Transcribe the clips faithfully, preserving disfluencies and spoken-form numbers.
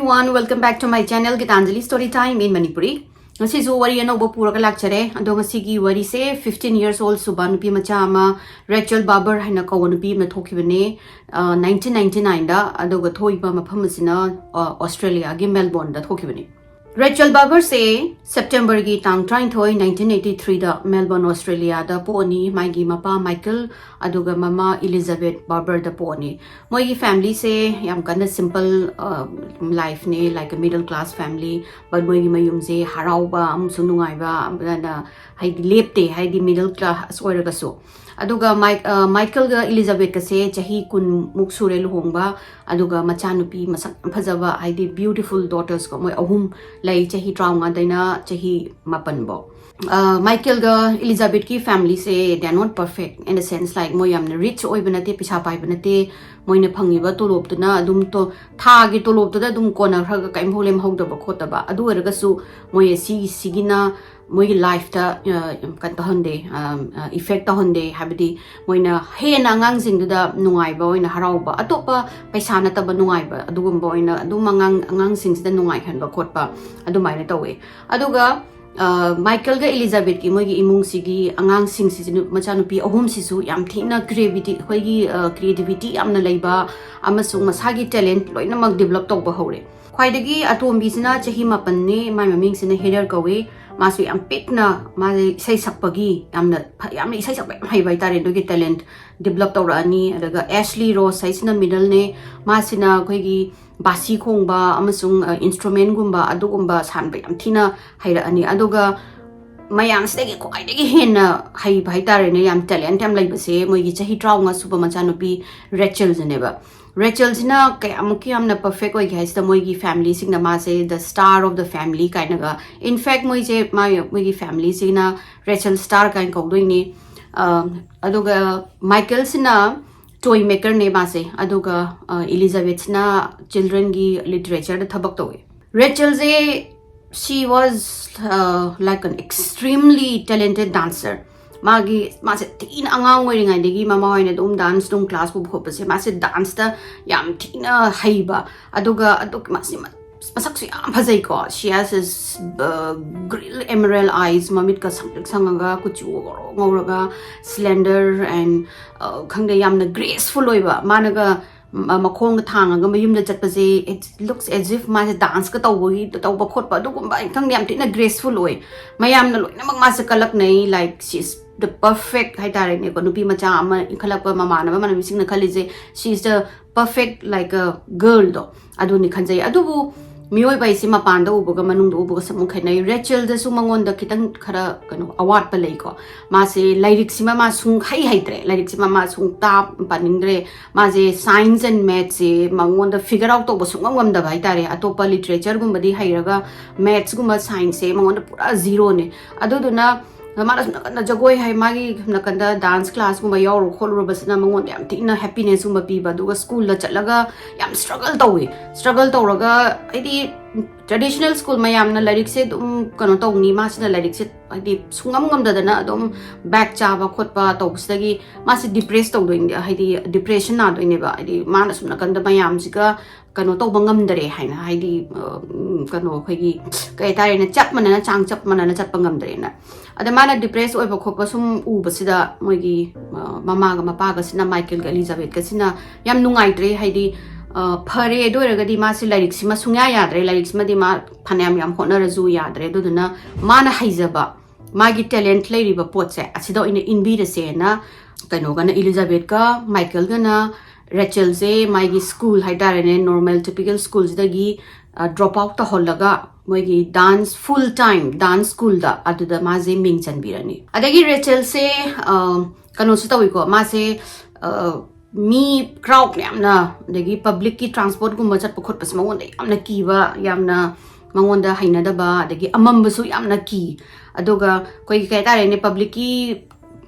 One, welcome back to my channel, Gitanjali Story Time in Manipuri. ꯉꯁꯤꯁꯨ ꯋꯥꯔꯤ ꯑꯅꯧꯕ ꯄꯨꯔꯒ ꯂꯥꯛꯆꯔꯦ꯫ ꯑꯗꯣ ꯉꯁꯤꯒꯤ ꯋꯥꯔꯤꯁꯦ fifteen years old ꯁꯨꯕ ꯅꯨꯄꯤ ꯃꯆꯥ ꯑꯃ, ꯔꯦꯆꯦꯜ ꯕꯥꯕꯔ ꯍꯥꯏꯅ ꯀꯧꯕ ꯅꯨꯄꯤ ꯑꯃꯅ ꯊꯣꯛꯈꯤꯕꯅꯦ, ꯑ, nineteen ninety nine ꯗ꯫ ꯑꯗꯨꯒ ꯊꯣꯛꯏꯕ ꯃꯐꯝ ꯑꯁꯤꯅ, ꯑ, ꯑꯣꯁꯇ꯭ꯔꯦꯂꯤꯌꯥꯒꯤ ꯃꯦꯜꯕꯣꯔꯟꯗ ꯊꯣꯛꯈꯤꯕꯅꯤ꯫ ꯔꯦꯆꯦꯜ ꯕꯥꯕꯔꯁꯦ ꯁꯦꯞꯇꯦꯝꯕꯔꯒꯤ ꯇꯥꯡ ꯇꯔꯥꯅꯤꯊꯣꯏ, nineteen eighty three ꯗ ꯃꯦꯜꯕꯣꯔꯟ, ꯑꯣꯁꯇ꯭ꯔꯦꯂꯤꯌꯥꯗ ꯄꯣꯛꯑꯅꯤ꯫ ꯃꯥꯒꯤ ꯃꯄꯥ ꯃꯥꯏꯀꯦꯜ ꯑꯗꯨꯒ ꯃꯃꯥ ꯏꯂꯤꯖꯥꯕꯦꯠ ꯕꯥꯔꯕꯔꯗ ꯄꯣꯛꯑꯅꯤ꯫ ꯃꯣꯏꯒꯤ ꯐꯦꯃꯤꯂꯤꯁꯦ ꯌꯥꯝ ꯀꯟꯅ ꯁꯤꯝꯄꯜ, ꯑ, ꯂꯥꯏꯐꯅꯦ, like a middle class family, but ꯃꯣꯏꯒꯤ ꯃꯌꯨꯝꯁꯦ ꯍꯔꯥꯎꯕ ꯑꯃꯁꯨꯡ ꯅꯨꯡꯉꯥꯏꯕ ꯑꯃꯅ, ꯍꯥꯏꯗꯤ, ꯂꯦꯞꯇꯦ, ꯍꯥꯏꯗꯤ, ꯃꯤꯗꯜ ꯀ꯭ꯂꯥꯁ ꯑꯣꯏꯔꯒꯁꯨ꯫ ꯑꯗꯨꯒ ꯃꯥꯏꯛ-, ꯑ, ꯃꯥꯏꯀꯦꯜꯒ ꯏꯂꯤꯖꯥꯕꯦꯠꯀꯁꯦ ꯆꯍꯤ ꯀꯨꯟꯃꯨꯛ ꯁꯨꯔꯦ ꯂꯨꯍꯣꯡꯕ, ꯑꯗꯨꯒ ꯃꯆꯥꯅꯨꯄꯤ ꯃꯁꯛ ꯌꯥꯝ ꯐꯖꯕ, ꯍꯥꯏꯗꯤ, beautiful daughters ꯀꯣ, ꯃꯣꯏ ꯑꯍꯨꯝ ꯂꯩ, ꯆꯍꯤ ꯇꯔꯥꯃꯉꯥꯗꯩꯅ ꯆꯍꯤ ꯃꯥꯄꯟꯐꯧ꯫ ꯑ, ꯃꯥꯏꯀꯦꯜꯒ ꯏꯂꯤꯖꯥꯕꯦꯠꯀꯤ ꯐꯦꯃꯤꯂꯤꯁꯦ, they are not perfect in the sense, like, ꯃꯣꯏ ꯌꯥꯝꯅ ꯔꯤꯆ ꯑꯣꯏꯕ ꯅꯠꯇꯦ, ꯄꯩꯁꯥ ꯄꯥꯏꯕ ꯅꯠꯇꯦ꯫ ꯃꯣꯏꯅ ꯐꯪꯉꯤꯕ ꯇꯣꯂꯣꯞꯇꯨꯅ ꯑꯗꯨꯝ ꯇꯣ-, ꯊꯥꯒꯤ ꯇꯣꯂꯣꯞꯇꯨꯗ ꯑꯗꯨꯝ ꯀꯣꯟꯅꯈ꯭ꯔꯒ ꯀꯔꯤꯝꯐꯥꯎ ꯂꯦꯝꯍꯧꯗꯕ ꯈꯣꯠꯇꯕ꯫ ꯑꯗꯨ ꯑꯣꯏꯔꯒꯁꯨ ꯃꯣꯏ ꯑꯁꯤ, ꯁꯤꯒꯤꯅ ꯃꯣꯏꯒꯤ ꯂꯥꯏꯐꯇ, ꯑ, ꯀꯩꯅꯣ ꯇꯧꯍꯟꯗꯦ, ꯑ, ꯑ, ꯏꯐꯦꯛ ꯇꯧꯍꯟꯗꯦ꯫ ꯍꯥꯏꯕꯗꯤ ꯃꯣꯏꯅ ꯍꯦꯟꯅ ꯑꯉꯥꯡꯁꯤꯡꯗꯨꯗ ꯅꯨꯡꯉꯥꯏꯕ ꯑꯣꯏꯅ, ꯍꯔꯥꯎꯕ, ꯑꯇꯣꯞꯄ ꯄꯩꯁꯥ ꯅꯠꯇꯕ ꯅꯨꯡꯉꯥꯏꯕ ꯑꯗꯨꯒꯨꯝꯕ ꯑꯣꯏꯅ ꯑꯗꯨꯝ ꯑꯉꯥꯡ, ꯑꯉꯥꯡꯁꯤꯡꯁꯤꯗ ꯅꯨꯡꯉꯥꯏꯍꯟꯕ ꯈꯣꯠꯄ ꯑꯗꯨꯃꯥꯏꯅ ꯇꯧꯋꯦ꯫ ꯑꯗꯨꯒ, ꯑ, ꯃꯥꯏꯀꯦꯜꯒ ꯏꯂꯤꯖꯥꯕꯦꯠꯀꯤ ꯃꯣꯏꯒꯤ ꯏꯃꯨꯡꯁꯤꯒꯤ ꯑꯉꯥꯡꯁꯤꯡꯁꯤꯁꯨ, ꯃꯆꯥꯅꯨꯄꯤ ꯑꯍꯨꯝꯁꯤꯁꯨ ꯌꯥꯝ ꯊꯤꯅ ꯀ꯭ꯔꯤꯌꯦꯕꯤꯇꯤ, ꯑꯩꯈꯣꯏꯒꯤ, ꯑ, ꯀ꯭ꯔꯤꯌꯦꯇꯤꯕꯤꯇꯤ ꯌꯥꯝꯅ ꯂꯩꯕ ꯑꯃꯁꯨꯡ ꯃꯁꯥꯒꯤ ꯇꯦꯂꯦꯟꯠ ꯂꯣꯏꯅꯃꯛ ꯗꯤꯕꯂꯞ ꯇꯧꯕ ꯍꯧꯔꯦ꯫ ꯈ꯭ꯋꯥꯏꯗꯒꯤ ꯑꯇꯣꯝꯕꯤꯁꯤꯅ ꯆꯍꯤ ꯃꯥꯄꯟꯅꯤ, ꯃꯥꯏ ꯃꯃꯤꯡꯁꯤꯅ ꯍꯦꯗꯔ ꯀꯧꯏ꯫ ꯃꯥꯁꯨ ꯌꯥꯝ ꯄꯤꯛꯅ, ꯃꯥꯁꯦ ꯏꯁꯩ ꯁꯛꯄꯒꯤ ꯌꯥꯝꯅ ꯐ-, ꯌꯥꯝꯅ ꯏꯁꯩ ꯁꯛꯄ ꯌꯥꯝ ꯍꯩꯕ ꯍꯥꯏꯇꯥꯔꯦ꯫ ꯑꯗꯨꯒꯤ ꯇꯦꯂꯦꯟꯠ ꯗꯤꯕꯂꯞ ꯇꯧꯔꯛꯑꯅꯤ꯫ ꯑꯗꯨꯒ ꯑꯦꯁꯂꯤ ꯔꯣꯁ ꯍꯥꯏꯁꯤꯅ ꯃꯤꯗꯜꯅꯦ꯫ ꯃꯥꯁꯤꯅ ꯑꯩꯈꯣꯏꯒꯤ ꯕꯥꯁꯤ ꯈꯣꯡꯕ ꯑꯃꯁꯨꯡ, ꯑ, ꯏꯟꯁꯇ꯭ꯔꯨꯃꯦꯟꯒꯨꯝꯕ ꯑꯗꯨꯒꯨꯝꯕ ꯁꯥꯟꯕ ꯌꯥꯝ ꯊꯤꯅ ꯍꯩꯔꯛꯑꯅꯤ꯫ ꯑꯗꯨꯒ ꯃꯌꯥꯝꯁꯤꯗꯒꯤ ꯈ꯭ꯋꯥꯏꯗꯒꯤ ꯍꯦꯟꯅ ꯍꯩꯕ ꯍꯥꯏꯇꯥꯔꯦꯅꯦ, ꯌꯥꯝ ꯇꯦꯂꯦꯟꯠ ꯌꯥꯝ ꯂꯩꯕꯁꯦ ꯃꯣꯏꯒꯤ ꯆꯍꯤ ꯇꯔꯥꯃꯉꯥ ꯁꯨꯕ ꯃꯆꯥꯅꯨꯄꯤ ꯔꯦꯆꯦꯜꯁꯤꯅꯦꯕ꯫ ꯔꯦꯆꯦꯜꯁꯤꯅ ꯀꯌꯥꯃꯨꯛꯀꯤ ꯌꯥꯝꯅ ꯄꯔꯐꯦꯛ ꯑꯣꯏꯒꯦ ꯍꯥꯏꯁꯤꯗ, ꯃꯣꯏꯒꯤ ꯐꯦꯃꯤꯂꯤꯁꯤꯡꯅ ꯃꯥꯁꯦ the star of the family ꯀꯥꯏꯅꯒ, in fact, ꯃꯣꯏꯁꯦ, ꯃꯥ-, ꯃꯣꯏꯒꯤ ꯐꯦꯃꯤꯂꯤꯁꯤꯅ ꯔꯦꯆꯦꯜ ꯁ꯭ꯇꯥꯔ ꯀꯥꯏꯅ ꯀꯧꯗꯣꯏꯅꯤ꯫ ꯑ, ꯑꯗꯨꯒ ꯃꯥꯏꯀꯦꯜꯁꯤꯅ ꯇꯣꯏ ꯃꯦꯀꯔꯅꯦ ꯃꯥꯁꯦ, ꯑꯗꯨꯒ, ꯑ, ꯏꯂꯤꯖꯥꯕꯦꯠꯁꯤꯅ ꯆꯤꯜꯗ꯭ꯔꯦꯟꯒꯤ ꯂꯤꯇꯔꯦꯆꯔꯗ ꯊꯕꯛ ꯇꯧꯋꯦ꯫ ꯔꯦꯆꯦꯜꯁꯦ, she was, uh, like an extremely talented dancer. ꯃꯥꯒꯤ ꯃꯥꯁꯦ ꯊꯤꯅ ꯑꯉꯥꯡ ꯑꯣꯏꯔꯤꯉꯩꯗꯒꯤ ꯃꯃꯥ ꯍꯣꯏꯅ ꯑꯗꯨꯝ ꯗꯥꯟꯁ ꯅꯨꯡ ꯀ꯭ꯂꯥꯁ ꯄꯨꯕ ꯈꯣꯠꯄꯁꯦ, ꯃꯥꯁꯦ ꯗꯥꯟꯁꯇ ꯌꯥꯝ ꯊꯤꯅ ꯍꯩꯕ, ꯑꯗꯨꯒ ꯑꯗꯨ ꯃꯥꯁꯦ ꯃ- ꯃꯁꯛꯁꯨ ꯌꯥꯝ ꯐꯖꯩꯀꯣ꯫ She has this grill emerald eyes, ꯃꯃꯤꯠꯀ ꯁꯪꯇ꯭ꯔꯤꯛ ꯁꯪꯉꯒ, ꯀꯨꯆꯨ ꯉꯧꯔꯣꯛ ꯉꯧꯔꯒ, slender and, ꯈꯪꯗꯦ, ꯌꯥꯝꯅ graceful ꯑꯣꯏꯕ꯫ ꯃꯥꯅꯒ ꯃ- ꯃꯈꯣꯡꯒ ꯊꯥꯡꯉꯒ ꯃꯌꯨꯝꯗ ꯆꯠꯄꯁꯦ, it looks as if ꯃꯥꯁꯦ ꯗꯥꯟꯁꯀ ꯇꯧꯕꯒꯤ, ꯇꯧꯕ ꯈꯣꯠꯄ ꯑꯗꯨꯒꯨꯝꯕ, ꯈꯪꯗꯦ, ꯌꯥꯝ ꯊꯤꯅ graceful ꯑꯣꯏ꯫ ꯃꯌꯥꯝꯅ ꯂꯣꯏꯅꯃꯛ ꯃꯥꯁꯦ ꯀꯜꯂꯛꯅꯩ, like, she is the perfect ꯍꯥꯏꯇꯥꯔꯦꯅꯦꯀꯣ꯫ ꯅꯨꯄꯤ ꯃꯆꯥ ꯑꯃ ꯏꯟꯈꯠꯂꯛꯄ ꯃꯃꯥꯟꯅꯕ ꯃꯃꯥꯟꯅꯕꯤꯁꯤꯡꯅ ꯈꯜꯂꯤꯁꯦ, she is the perfect, like, a girl ꯗꯣ, ꯑꯗꯨꯅꯤ ꯈꯟꯖꯩ꯫ ꯑꯗꯨꯕꯨ ꯃꯤꯑꯣꯏꯕ ꯍꯥꯏꯁꯤ ꯃꯄꯥꯟꯗ ꯎꯕꯒ ꯃꯅꯨꯡꯗ ꯎꯕꯒ ꯁꯛ ꯑꯃꯨꯛ ꯈꯦꯠꯅꯩ꯫ ꯔꯦꯆꯦꯜꯗꯁꯨ ꯃꯉꯣꯟꯗ ꯈꯤꯇꯪ ꯈꯔ, ꯀꯩꯅꯣ, ꯑꯋꯥꯠꯄ ꯂꯩꯀꯣ꯫ ꯃꯥꯁꯦ ꯂꯥꯏꯔꯤꯛꯁꯤꯃ ꯃꯥ ꯁꯨꯡ ꯍꯩ ꯍꯩꯇ꯭ꯔꯦ, ꯂꯥꯏꯔꯤꯛꯁꯤꯃ ꯃꯥ ꯁꯨꯡ ꯇꯥ ꯄꯥꯅꯤꯡꯗ꯭ꯔꯦ꯫ ꯃꯥꯁꯦ science and maths ꯁꯦ ꯃꯉꯣꯟꯗ figure out ꯇꯧꯕ ꯁꯨꯡꯉꯝ ꯉꯝꯗꯕ ꯍꯥꯏꯇꯥꯔꯦ꯫ ꯑꯇꯣꯞꯄ literature ꯒꯨꯝꯕꯗꯤ ꯍꯩꯔꯒ maths ꯀꯨꯝꯕ, science ꯁꯦ ꯃꯉꯣꯟꯗ ꯄꯨꯔꯥ zero ꯅꯦ꯫ ꯑꯗꯨꯗꯨꯅ ꯃꯥꯅ ꯁꯨꯝ ꯅꯥꯀꯟꯗ ꯖꯒꯣꯏ ꯍꯥꯏ, ꯃꯥꯒꯤ ꯁꯨꯝ ꯅꯥꯀꯟꯗ dance class ꯀꯨꯝꯕ ꯌꯥꯎꯔꯨ ꯈꯣꯠꯂꯨꯔꯕꯁꯤꯅ ꯃꯉꯣꯟꯗ ꯌꯥꯝ ꯊꯤꯅ happiness ꯀꯨꯝꯕ ꯄꯤꯕ꯫ ꯑꯗꯨꯒ ꯁ꯭ꯀꯨꯜꯗ ꯆꯠꯂꯒ ꯌꯥꯝ struggle ꯇꯧꯋꯤ꯫ Struggle ꯇꯧꯔꯒ, ꯍꯥꯏꯗꯤ, traditional school ꯃꯌꯥꯝꯅ ꯂꯥꯏꯔꯤꯛꯁꯦ ꯑꯗꯨꯝ ꯀꯩꯅꯣ ꯇꯧꯅꯤ, ꯃꯥꯁꯤꯅ ꯂꯥꯏꯔꯤꯛꯁꯦ, ꯍꯥꯏꯗꯤ, ꯁꯨꯡꯉꯝ ꯉꯝꯗꯗꯅ ꯑꯗꯨꯝ back ꯆꯥꯕ ꯈꯣꯠꯄ ꯇꯧꯕꯁꯤꯗꯒꯤ ꯃꯥꯁꯦ depress ꯇꯧꯗꯣꯏꯅꯦ, ꯍꯥꯏꯗꯤ, depression ꯅꯥꯗꯣꯏꯅꯦꯕ꯫ ꯍꯥꯏꯗꯤ, ꯃꯥꯅ ꯁꯨꯝ ꯅꯥꯀꯟꯗ ꯃꯌꯥꯝꯁꯤꯒ ꯀꯩꯅꯣ ꯇꯧꯕ ꯉꯝꯗꯔꯦ ꯍꯥꯏꯅ, ꯍꯥꯏꯗꯤ, ꯑ, ꯎꯝ, ꯀꯩꯅꯣ, ꯑꯩꯈꯣꯏꯒꯤ, ꯀꯩ ꯍꯥꯏꯇꯥꯔꯦꯅꯦ, ꯆꯞ ꯃꯥꯟꯅꯅ, ꯆꯥꯡ ꯆꯞ ꯃꯥꯟꯅꯅ ꯆꯠꯄ ꯉꯝꯗꯔꯦꯅ꯫ ꯑꯗ ꯃꯥꯅ depress ꯑꯣꯏꯕ ꯈꯣꯠꯄ ꯁꯨꯝ ꯎꯕꯁꯤꯗ, ꯃꯣꯏꯒꯤ, ꯑ, ꯃꯃꯥꯒ ꯃꯄꯥꯒꯁꯤꯅ, ꯃꯥꯏꯀꯦꯜꯒ ꯑꯦꯂꯤꯖꯥꯕꯦꯠꯀꯁꯤꯅ ꯌꯥꯝ ꯅꯨꯡꯉꯥꯏꯇ꯭ꯔꯦ꯫ ꯍꯥꯏꯗꯤ, ꯑ, ꯐꯔꯦ, ꯑꯗꯨ ꯑꯣꯏꯔꯒꯗꯤ ꯃꯥꯁꯦ ꯂꯥꯏꯔꯤꯛꯁꯤꯃ ꯁꯨꯡꯌꯥ ꯌꯥꯗ꯭ꯔꯦ, ꯂꯥꯏꯔꯤꯛꯁꯤꯃꯗꯤ ꯃꯥ ꯐꯅꯌꯥꯝ ꯌꯥꯝ ꯍꯣꯠꯅꯔꯁꯨ ꯌꯥꯗ꯭ꯔꯦ꯫ ꯑꯗꯨꯗꯨꯅ ꯃꯥꯅ ꯍꯩꯖꯕ, ꯃꯥꯒꯤ talent ꯂꯩꯔꯤꯕ ꯄꯣꯠꯁꯦ ꯑꯁꯤꯗ ꯑꯣꯏꯅ ꯏꯟꯕꯤꯔꯁꯦꯅ, ꯀꯩꯅꯣꯒꯅ, ꯏꯂꯤꯖꯥꯕꯦꯠꯀ ꯃꯥꯏꯀꯦꯜꯒꯅ ꯔꯦꯆꯦꯜꯁꯦ ꯃꯥꯒꯤ ꯁ꯭ꯀꯨꯜ ꯍꯥꯏꯇꯥꯔꯦꯅꯦ, normal typical ꯁ꯭ꯀꯨꯜꯁꯤꯗꯒꯤ, ꯑ, drop out ꯇꯧꯍꯜꯂꯒ ꯃꯣꯏꯒꯤ dance, full time dance school ꯗ, ꯑꯗꯨꯗ ꯃꯥꯁꯦ ꯃꯤꯡ ꯆꯟꯕꯤꯔꯅꯤ꯫ ꯑꯗꯒꯤ ꯔꯦꯆꯦꯜꯁꯦ, ꯑ, ꯀꯩꯅꯣꯁꯨ ꯇꯧꯋꯤꯀꯣ, ꯃꯥꯁꯦ, ꯑ, ꯃꯤ crowd ꯃꯌꯥꯝꯅ, ꯑꯗꯒꯤ public ꯀꯤ transport ꯀꯨꯝꯕ ꯆꯠꯄ ꯈꯣꯠꯄꯁꯦ ꯃꯉꯣꯟꯗ ꯌꯥꯝꯅ ꯀꯤꯕ, ꯌꯥꯝꯅ ꯃꯉꯣꯟꯗ ꯍꯩꯅꯗꯕ, ꯑꯗꯒꯤ ꯑꯃꯝꯕꯁꯨ ꯌꯥꯝꯅ ꯀꯤ꯫ ꯑꯗꯨꯒ ꯑꯩꯈꯣꯏꯒꯤ, ꯀꯩ ꯍꯥꯏꯇꯥꯔꯦꯅꯦ, public ꯀꯤ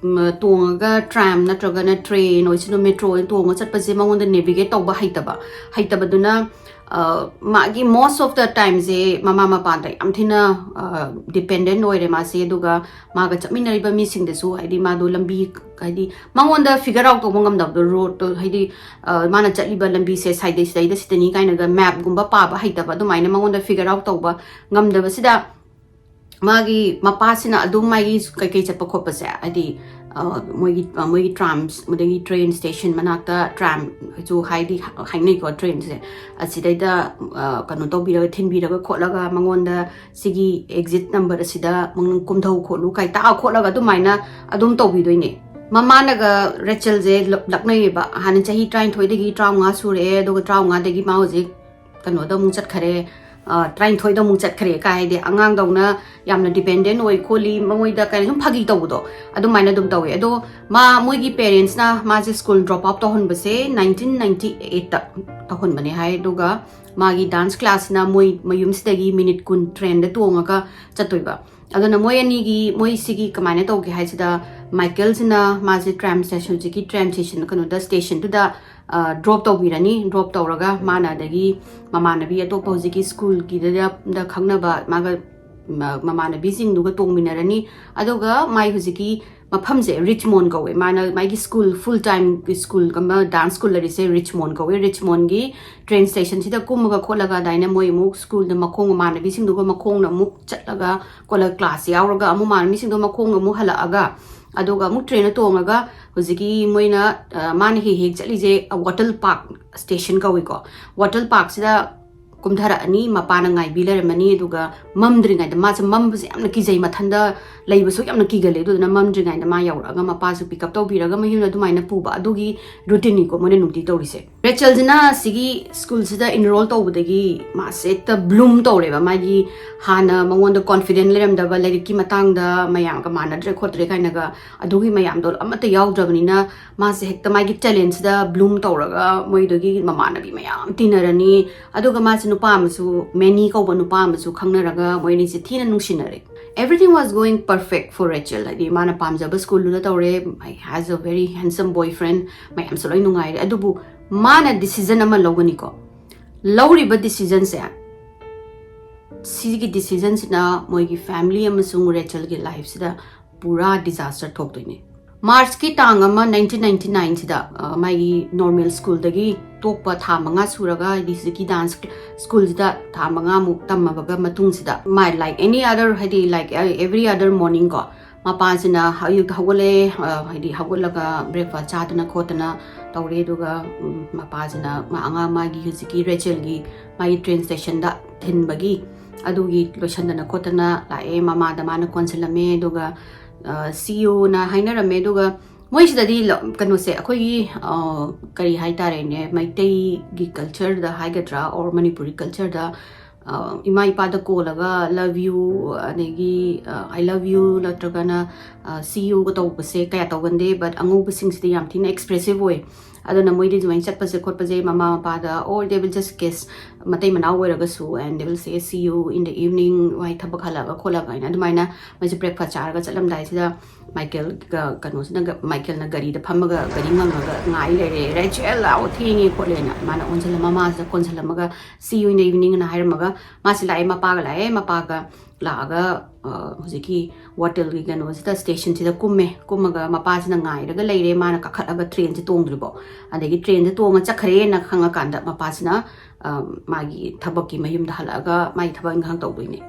ꯇꯣꯡꯉꯒ ꯇ꯭ꯔꯥꯝ ꯅꯠꯇ꯭ꯔꯒꯅ ꯇ꯭ꯔꯦꯟ ꯑꯣꯏꯁꯅꯨ, ꯃꯦꯇ꯭ꯔꯣ ꯑꯣꯏꯅ ꯇꯣꯡꯉ ꯆꯠꯄꯁꯦ ꯃꯉꯣꯟꯗ ꯅꯦꯚꯤꯒꯦꯠ ꯇꯧꯕ ꯍꯩꯇꯕ ꯍꯩꯇꯕꯗꯨꯅ ꯃꯥꯒꯤ most of the timeꯁꯦ ꯃꯃꯥ ꯃꯄꯥꯗ ꯌꯥꯝ ꯊꯤꯅ ꯗꯤꯄꯦꯟꯗꯦꯟ ꯑꯣꯏꯔꯦ ꯃꯥꯁꯦ꯫ ꯑꯗꯨꯒ ꯃꯥꯒ ꯆꯠꯃꯤꯟꯅꯔꯤꯕ ꯃꯤꯁꯤꯡꯗꯁꯨ, ꯍꯥꯏꯗꯤ, ꯃꯥꯗꯣ ꯂꯝꯕꯤ, ꯍꯥꯏꯗꯤ, ꯃꯉꯣꯟꯗ ꯐꯤꯒꯔ ꯑꯥꯎꯠ ꯇꯧꯕ ꯉꯝꯗꯕꯗꯣ, ꯔꯣꯗꯇꯣ, ꯍꯥꯏꯗꯤ, ꯃꯥꯅ ꯆꯠꯂꯤꯕ ꯂꯝꯕꯤꯁꯦ ꯁꯥꯏꯗꯩ ꯁꯤꯗꯩꯗ ꯁꯤꯗꯅꯤ ꯀꯥꯏꯅꯒ ꯃꯦꯞꯀꯨꯝꯕ ꯄꯥꯕ ꯍꯩꯇꯕ, ꯑꯗꯨꯃꯥꯏꯅ ꯃꯉꯣꯟꯗ ꯐꯤꯒꯔ ꯑꯥꯎꯠ ꯇꯧꯕ ꯉꯝꯗꯕꯁꯤꯗ, ꯃꯥꯒꯤ ꯃꯄꯥꯁꯤꯅ ꯑꯗꯨꯝ ꯃꯥꯒꯤ ꯀꯩꯀꯩ ꯆꯠꯄ ꯈꯣꯠꯄꯁꯦ, ꯍꯥꯏꯗꯤ, ꯃꯣꯏꯒꯤ ꯃꯣꯏꯒꯤ ꯇ꯭ꯔꯥꯝꯁ ꯑꯗꯒꯤ ꯇ꯭ꯔꯦꯟ ꯁ꯭ꯇꯦꯁꯟ ꯃꯅꯥꯛꯇ ꯇ꯭ꯔꯥꯝꯁꯨ ꯍꯥꯏꯗꯤ ꯍꯥꯏꯅꯩꯀꯣ, ꯇ꯭ꯔꯦꯟꯁꯦ, ꯑꯁꯤꯗꯩꯗ ꯀꯩꯅꯣ ꯇꯧꯕꯤꯔꯒ, ꯊꯤꯟꯕꯤꯔꯒ ꯈꯣꯠꯂꯒ ꯃꯉꯣꯟꯗ ꯁꯤꯒꯤ ꯑꯦꯛꯖꯤꯠ ꯅꯝꯕꯔ ꯑꯁꯤꯗ ꯀꯨꯝꯊꯧ ꯈꯣꯠꯂꯨ ꯀꯥꯏ ꯇꯥꯛꯑ ꯈꯣꯠꯂꯒ ꯑꯗꯨꯃꯥꯏꯅ ꯑꯗꯨꯝ ꯇꯧꯕꯤꯗꯣꯏꯅꯦ꯫ ꯃꯃꯥꯅꯒ ꯔꯦꯆꯦꯜꯁꯦ ꯂꯛꯅꯩꯌꯦꯕ꯫ ꯍꯥꯟꯅ ꯆꯍꯤ ꯇꯔꯥꯅꯤꯊꯣꯏꯗꯒꯤ ꯇꯔꯥꯃꯉꯥ ꯁꯨꯔꯛꯑꯦ, ꯑꯗꯨꯒ ꯇꯔꯥꯃꯉꯥꯗꯒꯤ ꯃꯥ ꯍꯧꯖꯤꯛ ꯀꯩꯅꯣꯗ ꯑꯃꯨꯛ ꯆꯠꯈꯔꯦ, ꯇꯔꯥꯅꯤꯊꯣꯏꯗ ꯑꯃꯨꯛ ꯆꯠꯈ꯭ꯔꯦ ꯀꯥꯏ, ꯍꯥꯏꯗꯤ, ꯑꯉꯥꯡꯗꯧꯅ ꯌꯥꯝꯅ ꯗꯤꯄꯦꯟꯗꯦꯟ ꯑꯣꯏ ꯈꯣꯠꯂꯤ, ꯃꯉꯣꯏꯗ ꯀꯩꯅꯣ ꯁꯨꯝ ꯐꯥꯒꯤ ꯇꯧꯕꯗꯣ, ꯑꯗꯨꯃꯥꯏꯅ ꯑꯗꯨꯝ ꯇꯧꯋꯦ꯫ ꯑꯗꯣ ꯃꯥ, ꯃꯣꯏꯒꯤ ꯄꯦꯔꯦꯟꯁꯅ ꯃꯥꯁꯦ ꯁ꯭ꯀꯨꯜ ꯗ꯭ꯔꯣꯞ ꯑꯥꯎꯠ ꯇꯧꯍꯟꯕꯁꯦ ꯅꯥꯏꯟꯇꯤꯟ ꯅꯥꯏꯟꯇꯤ ꯑꯩꯠꯇ ꯇꯧꯍꯟꯕꯅꯦ ꯍꯥꯏ꯫ ꯑꯗꯨꯒ ꯃꯥꯒꯤ ꯗꯥꯟꯁ ꯀ꯭ꯂꯥꯁꯁꯤꯅ ꯃꯣꯏ ꯃꯌꯨꯝꯁꯤꯗꯒꯤ ꯃꯤꯅꯤꯠ ꯀꯨꯟ ꯇ꯭ꯔꯦꯟꯗ ꯇꯣꯡꯉꯒ ꯆꯠꯇꯣꯏꯕ꯫ ꯑꯗꯨꯅ ꯃꯣꯏ ꯑꯅꯤꯒꯤ, ꯃꯣꯏ ꯁꯤꯒꯤ ꯀꯃꯥꯏꯅ ꯇꯧꯒꯦ ꯍꯥꯏꯁꯤꯗ, ꯃꯥꯏꯀꯦꯜꯁꯤꯅ ꯃꯥꯁꯦ ꯇ꯭ꯔꯥꯝ ꯁ꯭ꯇꯦꯁꯟ, ꯍꯧꯖꯤꯛꯀꯤ ꯇ꯭ꯔꯦꯟ ꯁ꯭ꯇꯦꯁꯟ, ꯀꯩꯅꯣꯗ, ꯁ꯭ꯇꯦꯁꯟꯗꯨꯗ ꯗ꯭ꯔꯣꯞ ꯇꯧꯕꯤꯔꯅꯤ꯫ ꯗ꯭ꯔꯣꯞ ꯇꯧꯔꯒ ꯃꯥꯅ ꯑꯗꯒꯤ ꯃꯃꯥꯟꯅꯕꯤ ꯑꯇꯣꯞꯄ ꯍꯧꯖꯤꯛꯀꯤ ꯁ꯭ꯀꯨꯜꯒꯤꯗ ꯈꯪꯅꯕ ꯃꯥꯒ ꯃꯃꯥꯟꯅꯕꯤꯁꯤꯡꯗꯨꯒ ꯇꯣꯡꯃꯤꯟꯅꯔꯅꯤ꯫ ꯑꯗꯨꯒ ꯃꯥꯏ ꯍꯧꯖꯤꯛꯀꯤ ꯃꯐꯝꯁꯦ ꯔꯤꯆꯃꯣꯟ ꯀꯧꯋꯦ꯫ ꯃꯥꯅ ꯃꯥꯒꯤ ꯁ꯭ꯀꯨꯜ, ꯐꯨꯜ ꯇꯥꯏꯝꯒꯤ ꯁ꯭ꯀꯨꯜ ꯑꯃ, ꯗꯥꯟꯁ ꯁ꯭ꯀꯨꯜ ꯂꯩꯔꯤꯁꯦ ꯔꯤꯆꯃꯣꯟ ꯀꯧꯋꯦ꯫ ꯔꯤꯆꯃꯣꯟꯒꯤ ꯇ꯭ꯔꯦꯟ ꯁ꯭ꯇꯦꯁꯟꯁꯤꯗ ꯀꯨꯝꯃꯒ ꯈꯣꯠꯂꯒ ꯑꯗꯨꯃꯥꯏꯅ ꯃꯣꯏ ꯑꯃꯨꯛ ꯁ꯭ꯀꯨꯜꯗ ꯃꯈꯣꯡ, ꯃꯃꯥꯟꯅꯕꯤꯁꯤꯡꯗꯨꯒ ꯃꯈꯣꯡꯅ ꯑꯃꯨꯛ ꯆꯠꯂꯒ ꯈꯣꯠꯂꯒ ꯀ꯭ꯂꯥꯁ ꯌꯥꯎꯔꯒ ꯑꯃꯨꯛ ꯃꯃꯥꯟꯅꯕꯤꯁꯤꯡꯗꯣ ꯃꯈꯣꯡꯅ ꯑꯃꯨꯛ ꯍꯜꯂꯛꯑꯒ, ꯑꯗꯨꯒ ꯑꯃꯨꯛ ꯇ꯭ꯔꯦꯟꯗ ꯇꯣꯡꯉꯒ ꯍꯧꯖꯤꯛꯀꯤ ꯃꯣꯏꯅ, ꯑ, ꯃꯥꯅ ꯍꯦꯛ ꯍꯦꯛ ꯆꯠꯂꯤꯁꯦ ꯋꯥꯇꯜ ꯄꯥꯔꯛ ꯁ꯭ꯇꯦꯁꯟ ꯀꯧꯏꯀꯣ꯫ ꯋꯥꯇꯜ ꯄꯥꯔꯛꯁꯤꯗ ꯀꯨꯝꯊꯔꯛꯑꯅꯤ, ꯃꯄꯥꯅ ꯉꯥꯏꯕꯤ ꯂꯩꯔꯝꯃꯅꯤ꯫ ꯑꯗꯨꯒ ꯃꯝꯗ꯭ꯔꯤꯉꯩꯗ, ꯃꯥꯁꯦ ꯃꯝꯕꯁꯦ ꯌꯥꯝꯅ ꯀꯤꯖꯩ, ꯃꯊꯟꯗ ꯂꯩꯕꯁꯨ ꯌꯥꯝꯅ ꯀꯤꯒꯜꯂꯦ꯫ ꯑꯗꯨꯗꯨꯅ ꯃꯝꯗ꯭ꯔꯤꯉꯩꯗ ꯃꯥ ꯌꯧꯔꯛꯑꯒ ꯃꯄꯥꯁꯨ ꯄꯤꯛ ꯑꯞ ꯇꯧꯕꯤꯔꯒ ꯃꯌꯨꯝꯗ ꯑꯗꯨꯃꯥꯏꯅ ꯄꯨꯕ, ꯑꯗꯨꯒꯤ ꯔꯨꯇꯤꯟꯅꯤꯀꯣ ꯃꯣꯏꯅ ꯅꯨꯡꯇꯤ ꯇꯧꯔꯤꯁꯦ꯫ ꯔꯦꯆꯦꯜꯁꯤꯅ ꯁꯤꯒꯤ ꯁ꯭ꯀꯨꯜꯁꯤꯗ ꯏꯟꯔꯣꯜ ꯇꯧꯕꯗꯒꯤ ꯃꯥꯁꯦ ꯍꯦꯛꯇ ꯕ꯭ꯂꯨꯝ ꯇꯧꯔꯦꯕ꯫ ꯃꯥꯒꯤ ꯍꯥꯟꯅ ꯃꯉꯣꯟꯗ ꯀꯣꯟꯐꯤꯗꯦꯟ ꯂꯩꯔꯝꯗꯕ, ꯂꯥꯏꯔꯤꯛꯀꯤ ꯃꯇꯥꯡꯗ ꯃꯌꯥꯝꯒ ꯃꯥꯟꯅꯗ꯭ꯔꯦ ꯈꯣꯠꯇ꯭ꯔꯦ ꯀꯥꯏꯅꯒ, ꯑꯗꯨꯒꯤ ꯃꯌꯥꯝꯗꯣ ꯑꯃꯠꯇ ꯌꯥꯎꯗ꯭ꯔꯕꯅꯤꯅ, ꯃꯥꯁꯦ ꯍꯦꯛꯇ ꯃꯥꯒꯤ ꯇꯦꯂꯦꯟꯁꯤꯗ ꯕ꯭ꯂꯨꯝ ꯇꯧꯔꯒ ꯃꯣꯏꯗꯨꯒꯤ ꯃꯃꯥꯟꯅꯕꯤ ꯃꯌꯥꯝ ꯇꯤꯟꯅꯔꯅꯤ꯫ ꯑꯗꯨꯒ ꯃꯥꯁꯦ ꯅꯨꯄꯥ ꯑꯃꯁꯨ, ꯃꯦꯅꯤ ꯀꯧꯕ ꯅꯨꯄꯥ ꯑꯃꯁꯨ ꯈꯪꯅꯔꯒ ꯃꯣꯏ ꯑꯅꯤꯁꯦ ꯊꯤꯅ ꯅꯨꯡꯁꯤꯅꯔꯦ꯫ Everything was going perfect for Rachel. ꯍꯥꯏꯗꯤ ꯃꯥꯅ ꯄꯥꯝꯖꯕ ꯁ꯭ꯀꯨꯜꯗꯨꯗ ꯇꯧꯔꯦ, has a very handsome boyfriend, ꯃꯌꯥꯝꯁꯨ ꯂꯣꯏ ꯅꯨꯡꯉꯥꯏꯔꯦ꯫ ꯑꯗꯨꯕꯨ ꯃꯥꯅ decision ꯑꯃ ꯂꯧꯒꯅꯤꯀꯣ꯫ ꯂꯧꯔꯤꯕ decisionꯁꯦ, ꯁꯤꯒꯤ decisionꯁꯤꯅ ꯃꯣꯏꯒꯤ family ꯑꯃꯁꯨꯡ ꯔꯦꯆꯦꯜꯒꯤ lifeꯁꯤꯗ ꯄꯨꯔꯥ disaster ꯊꯣꯛꯇꯣꯏꯅꯦ꯫ ꯃꯥꯔꯆꯀꯤ ꯇꯥꯡ ꯑꯃ nineteen ninety nineꯁꯤꯗ, ꯑ, ꯃꯥꯒꯤ normal ꯁ꯭ꯀꯨꯜꯗꯒꯤ ꯇꯣꯛꯄ ꯊꯥ ꯃꯉꯥ ꯁꯨꯔꯒ, ꯍꯥꯏꯗꯤ ꯍꯧꯖꯤꯛꯀꯤ dance ꯁ꯭ꯀꯨꯜꯁꯤꯗ ꯊꯥ ꯃꯉꯥꯃꯨꯛ ꯇꯝꯃꯕꯒ ꯃꯇꯨꯡꯁꯤꯗ, ꯃꯥ like any other, ꯍꯥꯏꯗꯤ like every other morning ꯀꯣ, ꯃꯄꯥꯁꯤꯅ ꯑꯌꯨꯛꯇ ꯍꯧꯒꯠꯂꯦ, ꯑ, ꯍꯥꯏꯗꯤ ꯍꯧꯒꯠꯂꯒ breakfast ꯆꯥꯗꯅ ꯈꯣꯠꯇꯅ ꯇꯧꯔꯦ꯫ ꯑꯗꯨꯒ, ꯎꯝ, ꯃꯄꯥꯁꯤꯅ ꯃꯥ ꯑꯉꯥꯡ, ꯃꯥꯒꯤ ꯍꯧꯖꯤꯛꯀꯤ ꯔꯦꯆꯦꯜꯒꯤ ꯃꯥꯒꯤ train stationꯗ ꯊꯤꯟꯕꯒꯤ ꯑꯗꯨꯒꯤ ꯂꯣꯏꯁꯟꯗꯅ ꯈꯣꯠꯇꯅ ꯂꯥꯛꯑꯦ꯫ ꯃꯃꯥꯗ ꯃꯥꯅ ꯀꯣꯟꯁꯤꯜꯂꯝꯃꯦ꯫ ꯑꯗꯨꯒ, ꯑ, see youꯅ ꯍꯥꯏꯅꯔꯝꯃꯦ꯫ ꯑꯗꯨꯒ ꯃꯣꯏꯁꯤꯗꯗꯤ ꯂ-, ꯀꯩꯅꯣꯁꯦ, ꯑꯩꯈꯣꯏꯒꯤ, ꯑ, ꯀꯔꯤ ꯍꯥꯏꯇꯥꯔꯦꯅꯦ, ꯃꯩꯇꯩꯒꯤ cultureꯗ ꯍꯥꯏꯒꯗ꯭ꯔꯥ, or ꯃꯅꯤꯄꯨꯔꯤ cultureꯗ, ꯑ, ꯏꯃꯥ ꯏꯄꯥꯗ ꯀꯣꯜꯂꯒ love you, ꯑꯗꯒꯤ, ꯑ, I love you ꯅꯠꯇ꯭ꯔꯒꯅ, ꯑ, see youꯒ ꯇꯧꯕꯁꯦ ꯀꯌꯥ ꯇꯧꯒꯟꯗꯦ, but ꯑꯉꯧꯕꯁꯤꯡꯁꯤꯗꯤ ꯌꯥꯝ ꯊꯤꯅ expressive ꯑꯣꯏ꯫ ꯑꯗꯨꯅ ꯃꯣꯏꯗꯤ ꯑꯗꯨꯃꯥꯏꯅ ꯆꯠꯄꯁꯦ ꯈꯣꯠꯄꯁꯦ ꯃꯃꯥ ꯃꯄꯥꯗ, or they will just kiss, ꯃꯇꯩ ꯃꯅꯥꯎ ꯑꯣꯏꯔꯒꯁꯨ, and they will say, "See you in the evening," ꯋꯥꯏ ꯊꯕꯛ ꯍꯜꯂꯛꯑꯒ ꯈꯣꯠꯂꯒ ꯍꯥꯏꯅ ꯑꯗꯨꯃꯥꯏꯅ ꯃꯣꯏꯁꯦ breakfast ꯆꯥꯔꯒ ꯆꯠꯂꯝꯗꯥꯏꯁꯤꯗ ꯃꯥꯏꯀꯦꯜꯒ ꯀꯩꯅꯣꯁꯤꯅ ꯒ-, ꯃꯥꯏꯀꯦꯜꯅ ꯒꯥꯔꯤꯗ ꯐꯝꯃꯒ ꯒꯥꯔꯤ ꯉꯪꯉꯒ ꯉꯥꯏ ꯂꯩꯔꯦ꯫ "ꯔꯦꯆꯦꯜ, ꯂꯥꯛꯑꯣ, ꯊꯦꯡꯉꯦ" ꯈꯣꯠꯂꯦꯅ꯫ ꯃꯥꯅ ꯑꯣꯟꯁꯤꯜꯂ ꯃꯃꯥꯁꯤꯗ ꯀꯣꯟꯁꯤꯜꯂꯝꯃꯒ "See you in the evening" ꯑꯅ ꯍꯥꯏꯔꯝꯃꯒ ꯃꯥꯁꯤ ꯂꯥꯛꯑꯦ, ꯃꯄꯥꯒ ꯂꯥꯛꯑꯦ꯫ ꯃꯄꯥꯒ ꯑ, ꯍꯧꯖꯤꯛꯀꯤ ꯋꯥꯇꯜꯒꯤ ꯀꯩꯅꯣꯁꯤꯗ, stationꯁꯤꯗ ꯀꯨꯝꯃꯦ꯫ ꯀꯨꯝꯃꯒ ꯃꯄꯥꯁꯤꯅ ꯉꯥꯏꯔꯒ ꯂꯩꯔꯦ, ꯃꯥꯅ ꯀꯥꯈꯠꯂꯒ trainꯁꯦ ꯇꯣꯡꯗ꯭ꯔꯤꯕꯣ꯫ ꯑꯗꯒꯤ trainꯁꯦ ꯇꯣꯡꯉ ꯆꯠꯈ꯭ꯔꯦꯅ ꯈꯪꯉꯀꯥꯟꯗ ꯃꯄꯥꯁꯤꯅ, ꯑ, ꯃꯥꯒꯤ ꯊꯕꯛꯀꯤ ꯃꯌꯨꯝꯗ ꯍꯜꯂꯛꯑꯒ ꯃꯥꯒꯤ ꯊꯕꯛ ꯏꯪꯈꯥꯡ ꯇꯧꯗꯣꯏꯅꯦ꯫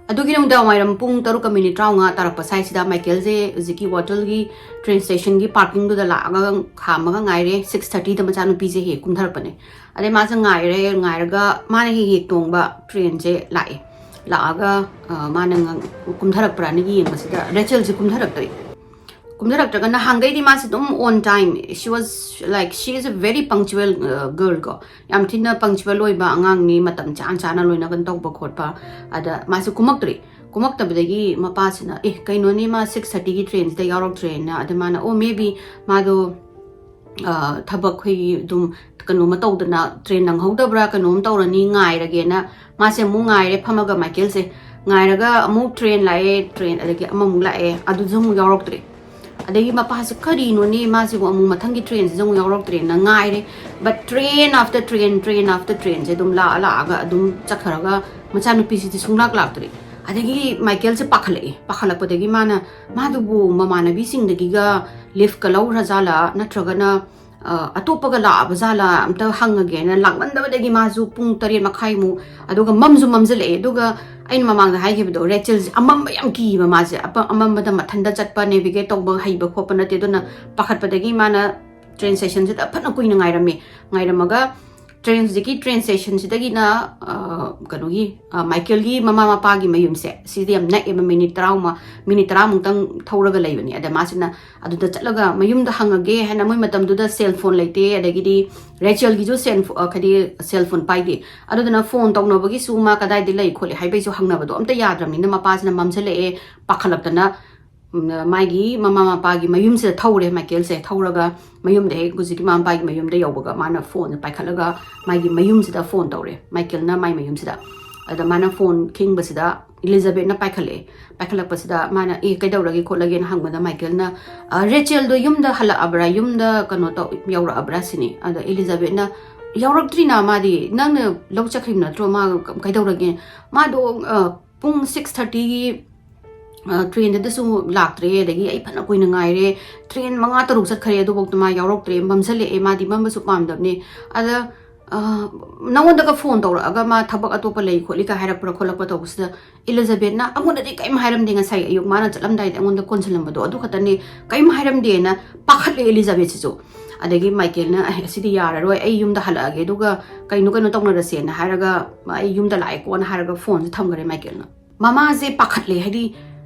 ꯑꯗꯨꯒꯤ ꯅꯨꯡꯗꯥꯡ ꯋꯥꯏꯔꯝ ꯄꯨꯡ ꯇꯔꯨꯛꯀ minute ꯇꯔꯥꯃꯉꯥ ꯇꯥꯔꯛꯄ ꯁ꯭ꯋꯥꯏꯁꯤꯗ ꯃꯥꯏꯀꯦꯜꯁꯦ ꯍꯧꯖꯤꯛꯀꯤ ꯋꯥꯇꯜꯒꯤ train stationꯒꯤ parkingꯗꯨꯗ ꯂꯥꯛꯑꯒ ꯈꯥꯝꯃꯒ ꯉꯥꯏꯔꯦ꯫ Six thirtyꯗ ꯃꯆꯥꯅꯨꯄꯤꯁꯦ ꯍꯦꯛ ꯀꯨꯝꯊꯔꯛꯄꯅꯦ꯫ ꯑꯗꯩ ꯃꯥꯁꯦ ꯉꯥꯏꯔꯦ, ꯉꯥꯏꯔꯒ ꯃꯥꯅ ꯍꯦꯛ ꯍꯦꯛ ꯇꯣꯡꯕ trainꯁꯦ ꯂꯥꯛꯑꯦ꯫ ꯂꯥꯛꯑꯒ, ꯑ, ꯃꯥꯅ ꯉ-, ꯀꯨꯝꯊꯔꯛꯄ꯭ꯔꯥꯅ ꯌꯦꯡꯕꯁꯤꯗ ꯔꯦꯆꯦꯜꯁꯦ ꯀꯨꯝꯊꯔꯛꯇ꯭ꯔꯦ꯫ ꯀꯨꯝꯊꯔꯛꯇ꯭ꯔꯒ ꯅꯍꯥꯟꯈꯩꯗꯤ ꯃꯥꯁꯦ ꯑꯗꯨꯝ on time, she was like, she is a very punctual, ꯑ, girl ꯀꯣ꯫ ꯌꯥꯝ ꯊꯤꯅ punctual ꯑꯣꯏꯕ ꯑꯉꯥꯡꯅꯤ, ꯃꯇꯝ ꯆꯥꯅ ꯆꯥꯅ ꯂꯣꯏꯅ ꯀꯩꯅꯣ ꯇꯧꯕ ꯈꯣꯠꯄ꯫ ꯑꯗ ꯃꯥꯁꯦ ꯀꯨꯝꯃꯛꯇ꯭ꯔꯦ꯫ ꯀꯨꯝꯃꯛꯇꯕꯗꯒꯤ ꯃꯄꯥꯁꯤꯅ, "ꯑꯦ, ꯀꯩꯅꯣꯅꯦ, ꯃꯥ six thirtyꯒꯤ trainꯁꯤꯗ ꯌꯥꯎꯔꯛꯇ꯭ꯔꯦꯅ"꯫ ꯑꯗ ꯃꯥꯅ, "ꯑꯣ, maybe ꯃꯥꯗꯣ, ꯑ, ꯊꯕꯛ ꯑꯩꯈꯣꯏꯒꯤ ꯑꯗꯨꯝ ꯀꯩꯅꯣꯝꯃ ꯇꯧꯗꯅ train ꯅꯪꯍꯧꯗꯕ꯭ꯔꯥ, ꯀꯩꯅꯣꯝ ꯇꯧꯔꯅꯤ, ꯉꯥꯏꯔꯒꯦꯅ" ꯃꯥꯁꯦ ꯑꯃꯨꯛ ꯉꯥꯏꯔꯦ ꯐꯝꯃꯒ ꯃꯥꯏꯀꯦꯜꯁꯦ꯫ ꯉꯥꯏꯔꯒ ꯑꯃꯨꯛ train ꯂꯥꯛꯑꯦ, train ꯑꯗꯒꯤ ꯑꯃꯃꯨꯛ ꯂꯥꯛꯑꯦ, ꯑꯗꯨꯁꯨ ꯑꯃꯨꯛ ꯌꯥꯎꯔꯛꯇ꯭ꯔꯦ꯫ ꯑꯗꯒꯤ ꯃꯄꯥꯁꯦ ꯀꯔꯤꯅꯣꯅꯦ, ꯃꯥꯁꯤꯕꯨ ꯑꯃꯨꯛ ꯃꯊꯪꯒꯤ trainꯁꯤꯁꯨ ꯑꯃꯨꯛ ꯌꯥꯎꯔꯛꯇ꯭ꯔꯦꯅ ꯉꯥꯏꯔꯦ꯫ But train after train, train after trainꯁꯦ ꯑꯗꯨꯝ ꯂꯥꯛꯑ ꯂꯥꯛꯑꯒ ꯑꯗꯨꯝ ꯆꯠꯈ꯭ꯔꯒ ꯃꯆꯥꯅꯨꯄꯤꯁꯤꯗꯤ ꯁꯨꯡꯂꯥꯛ ꯂꯥꯛꯇ꯭ꯔꯦ꯫ ꯑꯗꯒꯤ ꯃꯥꯏꯀꯦꯜꯁꯦ ꯄꯥꯈꯠꯂꯛꯑꯦ꯫ ꯄꯥꯈꯠꯂꯛꯄꯗꯒꯤ ꯃꯥꯅ, ꯃꯥꯗꯨꯕꯨ ꯃꯃꯥꯟꯅꯕꯤꯁꯤꯡꯗꯒꯤꯒ leaveꯀ ꯂꯧꯈ꯭ꯔꯖꯥꯠꯂꯥ, ꯅꯠꯇ꯭ꯔꯒꯅ ꯑ, ꯑꯇꯣꯞꯄꯒ ꯂꯥꯛꯑꯕ ꯖꯥꯠꯂꯥ ꯑꯝꯇ ꯍꯪꯉꯒꯦꯅ ꯂꯥꯛꯃꯟꯗꯕꯗꯒꯤ ꯃꯥꯁꯨ ꯄꯨꯡ ꯇꯔꯦꯠ ꯃꯈꯥꯏꯃꯨꯛ, ꯑꯗꯨꯒ ꯃꯝꯁꯨ ꯃꯝꯁꯤꯜꯂꯛꯑꯦ꯫ ꯑꯗꯨꯒ ꯑꯩꯅ ꯃꯃꯥꯡꯗ ꯍꯥꯏꯈꯤꯕꯗꯣ, ꯔꯦꯆꯦꯜꯁꯦ ꯑꯃꯝꯕ ꯌꯥꯝ ꯀꯤꯕ ꯃꯥꯁꯦ꯫ ꯑꯄ-, ꯑꯃꯝꯕꯗ ꯃꯊꯟꯇ ꯆꯠꯄ, navigate ꯇꯧꯕ ꯍꯩꯕ ꯈꯣꯠꯄ ꯅꯠꯇꯦ꯫ ꯑꯗꯨꯅ ꯄꯥꯈꯠꯄꯗꯒꯤ ꯃꯥꯅ train stationꯁꯤꯗ ꯐꯅ ꯀꯨꯏꯅ ꯉꯥꯏꯔꯝꯃꯦ꯫ ꯉꯥꯏꯔꯝꯃꯒ train, ꯍꯧꯖꯤꯛꯀꯤ train stationꯁꯤꯗꯒꯤꯅ, ꯑ, ꯀꯩꯅꯣꯒꯤ, ꯑ, ꯃꯥꯏꯀꯦꯜꯒꯤ ꯃꯃꯥ ꯃꯄꯥꯒꯤ ꯃꯌꯨꯝꯁꯦ, ꯁꯤꯗꯤ ꯌꯥꯝ ꯅꯛꯑꯦꯕ, minute ꯇꯔꯥꯃꯨꯛ, minute ꯇꯔꯥꯃꯨꯛꯇꯪ ꯊꯧꯔꯒ ꯂꯩꯕꯅꯤ꯫ ꯑꯗ ꯃꯥꯁꯤꯅ ꯑꯗꯨꯗ ꯆꯠꯂꯒ ꯃꯌꯨꯝꯗ ꯍꯪꯉꯒꯦ ꯍꯥꯏꯅ, ꯃꯣꯏ ꯃꯇꯝꯗꯨꯗ cell phone ꯂꯩꯇꯦ, ꯑꯗꯒꯤꯗꯤ ꯔꯦꯆꯦꯜꯒꯤꯁꯨ cell pho-, ꯑ, ꯍꯥꯏꯗꯤ cell phone ꯄꯥꯏꯗꯦ꯫ ꯑꯗꯨꯗꯨꯅ phone ꯇꯧꯅꯕꯒꯤꯁꯨ ꯃꯥ ꯀꯗꯥꯏꯗ ꯂꯩ ꯈꯣꯠꯂꯤ ꯍꯥꯏꯕꯒꯤꯁꯨ ꯍꯪꯅꯕꯗꯣ ꯑꯝꯇ ꯌꯥꯗ꯭ꯔꯕꯅꯤꯅ ꯃꯄꯥꯁꯤꯅ ꯃꯝꯁꯤꯜꯂꯛꯑꯦ, ꯄꯥꯈꯠꯂꯛꯇꯅ, ꯎꯝ, ꯃꯥꯒꯤ ꯃꯃꯥ ꯃꯄꯥꯒꯤ ꯃꯌꯨꯝꯁꯤꯗ ꯊꯧꯔꯦ ꯃꯥꯏꯀꯦꯜꯁꯦ꯫ ꯊꯧꯔꯒ ꯃꯌꯨꯝꯗ ꯍꯦꯛ ꯍꯧꯖꯤꯛꯀꯤ ꯃꯃꯥ ꯃꯄꯥꯒꯤ ꯃꯌꯨꯝꯗ ꯌꯧꯕꯒ ꯃꯥꯅ phoneꯁꯦ ꯄꯥꯏꯈꯠꯂꯒ ꯃꯥꯒꯤ ꯃꯌꯨꯝꯁꯤꯗ phone ꯇꯧꯔꯦ, ꯃꯥꯏꯀꯦꯜꯅ ꯃꯥꯏ ꯃꯌꯨꯝꯁꯤꯗ꯫ ꯑꯗ ꯃꯥꯅ phone ꯈꯤꯡꯕꯁꯤꯗ ꯏꯂꯤꯖꯥꯕꯦꯠꯅ ꯄꯥꯏꯈꯠꯂꯛꯑꯦ꯫ ꯄꯥꯏꯈꯠꯂꯛꯄꯁꯤꯗ ꯃꯥꯅ, "ꯑꯦ, ꯀꯩꯗꯧꯔꯒꯦ ꯈꯣꯠꯂꯒꯦꯅ?" ꯍꯪꯕꯗ ꯃꯥꯏꯀꯦꯜꯅ, "ꯑ, ꯔꯦꯆꯦꯜꯗꯣ ꯌꯨꯝꯗ ꯍꯜꯂꯛꯑꯕ꯭ꯔꯥ, ꯌꯨꯝꯗ ꯀꯩꯅꯣ ꯇꯧ-, ꯌꯧꯔꯛꯑꯕ꯭ꯔꯥ?" ꯁꯤꯅꯤ꯫ ꯑꯗ ꯏꯂꯤꯖꯥꯕꯦꯠꯅ, "ꯌꯧꯔꯛꯇ꯭ꯔꯤꯅ, ꯃꯥꯗꯤ ꯅꯪꯅ ꯂꯧ ꯆꯠꯈ꯭ꯔꯤꯕ ꯅꯠꯇ꯭ꯔꯣ? ꯃꯥ ꯀ-, ꯀꯩꯗꯧꯔꯒꯦ? ꯃꯥꯗꯣ, ꯑ, ꯄꯨꯡ six thirtyꯒꯤ, ꯑ, trainꯗꯨꯗꯁꯨ ꯂꯥꯛꯇ꯭ꯔꯦ, ꯑꯗꯒꯤ ꯑꯩ ꯐꯅ ꯀꯨꯏꯅ ꯉꯥꯏꯔꯦ, train ꯃꯉꯥ ꯇꯔꯨꯛ ꯆꯠꯈ꯭ꯔꯦ, ꯑꯗꯨꯐꯥꯎꯗ ꯃꯥ ꯌꯥꯎꯔꯛꯇ꯭ꯔꯦ, ꯃꯝꯁꯤꯜꯂꯛꯑꯦ, ꯃꯥꯗꯤ ꯃꯝꯕꯁꯨ ꯄꯥꯝꯗꯕꯅꯦ꯫ ꯑꯗ, ꯑ, ꯅꯉꯣꯟꯗꯒ phone ꯇꯧꯔꯛꯑꯒ ꯃꯥ ꯊꯕꯛ ꯑꯇꯣꯞꯄ ꯂꯩ ꯈꯣꯠꯂꯤ ꯀꯥꯏ ꯍꯥꯏꯔꯛꯄ꯭ꯔꯥ ꯈꯣꯠꯂꯛꯄ꯭ꯔꯥ ꯇꯧꯕꯁꯤꯗ, ꯏꯂꯤꯖꯥꯕꯦꯠꯅ ꯑꯩꯉꯣꯟꯗꯗꯤ ꯀꯔꯤꯝ ꯍꯥꯏꯔꯝꯗꯦ, ꯉꯁꯥꯏ ꯑꯌꯨꯛ ꯃꯥꯅ ꯆꯠꯂꯝꯗꯥꯏꯗ ꯑꯩꯉꯣꯟꯗ ꯀꯣꯟꯁꯤꯜꯂꯝꯕꯗꯣ ꯑꯗꯨ ꯈꯛꯇꯅꯦ, ꯀꯔꯤꯝ ꯍꯥꯏꯔꯝꯗꯦꯅ ꯄꯥꯈꯠꯂꯦ ꯏꯂꯤꯖꯥꯕꯦꯠꯁꯤꯁꯨ꯫ ꯑꯗꯒꯤ ꯃꯥꯏꯀꯦꯜꯅ, "ꯑꯦ, ꯑꯁꯤꯗꯤ ꯌꯥꯔꯔꯣꯏ, ꯑꯩ ꯌꯨꯝꯗ ꯍꯜꯂꯛꯑꯒꯦ, ꯑꯗꯨꯒ ꯀꯩꯅꯣ ꯀꯩꯅꯣ ꯇꯧꯅꯔꯁꯦꯅ" ꯍꯥꯏꯔꯒ, "ꯑꯩ ꯌꯨꯝꯗ ꯂꯥꯛꯑꯦꯀꯣꯅ" ꯍꯥꯏꯔꯒ phoneꯁꯦ ꯊꯝꯈꯔꯦ ꯃꯥꯏꯀꯦꯜꯅ꯫ ꯃꯃꯥꯁꯦ ꯄꯥꯈꯠꯂꯦ, ꯍꯥꯏꯗꯤ,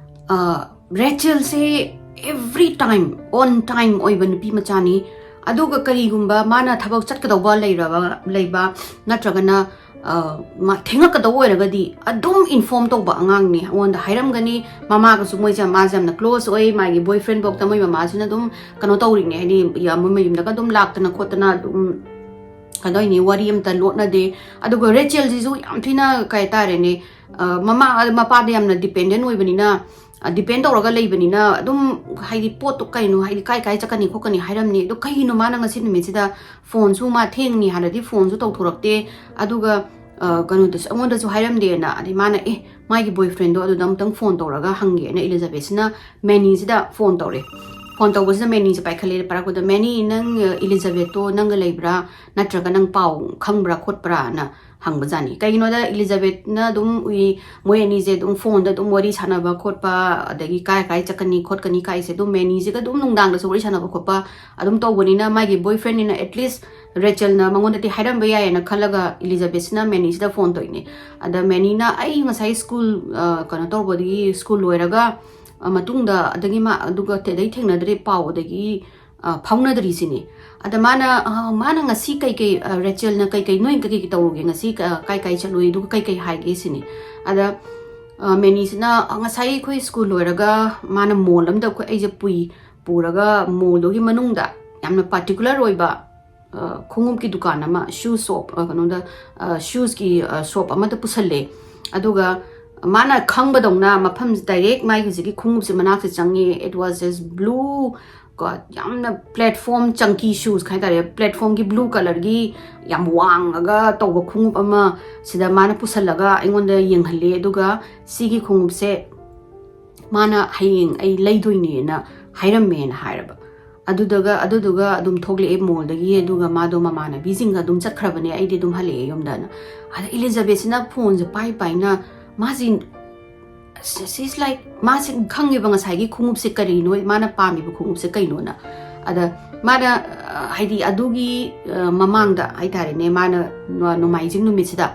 ꯑ, ꯔꯦꯆꯦꯜꯁꯦ every time on time ꯑꯣꯏꯕ ꯅꯨꯄꯤ ꯃꯆꯥꯅꯤ꯫ ꯑꯗꯨꯒ ꯀꯔꯤꯒꯨꯝꯕ ꯃꯥꯅ ꯊꯕꯛ ꯆꯠꯀꯗꯧꯕ ꯂꯩꯔꯕ, ꯂꯩꯕ, ꯅꯠꯇ꯭ꯔꯒꯅ, ꯑ, ꯃꯥ ꯊꯦꯡꯉꯛꯀꯗꯧꯕ ꯑꯣꯏꯔꯒꯗꯤ ꯑꯗꯨꯝ inform ꯇꯧꯕ ꯑꯉꯥꯡꯅꯤ꯫ ꯑꯩꯉꯣꯟꯗ ꯍꯥꯏꯔꯝꯒꯅꯤ꯫ ꯃꯃꯥꯒꯁꯨ ꯃꯣꯏꯁꯦ, ꯃꯥꯁꯦ ꯌꯥꯝꯅ close ꯑꯣꯏ꯫ ꯃꯥꯒꯤ boyfriend ꯐꯥꯎꯗ ꯃꯣꯏ ꯃꯃꯥꯁꯤꯅ ꯑꯗꯨꯝ ꯀꯩꯅꯣ ꯇꯧꯔꯤꯅꯦ, ꯍꯥꯏꯗꯤ, ꯌꯥ-, ꯃꯣꯏ ꯃꯌꯨꯝꯗꯒ ꯑꯗꯨꯝ ꯂꯥꯛꯇꯅ ꯈꯣꯠꯇꯅ ꯑꯗꯨꯝ ꯀꯩꯗꯧꯅꯤ, ꯋꯥꯔꯤ ꯑꯝꯇ ꯂꯣꯠꯅꯗꯦ꯫ ꯑꯗꯨꯒ ꯔꯦꯆꯦꯜꯁꯤꯁꯨ ꯌꯥꯝ ꯊꯤꯅ ꯀꯩ ꯍꯥꯏꯇꯥꯔꯦꯅꯦ, ꯃꯃꯥ ꯃꯄꯥꯗ ꯌꯥꯝꯅ ꯗꯤꯄꯦꯟꯗꯦꯟ ꯑꯣꯏꯕꯅꯤꯅ, ꯗꯤꯄꯦꯟ ꯇꯧꯔꯒ ꯂꯩꯕꯅꯤꯅ ꯑꯗꯨꯝ, ꯍꯥꯏꯗꯤ ꯄꯣꯠꯇꯣ ꯀꯩꯅꯣ, ꯍꯥꯏꯗꯤ ꯀꯥꯏ ꯀꯥꯏ ꯆꯠꯀꯅꯤ ꯈꯣꯠꯀꯅꯤ ꯍꯥꯏꯔꯝꯅꯤ꯫ ꯑꯗꯣ ꯀꯩꯒꯤꯅꯣ ꯃꯥꯅ ꯉꯁꯤ ꯅꯨꯃꯤꯠꯁꯤꯗ ꯐꯣꯟꯁꯨ, ꯃꯥ ꯊꯦꯡꯅꯤ ꯍꯥꯏꯔꯗꯤ ꯐꯣꯟꯁꯨ ꯇꯧꯊꯣꯔꯛꯇꯦ, ꯑꯗꯨꯒ ꯀꯩꯅꯣꯗꯁꯨ, ꯑꯩꯉꯣꯟꯗꯁꯨ ꯍꯥꯏꯔꯝꯗꯦꯅ꯫ ꯑꯗꯩ ꯃꯥꯅ, ꯑꯦ, ꯃꯥꯒꯤ ꯕꯣꯏ ꯐ꯭ꯔꯦꯟꯗꯣ ꯑꯗꯨꯗ ꯑꯃꯨꯛꯇꯪ ꯐꯣꯟ ꯇꯧꯔꯒ ꯍꯪꯒꯦꯅ ꯏꯂꯤꯖꯥꯕꯦꯠꯁꯤꯅ ꯃꯦꯅꯤꯁꯤꯗ ꯐꯣꯟ ꯇꯧꯔꯦ꯫ ꯐꯣꯟ ꯇꯧꯕꯁꯤꯗ ꯃꯦꯅꯤꯁꯦ ꯄꯥꯏꯈꯠꯂꯦ꯫ ꯄꯥꯏꯔꯛꯄꯗ, "ꯃꯦꯅꯤ, ꯅꯪ ꯏꯂꯤꯖꯥꯕꯦꯠꯇꯣ ꯅꯪꯒ ꯂꯩꯕ꯭ꯔꯥ, ꯅꯠꯇ꯭ꯔꯒ ꯅꯪ ꯄꯥꯎ ꯈꯪꯕ꯭ꯔꯥ ꯈꯣꯠꯄ꯭ꯔꯥꯅ?" ꯍꯪꯕꯖꯥꯠꯅꯤ꯫ ꯀꯩꯒꯤꯅꯣꯗ ꯏꯂꯤꯖꯥꯕꯦꯠꯅ ꯑꯗꯨꯝ ꯎꯏ, ꯃꯣꯏ ꯑꯅꯤꯁꯦ ꯑꯗꯨꯝ ꯐꯣꯟꯗ ꯑꯗꯨꯝ ꯋꯥꯔꯤ ꯁꯥꯟꯅꯕ ꯈꯣꯠꯄ, ꯑꯗꯒꯤ ꯀꯥꯏ ꯀꯥꯏ ꯆꯠꯀꯅꯤ ꯈꯣꯠꯀꯅꯤ ꯀꯥꯏꯁꯦ ꯑꯗꯨꯝ ꯃꯦꯅꯤꯁꯤꯒ ꯑꯗꯨꯝ ꯅꯨꯡꯗꯥꯡꯗꯁꯨ ꯋꯥꯔꯤ ꯁꯥꯟꯅꯕ ꯈꯣꯠꯄ ꯑꯗꯨꯝ ꯇꯧꯕꯅꯤꯅ, ꯃꯥꯒꯤ ꯕꯣꯏ ꯐ꯭ꯔꯦꯟꯅꯤꯅ ꯑꯦꯠꯂꯤꯁ ꯔꯦꯆꯦꯜꯅ ꯃꯉꯣꯟꯗꯗꯤ ꯍꯥꯏꯔꯝꯕ ꯌꯥꯏꯌꯦꯅ ꯈꯜꯂꯒ ꯏꯂꯤꯖꯥꯕꯦꯠꯁꯤꯅ ꯃꯦꯅꯤꯁꯤꯗ ꯐꯣꯟ ꯇꯧꯔꯤꯅꯦ꯫ ꯑꯗ ꯃꯦꯅꯤꯅ, "ꯑꯩ ꯉꯁꯥꯏ ꯁ꯭ꯀꯨꯜ, ꯑ, ꯀꯩꯅꯣ ꯇꯧꯕꯗꯒꯤ, ꯁ꯭ꯀꯨꯜ ꯂꯣꯏꯔꯒ, ꯑ, ꯃꯇꯨꯡꯗ ꯑꯗꯒꯤ ꯃꯥ ꯑꯗꯨꯒ ꯑꯗꯩ ꯊꯦꯡꯅꯗ꯭ꯔꯦ, ꯄꯥꯎ ꯑꯗꯒꯤ, ꯑ, ꯐꯥꯎꯅꯗ꯭ꯔꯤꯁꯤꯅꯤ"꯫ ꯑꯗ ꯃꯥꯅ, ꯑ, ꯃꯥꯅ ꯉꯁꯤ ꯀꯩꯀꯩ, ꯑ, ꯔꯦꯆꯦꯜꯅ ꯀꯩꯀꯩ, ꯅꯣꯏ ꯀꯩꯀꯩ ꯇꯧꯔꯨꯒꯦ ꯉꯁꯤ, ꯀ-, ꯀꯥꯏ ꯀꯥꯏ ꯆꯠꯂꯨꯏ, ꯑꯗꯨꯒ ꯀꯩꯀꯩ ꯍꯥꯏꯒꯦ ꯁꯤꯅꯤ꯫ ꯑꯗ, ꯑ, ꯃꯦꯅꯤꯁꯤꯅ, "ꯑ, ꯉꯁꯥꯏ ꯑꯩꯈꯣꯏ ꯁ꯭ꯀꯨꯜ ꯂꯣꯏꯔꯒ ꯃꯥꯅ ꯃꯣꯜ ꯑꯃꯗ ꯑꯩꯈꯣꯏ, ꯑꯩꯁꯦ ꯄꯨꯏ, ꯄꯨꯔꯒ ꯃꯣꯜꯗꯨꯒꯤ ꯃꯅꯨꯡꯗ ꯌꯥꯝꯅ ꯄꯥꯔꯇꯤꯀꯨꯂꯔ ꯑꯣꯏꯕ, ꯑ, ꯈꯣꯡꯎꯞꯀꯤ ꯗꯨꯀꯥꯟ ꯑꯃ, ꯁꯨ ꯁꯣꯞ, ꯑ, ꯀꯩꯅꯣꯗ, ꯑ, ꯁꯨꯁꯀꯤ, ꯑ, ꯁꯣꯞ ꯑꯃꯗ ꯄꯨꯁꯜꯂꯦ꯫ ꯑꯗꯨꯒ ꯃꯥꯅ ꯈꯪꯕꯗꯧꯅ ꯃꯐꯝꯁꯦ ꯗꯥꯏꯔꯦꯛ ꯃꯥꯒꯤ ꯍꯧꯖꯤꯛꯀꯤ ꯈꯣꯡꯎꯞꯁꯦ ꯃꯅꯥꯛꯁꯦ ꯆꯪꯉꯦ꯫ It was this blue, ꯀꯣ, ꯌꯥꯝꯅ ꯄ꯭ꯂꯦꯠꯐꯣꯝ ꯆꯪꯀꯤ ꯁꯨꯁ ꯍꯥꯏꯇꯥꯔꯦ, ꯄ꯭ꯂꯦꯠꯐꯣꯝꯒꯤ ꯕ꯭ꯂꯨ ꯀꯂꯔꯒꯤ ꯌꯥꯝ ꯋꯥꯡꯉꯒ ꯇꯧꯕ ꯈꯣꯡꯎꯞ ꯑꯃ ꯁꯤꯗ ꯃꯥꯅ ꯄꯨꯁꯜꯂꯒ ꯑꯩꯉꯣꯟꯗ ꯌꯦꯡꯍꯜꯂꯦ꯫ ꯑꯗꯨꯒ ꯁꯤꯒꯤ ꯈꯣꯡꯎꯞꯁꯦ ꯃꯥꯅ ꯍꯌꯦꯡ ꯑꯩ ꯂꯩꯗꯣꯏꯅꯦꯅ ꯍꯥꯏꯔꯝꯃꯦꯅ ꯍꯥꯏꯔꯕ꯫ ꯑꯗꯨꯗꯨꯒ, ꯑꯗꯨꯗꯨꯒ ꯑꯗꯨꯝ ꯊꯣꯛꯂꯛꯑꯦ ꯃꯣꯜꯗꯒꯤ, ꯑꯗꯨꯒ ꯃꯥꯗꯣ ꯃꯃꯥꯟꯅꯕꯤꯁꯤꯡꯒ ꯑꯗꯨꯝ ꯆꯠꯈ꯭ꯔꯕꯅꯦ, ꯑꯩꯗꯤ ꯑꯗꯨꯝ ꯍꯜꯂꯛꯑꯦ ꯌꯨꯝꯗꯅ꯫ ꯑꯗ ꯏꯂꯤꯖꯥꯕꯦꯠꯁꯤꯅ ꯐꯣꯟꯁꯦ ꯄꯥꯏ ꯄꯥꯏꯅ ꯃꯥꯁꯤ, she's like, ꯃꯥꯁꯦ ꯈꯪꯉꯦꯕ ꯉꯁꯥꯏꯒꯤ ꯈꯣꯡꯎꯞꯁꯦ ꯀꯔꯤꯅꯣ, ꯃꯥꯅ ꯄꯥꯝꯃꯤꯕ ꯈꯣꯡꯎꯞꯁꯦ ꯀꯩꯅꯣꯅ꯫ ꯑꯗ ꯃꯥꯅ, ꯑ, ꯍꯥꯏꯗꯤ ꯑꯗꯨꯒꯤ, ꯑ, ꯃꯃꯥꯡꯗ ꯍꯥꯏꯇꯥꯔꯦꯅꯦ, ꯃꯥꯅ ꯅꯣ-, ꯅꯣꯡꯃꯥꯏꯖꯤꯡ ꯅꯨꯃꯤꯠꯁꯤꯗ,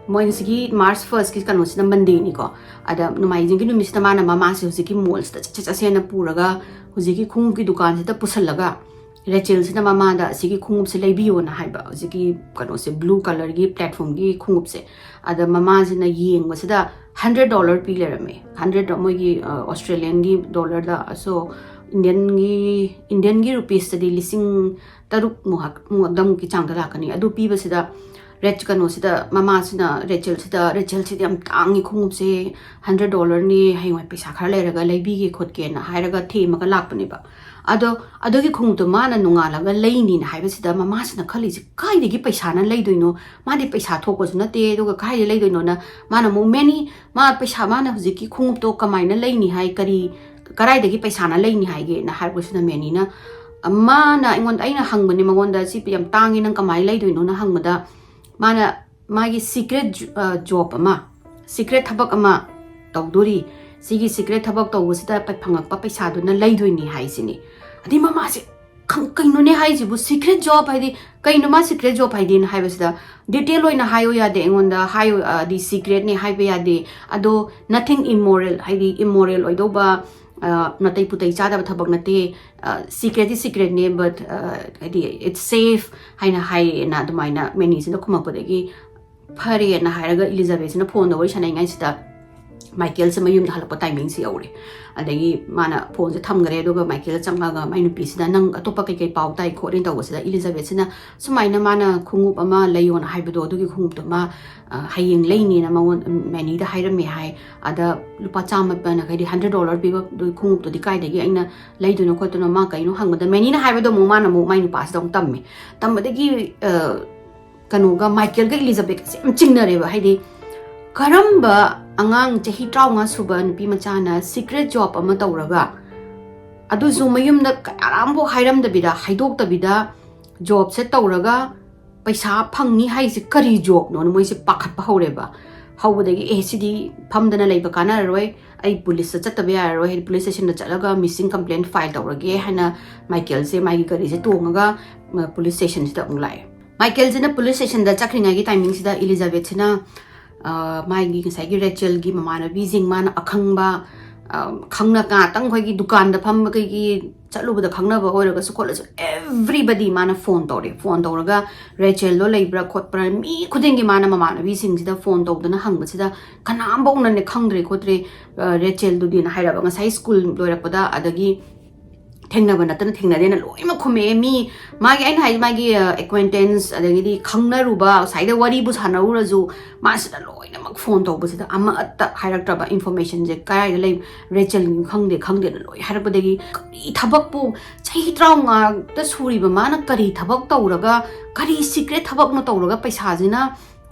ꯃꯣꯏ ꯉꯁꯤꯒꯤ ꯃꯥꯔꯆ ꯐꯥꯔꯁꯀꯤ ꯀꯩꯅꯣꯁꯤꯅ ꯃꯟꯗꯦꯅꯤꯀꯣ꯫ ꯑꯗ ꯅꯣꯡꯃꯥꯏꯖꯤꯡꯒꯤ ꯅꯨꯃꯤꯠꯁꯤꯗ ꯃꯥꯅ ꯃꯃꯥꯁꯦ ꯍꯧꯖꯤꯛꯀꯤ ꯃꯣꯜꯁꯤꯗ ꯆꯠꯁꯦ ꯆꯠꯁꯦꯅ ꯄꯨꯔꯒ ꯍꯧꯖꯤꯛꯀꯤ ꯈꯣꯡꯎꯞꯀꯤ ꯗꯨꯀꯥꯟꯁꯤꯗ ꯄꯨꯁꯜꯂꯒ ꯔꯦꯆꯦꯜꯁꯤꯅ ꯃꯃꯥꯗ ꯑꯁꯤꯒꯤ ꯈꯣꯡꯎꯞꯁꯦ ꯂꯩꯕꯤꯌꯣꯅ ꯍꯥꯏꯕ, ꯍꯧꯖꯤꯛꯀꯤ ꯀꯩꯅꯣꯁꯦ, ꯕ꯭ꯂꯨ ꯀꯂꯔꯒꯤ ꯄ꯭ꯂꯦꯠꯐꯣꯝꯒꯤ ꯈꯣꯡꯎꯞꯁꯦ꯫ ꯑꯗ ꯃꯃꯥꯁꯤꯅ ꯌꯦꯡꯕꯁꯤꯗ ꯍꯟꯗ꯭ꯔꯦꯠ ꯗꯣꯂꯔ ꯄꯤ ꯂꯩꯔꯝꯃꯦ, ꯍꯟꯗ꯭ꯔꯦꯠ, ꯃꯣꯏꯒꯤ, ꯑ, ꯑꯣꯁꯇ꯭ꯔꯦꯂꯤꯌꯟꯒꯤ ꯗꯣꯂꯔꯗ꯫ So, ꯏꯟꯗꯤꯌꯟꯒꯤ ꯏꯟꯗꯤꯌꯟꯒꯤ ꯔꯨꯄꯤꯁꯇꯗꯤ ꯂꯤꯁꯤꯡ ꯇꯔꯨꯛꯃꯨꯛ ꯍꯥꯛ- ꯃꯨꯛ ꯑꯗꯨꯃꯨꯛꯀꯤ ꯆꯥꯡꯗ ꯂꯥꯛꯀꯅꯤ꯫ ꯑꯗꯨ ꯄꯤꯕꯁꯤꯗ ꯔꯦꯠ ꯀꯩꯅꯣꯁꯤꯗ ꯃꯃꯥꯁꯤꯅ ꯔꯦꯆꯦꯜꯁꯤꯗ, "ꯔꯦꯆꯦꯜꯁꯤꯗꯤ ꯌꯥꯝ ꯇꯥꯡꯉꯤ ꯈꯣꯡꯎꯞꯁꯦ, ꯍꯟꯗ꯭ꯔꯦꯠ ꯗꯣꯂꯔꯅꯤ, ꯍꯌꯦꯡꯋꯥꯏ ꯄꯩꯁꯥ ꯈꯔ ꯂꯩꯔꯒ ꯂꯩꯕꯤꯒꯦ ꯈꯣꯠꯀꯦꯅ" ꯍꯥꯏꯔꯒ ꯊꯦꯝꯃꯒ ꯂꯥꯛꯄꯅꯦꯕ꯫ ꯑꯗꯣ ꯑꯗꯨꯒꯤ ꯈꯣꯡꯎꯞꯇꯣ ꯃꯥꯅ ꯅꯣꯡꯉꯥꯜꯂꯒ ꯂꯩꯅꯤꯅ ꯍꯥꯏꯕꯁꯤꯗ ꯃꯃꯥꯁꯤꯅ ꯈꯜꯂꯤꯁꯦ, "ꯀꯥꯏꯗꯒꯤ ꯄꯩꯁꯥꯅ ꯂꯩꯗꯣꯏꯅꯣ? ꯃꯥꯗꯤ ꯄꯩꯁꯥ ꯊꯣꯛꯄꯁꯨ ꯅꯠꯇꯦ, ꯑꯗꯨꯒ ꯀꯥꯏꯗ ꯂꯩꯗꯣꯏꯅꯣꯅ?" ꯃꯥꯅ ꯑꯃꯨꯛ ꯃꯦꯅꯤ, ꯃꯥ ꯄꯩꯁꯥ, ꯃꯥꯅ ꯍꯧꯖꯤꯛꯀꯤ ꯈꯣꯡꯎꯞꯇꯣ ꯀꯃꯥꯏꯅ ꯂꯩꯅꯤ ꯍꯥꯏ, ꯀꯔꯤ, ꯀꯗꯥꯏꯗꯒꯤ ꯄꯩꯁꯥꯅ ꯂꯩꯅꯤ ꯍꯥꯏꯒꯦꯅ ꯍꯥꯏꯔꯛꯄꯁꯤꯗ ꯃꯦꯅꯤꯅ, ꯑ, ꯃꯥꯅ ꯑꯩꯉꯣꯟꯗ, ꯑꯩꯅ ꯍꯪꯕꯅꯦ ꯃꯉꯣꯟꯗ, "ꯁꯤ ꯌꯥꯝ ꯇꯥꯡꯉꯤ, ꯅꯪ ꯀꯃꯥꯏꯅ ꯂꯩꯗꯣꯏꯅꯣꯅ?" ꯍꯪꯕꯗ ꯃꯥꯅ ꯃꯥꯒꯤ ꯁꯤꯀ꯭ꯔꯦꯠ ꯖꯨ-, ꯑ, ꯖꯣꯕ ꯑꯃ, ꯁꯤꯀ꯭ꯔꯦꯠ ꯊꯕꯛ ꯑꯃ ꯇꯧꯗꯣꯔꯤ, ꯁꯤꯒꯤ ꯁꯤꯀ꯭ꯔꯦꯠ ꯊꯕꯛ ꯇꯧꯕꯁꯤꯗ ꯄ-, ꯐꯪꯉꯛꯄ ꯄꯩꯁꯥꯗꯨꯅ ꯂꯩꯗꯣꯏꯅꯤ ꯍꯥꯏꯁꯤꯅꯤ꯫ ꯑꯗꯩ ꯃꯃꯥꯁꯦ, "ꯈꯪ-, ꯀꯩꯅꯣꯅꯦ ꯍꯥꯏꯁꯤꯕꯨ? ꯁꯤꯀ꯭ꯔꯦꯠ ꯖꯣꯕ ꯍꯥꯏꯗꯤ ꯀꯩꯅꯣ? ꯃꯥ ꯁꯤꯀ꯭ꯔꯦꯠ ꯖꯣꯕ ꯍꯥꯏꯗꯤꯅ?" ꯍꯥꯏꯕꯁꯤꯗ, "ꯗꯤꯇꯦꯜ ꯑꯣꯏꯅ ꯍꯥꯏꯌꯣ ꯌꯥꯗꯦ ꯑꯩꯉꯣꯟꯗ, ꯍꯥꯏꯌꯣ, ꯑ, ꯗꯤ ꯁꯤꯀ꯭ꯔꯦꯠꯅꯦ ꯍꯥꯏꯕ ꯌꯥꯗꯦ, ꯑꯗꯣ nothing immoral, ꯍꯥꯏꯗꯤ ꯏꯃꯣꯔꯦꯜ ꯑꯣꯏꯗꯧꯕ, ꯑ, ꯅꯥꯇꯩ ꯄꯨꯇꯩ ꯆꯥꯗꯕ ꯊꯕꯛ ꯅꯠꯇꯦ, ꯁꯤꯀ꯭ꯔꯦꯠꯇꯤ ꯁꯤꯀ꯭ꯔꯦꯠꯅꯦ, but, ꯑ, ꯍꯥꯏꯗꯤ it's safe" ꯍꯥꯏꯅ ꯍꯥꯏꯌꯦꯅ ꯑꯗꯨꯃꯥꯏꯅ ꯃꯦꯅꯤꯁꯤꯅ ꯈꯨꯝꯃꯛꯄꯗꯒꯤ, "ꯐꯔꯦꯅ" ꯍꯥꯏꯔꯒ ꯏꯂꯤꯖꯥꯕꯦꯠꯁꯤꯅ ꯐꯣꯟꯗ ꯋꯥꯔꯤ ꯁꯥꯟꯅꯔꯤꯉꯩꯁꯤꯗ ꯃꯥꯏꯀꯦꯜꯁꯦ ꯃꯌꯨꯝꯗ ꯍꯜꯂꯛꯄ ꯇꯥꯏꯃꯤꯡꯁꯦ ꯌꯧꯔꯦ꯫ ꯑꯗꯒꯤ ꯃꯥꯅ ꯐꯣꯟꯁꯦ ꯊꯝꯈ꯭ꯔꯦ, ꯑꯗꯨꯒ ꯃꯥꯏꯀꯦꯜ ꯆꯪꯉꯒ ꯃꯥꯏ ꯅꯨꯄꯤꯁꯤꯗ, "ꯅꯪ ꯑꯇꯣꯞꯄ ꯀꯩꯀꯩ ꯄꯥꯎ ꯇꯥꯏ ꯈꯣꯠꯂꯤ?" ꯇꯧꯕꯁꯤꯗ ꯏꯂꯤꯖꯥꯕꯦꯠꯁꯤꯅ ꯁꯨꯃꯥꯏꯅ ꯃꯥꯅ ꯈꯣꯡꯎꯞ ꯑꯃ ꯂꯩꯌꯣꯅ ꯍꯥꯏꯕꯗꯣ, ꯑꯗꯨꯒꯤ ꯈꯣꯡꯎꯞꯇꯨ ꯃꯥ, ꯑ, ꯍꯌꯦꯡ ꯂꯩꯅꯤꯅ ꯃꯉꯣꯟ, ꯃꯦꯅꯤꯗ ꯍꯥꯏꯔꯝꯃꯦ ꯍꯥꯏ꯫ ꯑꯗ ꯂꯨꯄꯥ ꯆꯥꯝꯃ ꯄꯤꯅ, ꯍꯥꯏꯗꯤ ꯍꯟꯗ꯭ꯔꯦꯠ ꯗꯣꯂꯔ ꯄꯤꯕ ꯈꯣꯡꯎꯞꯇꯨꯗꯤ ꯀꯥꯏꯗꯒꯤ ꯑꯩꯅ ꯂꯩꯗꯣꯏꯅꯣ ꯈꯣꯠꯇꯣꯏꯅꯣ ꯃꯥ ꯀꯩꯅꯣ ꯍꯪꯕꯗ, ꯃꯦꯅꯤꯅ ꯍꯥꯏꯕꯗꯣ ꯑꯃꯨꯛ ꯃꯥꯅ ꯑꯃꯨꯛ ꯃꯥꯏ ꯅꯨꯄꯥꯁꯤꯗ ꯑꯃꯨꯛ ꯇꯝꯃꯦ꯫ ꯇꯝꯕꯗꯒꯤ, ꯑ, ꯀꯩꯅꯣꯒ ꯃꯥꯏꯀꯦꯜꯒ ꯏꯂꯤꯖꯥꯕꯦꯠꯀꯁꯦ ꯌꯥꯝ ꯆꯤꯡꯅꯔꯦꯕ꯫ ꯍꯥꯏꯗꯤ ꯀꯔꯝꯕ ꯑꯉꯥꯡ ꯆꯍꯤ ꯇꯔꯥꯃꯉꯥ ꯁꯨꯕ ꯅꯨꯄꯤ ꯃꯆꯥꯅ ꯁꯤꯀ꯭ꯔꯦꯠ ꯖꯣꯕ ꯑꯃ ꯇꯧꯔꯒ, ꯑꯗꯨꯁꯨ ꯃꯌꯨꯝꯗ ꯀꯅꯥꯝꯐꯥꯎ ꯍꯥꯏꯔꯝꯗꯕꯤꯗ, ꯍꯥꯏꯗꯣꯛꯇꯕꯤꯗ ꯖꯣꯕꯁꯦ ꯇꯧꯔꯒ ꯄꯩꯁꯥ ꯐꯪꯅꯤ ꯍꯥꯏꯁꯦ ꯀꯔꯤ ꯖꯣꯕꯅꯣꯅ ꯃꯣꯏꯁꯦ ꯄꯥꯈꯠꯄ ꯍꯧꯔꯦꯕ꯫ ꯍꯧꯕꯗꯒꯤ, "ꯑꯦ, ꯁꯤꯗꯤ ꯐꯝꯗꯅ ꯂꯩꯕ ꯀꯥꯟꯅꯔꯔꯣꯏ, ꯑꯩ ꯄꯨꯂꯤꯁꯇ ꯆꯠꯇꯕ ꯌꯥꯔꯔꯣꯏ", ꯍꯥꯏꯗꯤ ꯄꯨꯂꯤꯁ ꯁ꯭ꯇꯦꯁꯟꯗ ꯆꯠꯂꯒ ꯃꯤꯁꯤꯡ ꯀꯝꯄ꯭ꯂꯦꯟ ꯐꯥꯏꯜ ꯇꯧꯔꯒꯦ ꯍꯥꯏꯅ ꯃꯥꯏꯀꯦꯜꯁꯦ ꯃꯥꯒꯤ ꯒꯥꯔꯤꯁꯦ ꯇꯣꯡꯉꯒ, ꯃ, ꯄꯨꯂꯤꯁ ꯁ꯭ꯇꯦꯁꯟꯁꯤꯗ ꯑꯃꯨꯛ ꯂꯥꯛꯑꯦ꯫ ꯃꯥꯏꯀꯦꯜꯁꯤꯅ ꯄꯨꯂꯤꯁ ꯁ꯭ꯇꯦꯁꯟꯗ ꯆꯠꯈ꯭ꯔꯤꯉꯩꯒꯤ ꯇꯥꯏꯃꯤꯡꯁꯤꯗ ꯏꯂꯤꯖꯥꯕꯦꯠꯁꯤꯅ, ꯑ, ꯃꯥꯒꯤ ꯉꯁꯥꯏꯒꯤ ꯔꯦꯆꯦꯜꯒꯤ ꯃꯃꯥꯟꯅꯕꯤꯁꯤꯡ, ꯃꯥꯅ ꯑꯈꯪꯕ, ꯑ, ꯈꯪꯅ ꯉꯥꯛꯇꯪ ꯑꯩꯈꯣꯏꯒꯤ ꯗꯨꯀꯥꯟꯗ ꯐꯝꯕ ꯀꯩꯒꯤ ꯆꯠꯂꯨꯕꯗ ꯈꯪꯅꯕ ꯑꯣꯏꯔꯒꯁꯨ ꯈꯣꯠꯂꯁꯨ, everybody ꯃꯥꯅ ꯐꯣꯟ ꯇꯧꯔꯦ꯫ ꯐꯣꯟ ꯇꯧꯔꯒ ꯔꯦꯆꯦꯜꯗꯣ ꯂꯩꯕ꯭ꯔꯥ ꯈꯣꯠꯄ꯭ꯔꯥ, ꯃꯤ ꯈꯨꯗꯤꯡꯒꯤ ꯃꯥꯅ ꯃꯃꯥꯟꯅꯕꯤꯁꯤꯡꯁꯤꯗ ꯐꯣꯟ ꯇꯧꯗꯅ ꯍꯪꯕꯁꯤꯗ ꯀꯅꯥꯝꯐꯥꯎꯅꯅꯦ ꯈꯪꯗ꯭ꯔꯦ ꯈꯣꯠꯇ꯭ꯔꯦ, ꯑ, ꯔꯦꯆꯦꯜꯗꯨꯗꯤꯅ ꯍꯥꯏꯔꯕ꯫ ꯉꯁꯥꯏ ꯁ꯭ꯀꯨꯜ ꯂꯣꯏꯔꯛꯄꯗ, ꯑꯗꯒꯤ ꯊꯦꯡꯅꯕ ꯅꯠꯇꯅ ꯊꯦꯡꯅꯗꯦꯅ ꯂꯣꯏꯅꯃꯛ ꯈꯨꯝꯃꯛꯑꯦ꯫ ꯃꯤ ꯃꯥꯒꯤ, ꯑꯩꯅ ꯍꯥꯏ, ꯃꯥꯒꯤ ꯑꯦꯀ꯭ꯋꯦꯟꯇꯦꯟꯁ, ꯑꯗꯒꯤꯗꯤ ꯈꯪꯅꯔꯨꯕ, ꯉꯁꯥꯏꯗ ꯋꯥꯔꯤꯕꯨ ꯁꯥꯟꯅꯔꯨꯔꯁꯨ, ꯃꯥꯁꯤꯗ ꯂꯣꯏꯅꯃꯛ ꯐꯣꯟ ꯇꯧꯕꯁꯤꯗ ꯑꯃꯠꯇ ꯍꯥꯏꯔꯛꯇ꯭ꯔꯕ꯫ ꯏꯟꯐꯣꯔꯃꯦꯁꯟꯁꯦ ꯀꯗꯥꯏꯗ ꯂꯩ, ꯔꯦꯆꯦꯜ ꯈꯪꯗꯦ, ꯈꯪꯗꯦꯅ ꯂꯣꯏ ꯍꯥꯏꯔꯛꯄꯗꯒꯤ, ꯀꯔꯤ ꯊꯕꯛꯄꯨ, ꯆꯍꯤ ꯇꯔꯥꯃꯉꯥꯗ ꯁꯨꯔꯤꯕ ꯃꯥꯅ ꯀꯔꯤ ꯊꯕꯛ ꯇꯧꯔꯒ, ꯀꯔꯤ ꯁꯤꯀ꯭ꯔꯦꯠ ꯊꯕꯛꯅꯣ ꯇꯧꯔꯒ ꯄꯩꯁꯥꯁꯤꯅ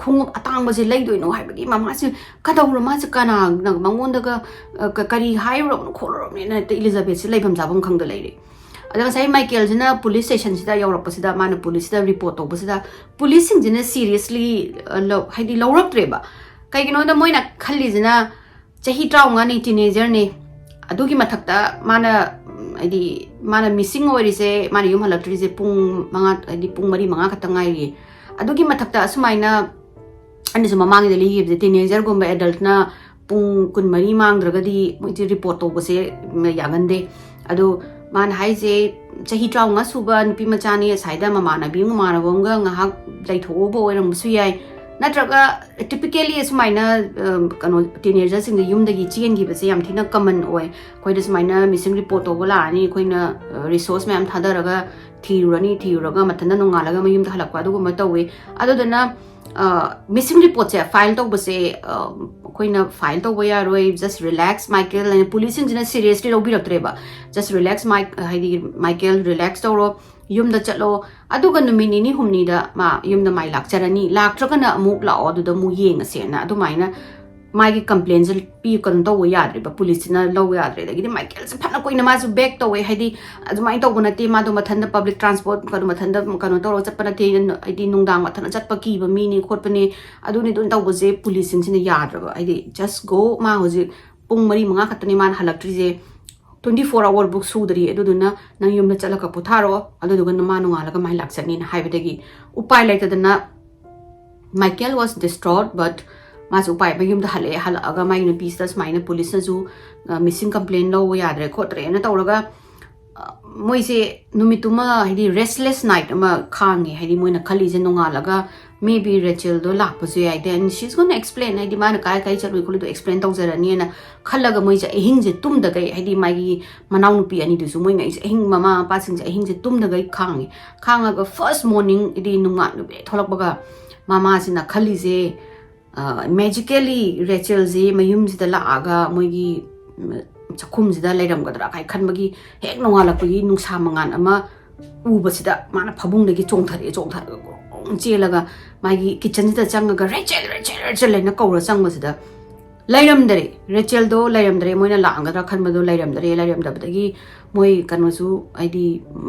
ꯈꯣꯡꯎꯞ ꯑꯇꯥꯡꯕꯁꯦ ꯂꯩꯗꯣꯏꯅꯣ ꯍꯥꯏꯕꯒꯤ ꯃꯃꯥꯁꯦ ꯀꯗꯧꯔ, ꯃꯥꯁꯦ ꯀꯅꯥꯅ ꯃꯉꯣꯟꯗꯒ, ꯑ, ꯀ-, ꯀꯔꯤ ꯍꯥꯏꯔꯨꯔꯕꯅꯣ ꯈꯣꯠꯂꯨꯔꯕꯅꯤꯅ ꯍꯦꯛꯇ ꯏꯂꯤꯖꯥꯕꯦꯠꯁꯦ ꯂꯩꯐꯝ ꯆꯥꯐꯝ ꯈꯪꯗ ꯂꯩꯔꯦ꯫ ꯑꯗ ꯉꯁꯥꯏ ꯃꯥꯏꯀꯦꯜꯁꯤꯅ ꯄꯨꯂꯤꯁ ꯁ꯭ꯇꯦꯁꯟꯁꯤꯗ ꯌꯧꯔꯛꯄꯁꯤꯗ, ꯃꯥꯅ ꯄꯨꯂꯤꯁꯇ ꯔꯤꯄꯣꯔꯠ ꯇꯧꯕꯁꯤꯗ, ꯄꯨꯂꯤꯁꯁꯤꯡꯁꯤꯅ ꯁꯤꯔꯤꯌꯁꯂꯤ, ꯑ, ꯂꯧ-, ꯍꯥꯏꯗꯤ ꯂꯧꯔꯛꯇ꯭ꯔꯦꯕ꯫ ꯀꯩꯒꯤꯅꯣꯗ ꯃꯣꯏꯅ ꯈꯜꯂꯤꯁꯤꯅ, ꯆꯍꯤ ꯇꯔꯥꯃꯉꯥꯅꯤ, ꯇꯤꯅꯦꯖꯔꯅꯤ, ꯑꯗꯨꯒꯤ ꯃꯊꯛꯇ ꯃꯥꯅ, ꯎꯝ, ꯍꯥꯏꯗꯤ ꯃꯥꯅ ꯃꯤꯁꯤꯡ ꯑꯣꯏꯔꯤꯁꯦ, ꯃꯥꯅ ꯌꯨꯝ ꯍꯜꯂꯛꯇ꯭ꯔꯤꯁꯦ ꯄꯨꯡ ꯃꯉꯥ, ꯍꯥꯏꯗꯤ ꯄꯨꯡ ꯃꯔꯤ ꯃꯉꯥ ꯈꯛꯇ ꯉꯥꯏꯔꯤ꯫ ꯑꯗꯨꯒꯤ ꯃꯊꯛꯇ ꯑꯁꯨꯃꯥꯏꯅ, ꯑꯩꯅꯁꯨ ꯃꯃꯥꯡꯒꯤꯗ ꯂꯤꯈꯤꯕꯁꯦ, ꯇꯤꯅꯦꯖꯔꯒꯨꯝꯕ ꯑꯦꯗꯜꯠꯅ ꯄꯨꯡ ꯀꯨꯟꯃꯔꯤ ꯃꯥꯡꯗ꯭ꯔꯒꯗꯤ ꯃꯣꯏꯁꯦ ꯔꯤꯄꯣꯔꯠ ꯇꯧꯕꯁꯦ ꯌꯥꯒꯟꯗꯦ꯫ ꯑꯗꯣ ꯃꯥꯅ ꯍꯥꯏꯁꯦ, ꯆꯍꯤ ꯇꯔꯥꯃꯉꯥ ꯁꯨꯕ ꯅꯨꯄꯤ ꯃꯆꯥꯅꯤ, ꯑꯁꯥꯏꯗ ꯃꯃꯥꯟꯅꯕꯤ ꯃꯃꯥꯟꯅꯕ ꯑꯃꯒ ꯉꯥꯏꯍꯥꯛ ꯂꯩꯊꯣꯛꯎꯕ ꯑꯣꯏꯔꯝꯕꯁꯨ ꯌꯥꯏ, ꯅꯠꯇ꯭ꯔꯒ ꯇꯤꯄꯤꯀꯦꯜꯂꯤ ꯑꯁꯨꯃꯥꯏꯅ, ꯑ, ꯀꯩꯅꯣ, ꯇꯤꯅꯦꯖꯔꯁꯤꯡꯁꯦ ꯌꯨꯝꯗꯒꯤ ꯆꯦꯟꯈꯤꯕꯁꯦ ꯌꯥꯝ ꯊꯤꯅ ꯀꯃꯟ ꯑꯣꯏ꯫ ꯑꯩꯈꯣꯏꯗ ꯁꯨꯃꯥꯏꯅ ꯃꯤꯁꯤꯡ ꯔꯤꯄꯣꯔꯠ ꯇꯧꯕ ꯂꯥꯛꯑꯅꯤ, ꯑꯩꯈꯣꯏꯅ, ꯑ, ꯔꯤꯁꯣꯔꯁ ꯃꯌꯥꯝ ꯊꯥꯗꯔꯒ ꯊꯤꯔꯨꯔꯅꯤ, ꯊꯤꯔꯨꯔꯒ ꯃꯊꯟꯇ ꯅꯣꯡꯉꯥꯜꯂꯒ ꯃꯌꯨꯝꯗ ꯍꯜꯂꯛꯄ, ꯑꯗꯨꯒꯨꯝꯕ ꯇꯧꯋꯤ꯫ ꯑꯗꯨꯗꯨꯅ, ꯑ, ꯃꯤꯁꯤꯡ ꯔꯤꯄꯣꯔꯠꯁꯦ ꯐꯥꯏꯜ ꯇꯧꯕꯁꯦ, ꯑ, ꯑꯩꯈꯣꯏꯅ ꯐꯥꯏꯜ ꯇꯧꯕ ꯌꯥꯔꯣꯏ, just relax, ꯃꯥꯏꯀꯦꯜ, ꯍꯥꯏꯅ ꯄꯨꯂꯤꯁꯁꯤꯡꯁꯤꯅ ꯁꯤꯔꯤꯌꯁꯂꯤ ꯂꯧꯕꯤꯔꯛꯇ꯭ꯔꯦꯕ꯫ Just relax, ꯃꯥꯏꯛ-, ꯍꯥꯏꯗꯤ, ꯃꯥꯏꯀꯦꯜ, ꯔꯤꯂꯦꯛꯁ ꯇꯧꯔꯣ, ꯌꯨꯝꯗ ꯆꯠꯂꯣ, ꯑꯗꯨꯒ ꯅꯨꯃꯤꯠ ꯅꯤꯅꯤ ꯍꯨꯝꯅꯤꯗ ꯃꯥ ꯌꯨꯝꯗ ꯃꯥꯏ ꯂꯥꯛꯆꯔꯅꯤ, ꯂꯥꯛꯇ꯭ꯔꯒꯅ ꯑꯃꯨꯛ ꯂꯥꯛꯑꯣ, ꯑꯗꯨꯗ ꯑꯃꯨꯛ ꯌꯦꯡꯉꯁꯦꯅ ꯑꯗꯨꯃꯥꯏꯅ ꯃꯥꯒꯤ ꯀꯝꯄ꯭ꯂꯦꯟꯁꯦ ꯄꯤ-, ꯀꯩꯅꯣ ꯇꯧꯕ ꯌꯥꯗ꯭ꯔꯦꯕ, ꯄꯨꯂꯤꯁꯁꯤꯅ ꯂꯧꯕ ꯌꯥꯗ꯭ꯔꯦ꯫ ꯑꯗꯒꯤꯗꯤ ꯃꯥꯏꯀꯦꯜꯁꯦ ꯐꯅ ꯀꯨꯏꯅ ꯃꯥꯁꯨ ꯕꯦꯛ ꯇꯧꯋꯦ, ꯍꯥꯏꯗꯤ ꯑꯗꯨꯃꯥꯏꯅ ꯇꯧꯕ ꯅꯠꯇꯦ, ꯃꯥꯗꯣ ꯃꯊꯟꯇ ꯄꯕ꯭ꯂꯤꯛ ꯇ꯭ꯔꯥꯟꯁꯄꯣꯔꯠ ꯀꯩꯅꯣ, ꯃꯊꯟꯇ ꯀꯩꯅꯣ ꯇꯧꯔꯒ ꯆꯠꯄ ꯅꯠꯇꯦ, ꯍꯥꯏꯗꯤ ꯅꯨꯡꯗꯥꯡ ꯃꯊꯟꯇ ꯆꯠꯄ ꯀꯤꯕ ꯃꯤꯅꯤ ꯈꯣꯠꯄꯅꯤ, ꯑꯗꯨꯅꯤ ꯑꯗꯨꯝ ꯇꯧꯕꯁꯦ ꯄꯨꯂꯤꯁꯁꯤꯡꯁꯤꯅ ꯌꯥꯗ꯭ꯔꯕ꯫ ꯍꯥꯏꯗꯤ, "Just go, ꯃꯥ ꯍꯧꯖꯤꯛ ꯄꯨꯡ ꯃꯔꯤ ꯃꯉꯥ ꯈꯛꯇꯅꯤ ꯃꯥꯅ ꯍꯜꯂꯛꯇ꯭ꯔꯤꯁꯦ, twenty four hour book ꯁꯨꯗ꯭ꯔꯤ, ꯑꯗꯨꯗꯨꯅ ꯅꯪ ꯌꯨꯝꯗ ꯆꯠꯂꯒ ꯄꯣꯊꯥꯔꯣ, ꯑꯗꯨꯗꯨꯒ ꯃꯥ ꯅꯣꯡꯉꯥꯜꯂꯒ ꯃꯥꯏ ꯂꯥꯛꯆꯅꯤꯅ" ꯍꯥꯏꯕꯗꯒꯤ ꯎꯄꯥꯏ ꯂꯩꯇꯗꯅ, ꯃꯥꯏꯀꯦꯜ was distraught, but ꯃꯥꯁꯨ ꯎꯄꯥꯏ ꯑꯃ ꯌꯨꯝꯗ ꯍꯜꯂꯛꯑꯦ, ꯍꯜꯂꯛꯑꯒ ꯃꯥꯒꯤ ꯅꯨꯄꯤꯁꯤꯗ ꯁꯨꯃꯥꯏꯅ ꯄꯨꯂꯤꯁꯅꯁꯨ, ꯑ, ꯃꯤꯁꯤꯡ ꯀꯝꯄ꯭ꯂꯦꯟ ꯂꯧꯕ ꯌꯥꯗ꯭ꯔꯦ ꯈꯣꯠꯇ꯭ꯔꯦꯅ ꯇꯧꯔꯒ ꯃꯣꯏꯁꯦ ꯅꯨꯃꯤꯠꯇꯨꯃ ꯍꯥꯏꯗꯤ restless night ꯑꯃ ꯈꯥꯡꯉꯦ꯫ ꯍꯥꯏꯗꯤ ꯃꯣꯏꯅ ꯈꯜꯂꯤꯁꯦ ꯅꯣꯡꯉꯥꯜꯂꯒ maybe ꯔꯦꯆꯦꯜꯗꯣ ꯂꯥꯛꯄꯁꯨ ꯌꯥꯏ, then she's gonna explain, ꯍꯥꯏꯗꯤ ꯃꯥꯅ ꯀꯥꯏ ꯀꯥꯏ ꯆꯠꯂꯨꯏ ꯈꯣꯠꯂꯨꯏꯗꯣ explain ꯇꯧꯖꯔꯅꯤꯅ ꯈꯜꯂꯒ ꯃꯣꯏꯁꯦ ꯑꯍꯤꯡꯁꯦ ꯇꯨꯝꯗꯈꯩ, ꯍꯥꯏꯗꯤ ꯃꯥꯒꯤ ꯃꯅꯥꯎꯅꯨꯄꯤ ꯑꯅꯤꯗꯨꯁꯨ, ꯃꯣꯏꯉꯩꯁꯦ ꯑꯍꯤꯡ, ꯃꯃꯥ ꯃꯄꯥꯁꯤꯡꯁꯦ ꯑꯍꯤꯡꯁꯦ ꯇꯨꯝꯗꯈꯩ ꯈꯥꯡꯉꯦ꯫ ꯈꯥꯡꯉꯒ first morning ꯗꯤ ꯅꯨꯡꯉꯥꯟ ꯅꯨꯃꯤꯠ ꯊꯣꯛꯂꯛꯄꯒ ꯃꯃꯥꯁꯤꯅ ꯈꯜꯂꯤꯁꯦ, ꯃꯦꯖꯤꯀꯦꯜꯂꯤ ꯔꯦꯆꯦꯜꯁꯤ ꯃꯌꯨꯝꯁꯤꯗ ꯂꯥꯛꯑꯒ ꯃꯣꯏꯒꯤ ꯎꯝ, ꯆꯥꯛꯈꯨꯝꯁꯤꯗ ꯂꯩꯔꯝꯒꯗ꯭ꯔꯥ ꯀꯥꯏ ꯈꯟꯕꯒꯤ ꯍꯦꯛ ꯅꯣꯡꯉꯥꯜꯂꯛꯄꯒꯤ ꯅꯨꯡꯁꯥ ꯃꯉꯥꯜ ꯑꯃ ꯎꯕꯁꯤꯗ ꯃꯥꯅ ꯐꯃꯨꯡꯗꯒꯤ ꯆꯣꯡꯊꯔꯛꯑꯦ꯫ ꯆꯣꯡꯊꯔꯒ ꯒ꯭ꯔꯣꯡ ꯆꯦꯜꯂꯒ ꯃꯥꯒꯤ ꯀꯤꯠꯆꯟꯁꯤꯗ ꯆꯪꯉꯒ "ꯔꯦꯆꯦꯜ, ꯔꯦꯆꯦꯜ, ꯔꯦꯆꯦꯜ" ꯍꯥꯏꯅ ꯀꯧꯔ ꯆꯪꯕꯁꯤꯗ ꯂꯩꯔꯝꯗꯔꯦ꯫ ꯔꯦꯆꯦꯜꯗꯣ ꯂꯩꯔꯝꯗꯔꯦ꯫ ꯃꯣꯏꯅ ꯂꯥꯛꯑꯝꯒꯗ꯭ꯔꯥ ꯈꯟꯕꯗꯣ ꯂꯩꯔꯝꯗꯔꯦ꯫ ꯂꯩꯔꯝꯗꯕꯗꯒꯤ ꯃꯣꯏ ꯀꯩꯅꯣꯁꯨ, ꯍꯥꯏꯗꯤ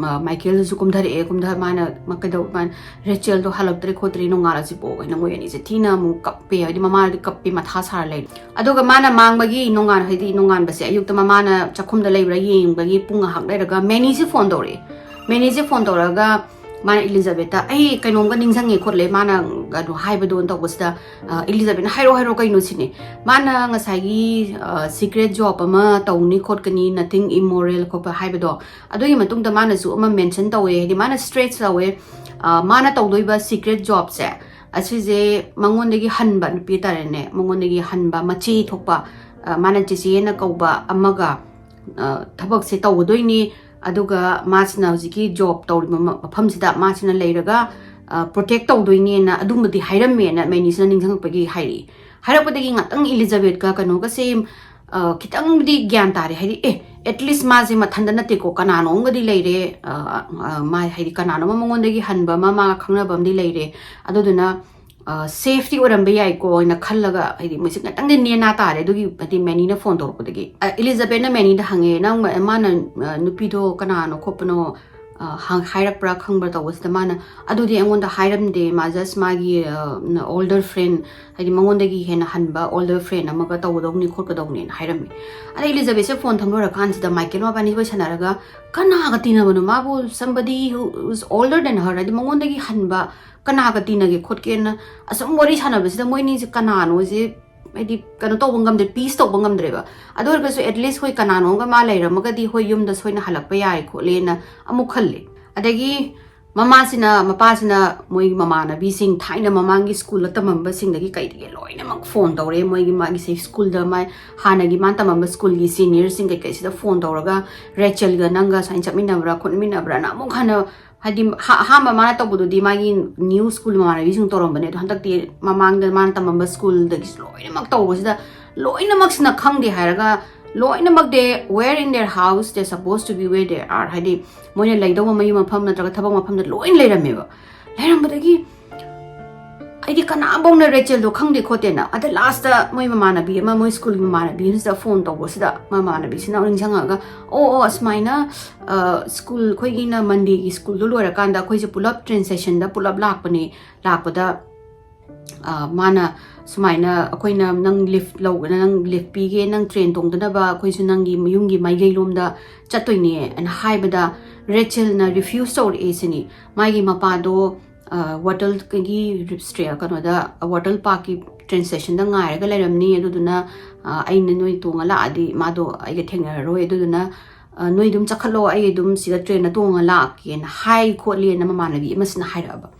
ꯃꯥꯏꯀꯦꯜꯗꯨꯁꯨ ꯀꯨꯝꯊꯔꯛꯑꯦ꯫ ꯀꯨꯝꯊ ꯃꯥꯅ ꯃꯥ ꯀꯩꯗꯧ ꯃꯥꯅ "ꯔꯦꯆꯦꯜꯗꯣ ꯍꯜꯂꯛꯇ꯭ꯔꯦ ꯈꯣꯠꯇ꯭ꯔꯦ ꯅꯣꯡꯉꯥꯜꯂꯁꯤꯕꯣ" ꯍꯥꯏꯅ ꯃꯣꯏ ꯑꯅꯤꯁꯦ ꯊꯤꯅ ꯑꯃꯨꯛ ꯀꯞꯄꯦ꯫ ꯍꯥꯏꯗꯤ ꯃꯃꯥꯅꯗꯤ ꯀꯞꯄꯦ, ꯃꯊꯥ ꯁꯥꯔ ꯂꯩꯔꯦ꯫ ꯑꯗꯨꯒ ꯃꯥꯅ ꯃꯥꯡꯕꯒꯤ ꯅꯣꯡꯉꯥꯟ ꯍꯥꯏꯗꯤ ꯅꯣꯡꯉꯥꯟꯕꯁꯦ ꯑꯌꯨꯛꯇ ꯃꯃꯥꯅ ꯆꯥꯛꯈꯨꯝꯗ ꯂꯩꯕ꯭ꯔꯥ ꯌꯦꯡꯕꯒꯤ ꯄꯨꯡ ꯉꯥꯏꯍꯥꯛ ꯂꯩꯔꯒ ꯃꯦꯅꯤꯁꯦ ꯐꯣꯟ ꯇꯧꯔꯛꯑꯦ꯫ ꯃꯦꯅꯤꯁꯦ ꯐꯣꯟ ꯇꯧꯔꯒ ꯃꯥꯅ ꯏꯂꯤꯖꯥꯕꯦꯠꯇ "ꯑꯩ ꯀꯩꯅꯣꯝꯒ ꯅꯤꯡꯁꯤꯡꯉꯦ ꯈꯣꯠꯂꯦ" ꯃꯥꯅ ꯀꯩꯅꯣ ꯍꯥꯏꯕꯗꯣꯅ ꯇꯧꯕꯁꯤꯗ, ꯑ, ꯏꯂꯤꯖꯥꯕꯦꯠꯅ "ꯍꯥꯏꯔꯣ, ꯍꯥꯏꯔꯣ, ꯀꯩꯅꯣ?" ꯁꯤꯅꯦ꯫ ꯃꯥꯅ ꯉꯁꯥꯏꯒꯤ, ꯑ, secret job ꯑꯃ ꯇꯧꯅꯤ ꯈꯣꯠꯀꯅꯤ, nothing immoral ꯈꯣꯠꯄ ꯍꯥꯏꯕꯗꯣ, ꯑꯗꯨꯒꯤ ꯃꯇꯨꯡꯗ ꯃꯥꯅꯁꯨ ꯑꯃ mention ꯇꯧꯋꯦ꯫ ꯍꯥꯏꯗꯤ ꯃꯥꯅ stress ꯇꯧꯋꯦ, ꯑ, ꯃꯥꯅ ꯇꯧꯗꯣꯏꯕ secret jobꯁꯦ, ꯑꯁꯤꯁꯦ ꯃꯉꯣꯟꯗꯒꯤ ꯍꯟꯕ ꯅꯨꯄꯤ ꯍꯥꯏꯇꯥꯔꯦꯅꯦ, ꯃꯉꯣꯟꯗꯒꯤ ꯍꯟꯕ ꯃꯆꯦ ꯊꯣꯛꯄ, ꯑ, ꯃꯥꯅ ꯆꯦꯆꯦꯅ ꯀꯧꯕ ꯑꯃꯒ, ꯑ, ꯊꯕꯛꯁꯦ ꯇꯧꯒꯗꯣꯏꯅꯤ꯫ ꯑꯗꯨꯒ ꯃꯥꯁꯤꯅ ꯍꯧꯖꯤꯛꯀꯤ job ꯇꯧꯔꯤꯕ ꯃ-, ꯃꯐꯝꯁꯤꯗ ꯃꯥꯁꯤꯅ ꯂꯩꯔꯒ, ꯑ, protect ꯇꯧꯗꯣꯏꯅꯦꯅ ꯑꯗꯨꯝꯕꯗꯤ ꯍꯥꯏꯔꯝꯃꯦꯅ ꯃꯦꯅꯤꯁꯤꯅ ꯅꯤꯡꯁꯤꯡꯉꯛꯄꯒꯤ ꯍꯥꯏꯔꯛꯏ꯫ ꯍꯥꯏꯔꯛꯄꯗꯒꯤ ꯉꯥꯛꯇꯪ ꯏꯂꯤꯖꯥꯕꯦꯠꯀ ꯀꯩꯅꯣꯒꯁꯦ, ꯑ, ꯈꯤꯇꯪꯗꯤ ꯒ꯭ꯌꯥꯟ ꯇꯥꯔꯦ꯫ ꯍꯥꯏꯗꯤ, "ꯑꯦ, at least ꯃꯥꯁꯦ ꯃꯊꯟꯇ ꯅꯠꯇꯦꯀꯣ, ꯀꯅꯥꯅꯣ ꯑꯃꯒꯗꯤ ꯂꯩꯔꯦ", ꯑ, ꯑ, ꯃꯥ, ꯍꯥꯏꯗꯤ, "ꯀꯅꯥꯅꯣ ꯑꯃ ꯃꯉꯣꯟꯗꯒꯤ ꯍꯟꯕ ꯑꯃ ꯃꯥꯒ ꯈꯪꯅꯕ ꯑꯃꯗꯤ ꯂꯩꯔꯦ꯫ ꯑꯗꯨꯗꯨꯅ, ꯑ, safeꯇꯤ ꯑꯣꯏꯔꯝꯕ ꯌꯥꯏꯀꯣ" ꯍꯥꯏꯅ ꯈꯜꯂꯒ, ꯍꯥꯏꯗꯤ, ꯃꯣꯏꯁꯦ ꯉꯥꯛꯇꯪꯗꯤ ꯅꯦꯅꯥ ꯇꯥꯔꯦ꯫ ꯑꯗꯨꯒꯤ, ꯍꯥꯏꯗꯤ, ꯃꯦꯅꯤꯅ ꯐꯣꯟ ꯇꯧꯔꯛꯄꯗꯒꯤ, ꯑ, ꯏꯂꯤꯖꯥꯕꯦꯠꯅ ꯃꯦꯅꯤꯗ ꯍꯪꯉꯦ, "ꯅꯪ ꯃ-, ꯃꯥꯅ, ꯑ, ꯅꯨꯄꯤꯗꯣ ꯀꯅꯥꯅꯣ ꯈꯣꯠꯄꯅꯣ, ꯑ, ꯍꯪ-, ꯍꯥꯏꯔꯛꯄ꯭ꯔꯥ ꯈꯪꯕ꯭ꯔꯥ?" ꯇꯧꯕꯁꯤꯗ ꯃꯥꯅ, "ꯑꯗꯨꯗꯤ ꯑꯩꯉꯣꯟꯗ ꯍꯥꯏꯔꯝꯗꯦ, ꯃꯥ just ꯃꯥꯒꯤ, ꯑ, older friend, ꯍꯥꯏꯗꯤ, ꯃꯉꯣꯟꯗꯒꯤ ꯍꯦꯟꯅ ꯍꯟꯕ older friend ꯑꯃꯒ ꯇꯧꯒꯗꯧꯅꯤ ꯈꯣꯠꯀꯗꯧꯅꯤꯅ" ꯍꯥꯏꯔꯝꯃꯤ꯫ ꯑꯗꯩ ꯏꯂꯤꯖꯥꯕꯦꯠꯁꯦ ꯐꯣꯟ ꯊꯝ ꯂꯣꯏꯔꯀꯥꯟꯁꯤꯗ ꯃꯥꯏꯀꯦꯜ ꯃꯕꯥꯅꯤ ꯋꯥꯔꯤ ꯁꯥꯟꯅꯔꯒ, "ꯀꯅꯥꯒ ꯇꯤꯟꯅꯕꯅꯣ ꯃꯥꯕꯨ? Somebody who is older than her, ꯍꯥꯏꯗꯤ, ꯃꯉꯣꯟꯗꯒꯤ ꯍꯟꯕ ꯀꯅꯥꯒ ꯇꯤꯟꯅꯒꯦ ꯈꯣꯠꯀꯦꯅ?" ꯑꯁꯨꯝ ꯋꯥꯔꯤ ꯁꯥꯟꯅꯕꯁꯤꯗ ꯃꯣꯏꯅꯤꯁꯦ ꯀꯅꯥꯅꯣꯁꯦ ꯍꯥꯏꯗꯤ ꯀꯩꯅꯣ ꯇꯧꯕ ꯉꯝꯗ꯭ꯔꯦ, ꯄꯤꯁ ꯇꯧꯕ ꯉꯝꯗ꯭ꯔꯦꯕ꯫ ꯑꯗꯨ ꯑꯣꯏꯔꯒꯁꯨ ꯑꯦꯠꯂꯤꯁ ꯍꯣꯏ ꯀꯅꯥꯅꯣꯝꯒ ꯃꯥ ꯂꯩꯔꯝꯃꯒꯗꯤ ꯍꯣꯏ ꯌꯨꯝꯗ ꯁꯣꯏꯅ ꯍꯜꯂꯛꯄ ꯌꯥꯏ ꯈꯣꯠꯂꯦꯅ ꯑꯃꯨꯛ ꯈꯜꯂꯦ꯫ ꯑꯗꯒꯤ ꯃꯃꯥꯁꯤꯅ ꯃꯄꯥꯁꯤꯅ ꯃꯣꯏꯒꯤ ꯃꯃꯥꯟꯅꯕꯤꯁꯤꯡ ꯊꯥꯏꯅ ꯃꯃꯥꯡꯒꯤ ꯁ꯭ꯀꯨꯜꯗ ꯇꯝꯃꯝꯕꯁꯤꯡꯗꯒꯤ ꯀꯩꯗꯒꯤ ꯂꯣꯏꯅꯃꯛ ꯐꯣꯟ ꯇꯧꯔꯦ꯫ ꯃꯣꯏꯒꯤ ꯃꯥꯒꯤ ꯁꯦ ꯁ꯭ꯀꯨꯜꯗ ꯃꯥꯏ ꯍꯥꯟꯅꯒꯤ ꯃꯥꯅ ꯇꯝꯃꯝꯕ ꯁ꯭ꯀꯨꯜꯒꯤ ꯁꯤꯅꯤꯌꯔꯁꯤꯡ ꯀꯩꯀꯩꯁꯤꯗ ꯐꯣꯟ ꯇꯧꯔꯒ ꯔꯦꯆꯦꯜꯒ ꯅꯪꯒ ꯁꯨꯃꯥꯏꯅ ꯆꯠꯃꯤꯟꯅꯕ꯭ꯔꯥ ꯈꯣꯠꯃꯤꯟꯅꯕ꯭ꯔꯥꯅ ꯑꯃꯨꯛ ꯍꯟꯅ ꯍꯥꯏꯗꯤ ꯑꯍꯥꯟꯕ ꯃꯥꯅ ꯇꯧꯕꯗꯨꯗꯤ ꯃꯥꯒꯤ ꯅ꯭ꯌꯨ ꯁ꯭ꯀꯨꯜ ꯃꯃꯥꯟꯅꯕꯤꯁꯤꯡ ꯇꯧꯔꯝꯕꯅꯦ꯫ ꯑꯗꯣ ꯍꯟꯗꯛꯇꯤ ꯃꯃꯥꯡꯗ ꯃꯥꯅ ꯇꯝꯃꯝꯕ ꯁ꯭ꯀꯨꯜꯗꯒꯤꯁꯨ ꯂꯣꯏꯅꯃꯛ ꯇꯧꯕꯁꯤꯗ ꯂꯣꯏꯅꯃꯛꯁꯤꯅ ꯈꯪꯗꯦ ꯍꯥꯏꯔꯒ ꯂꯣꯏꯅꯃꯛ they were in their house, they supposed to be where they are, ꯍꯥꯏꯗꯤ ꯃꯣꯏꯅ ꯂꯩꯗꯧꯕ ꯃꯌꯨꯝ ꯃꯐꯝ ꯅꯠꯇ꯭ꯔꯒ ꯊꯕꯛ ꯃꯐꯝꯗ ꯂꯣꯏꯅ ꯂꯩꯔꯝꯃꯦꯕ꯫ ꯂꯩꯔꯝꯕꯗꯒꯤ ꯑꯩꯗꯤ ꯀꯅꯥꯐꯧꯅ ꯔꯦꯆꯦꯜꯗꯣ ꯈꯪꯗꯦ ꯈꯣꯠꯇꯦꯅ꯫ ꯑꯗ ꯂꯥꯁꯇ ꯃꯣꯏ ꯃꯃꯥꯟꯅꯕꯤ ꯑꯃ, ꯃꯣꯏ ꯁ꯭ꯀꯨꯜꯒꯤ ꯃꯃꯥꯟꯅꯕꯤ ꯑꯃꯁꯤꯗ ꯐꯣꯟ ꯇꯧꯕꯁꯤꯗ ꯃꯃꯥꯟꯅꯕꯤꯁꯤꯅ ꯅꯤꯡꯁꯤꯡꯉꯒ, "ꯑꯣ ꯑꯣ, ꯑꯁꯨꯃꯥꯏꯅ ꯁ꯭ꯀꯨꯜ, ꯑꯩꯈꯣꯏꯒꯤꯅ ꯃꯟꯗꯦꯒꯤ ꯁ꯭ꯀꯨꯜꯗꯣ ꯂꯣꯏꯔꯀꯥꯟꯗ ꯑꯩꯈꯣꯏꯁꯦ ꯄꯨꯂꯞ ꯇ꯭ꯔꯦꯟ ꯁ꯭ꯇꯦꯁꯟꯗ ꯄꯨꯂꯞ ꯂꯥꯛꯄꯅꯦ꯫ ꯂꯥꯛꯄꯗ ꯃꯥꯅ ꯁꯨꯃꯥꯏꯅ ꯑꯩꯈꯣꯏꯅ ꯅꯪ ꯂꯤꯐ ꯂꯧꯒꯅ ꯅꯪ ꯂꯤꯐ ꯄꯤꯒꯦ, ꯅꯪ ꯇ꯭ꯔꯦꯟ ꯇꯣꯡꯗꯅꯕ ꯑꯩꯈꯣꯏꯁꯨ ꯅꯪꯒꯤ ꯌꯨꯝꯒꯤ ꯃꯥꯏꯀꯩꯂꯣꯝꯗ ꯆꯠꯇꯣꯏꯅꯦꯅ" ꯍꯥꯏꯕꯗ ꯔꯦꯆꯦꯜꯅ ꯔꯤꯐ꯭ꯌꯨꯁ ꯇꯧꯔꯛꯑꯦ ꯁꯤꯅꯤ꯫ ꯃꯥꯒꯤ ꯃꯄꯥꯗꯣ ꯋꯥꯇꯜꯒꯤ ꯀꯩꯅꯣꯗ, ꯋꯥꯇꯜ ꯄꯥꯔꯛꯀꯤ ꯇ꯭ꯔꯦꯟ ꯁ꯭ꯇꯦꯁꯟꯗ ꯉꯥꯏꯔꯒ ꯂꯩꯔꯝꯅꯤ꯫ ꯑꯗꯨꯗꯨꯅ ꯑꯩꯅ ꯅꯣꯏ ꯇꯣꯡꯉ ꯂꯥꯛꯑꯗꯤ ꯃꯥꯗꯣ ꯑꯩꯒ ꯊꯦꯡꯅꯔꯔꯣꯏ꯫ ꯑꯗꯨꯗꯨꯅ ꯅꯣꯏ ꯑꯗꯨꯝ ꯆꯠꯈꯠꯂꯣ, ꯑꯩ ꯑꯗꯨꯝ ꯁꯤꯗ ꯇ꯭ꯔꯦꯟꯗ ꯇꯣꯡꯉ ꯂꯥꯛꯀꯦꯅ ꯍꯥꯏ ꯈꯣꯠꯂꯦꯅ ꯃꯃꯥꯟꯅꯕꯤ ꯑꯃꯁꯤꯅ ꯍꯥꯏꯔꯛꯑꯕ꯫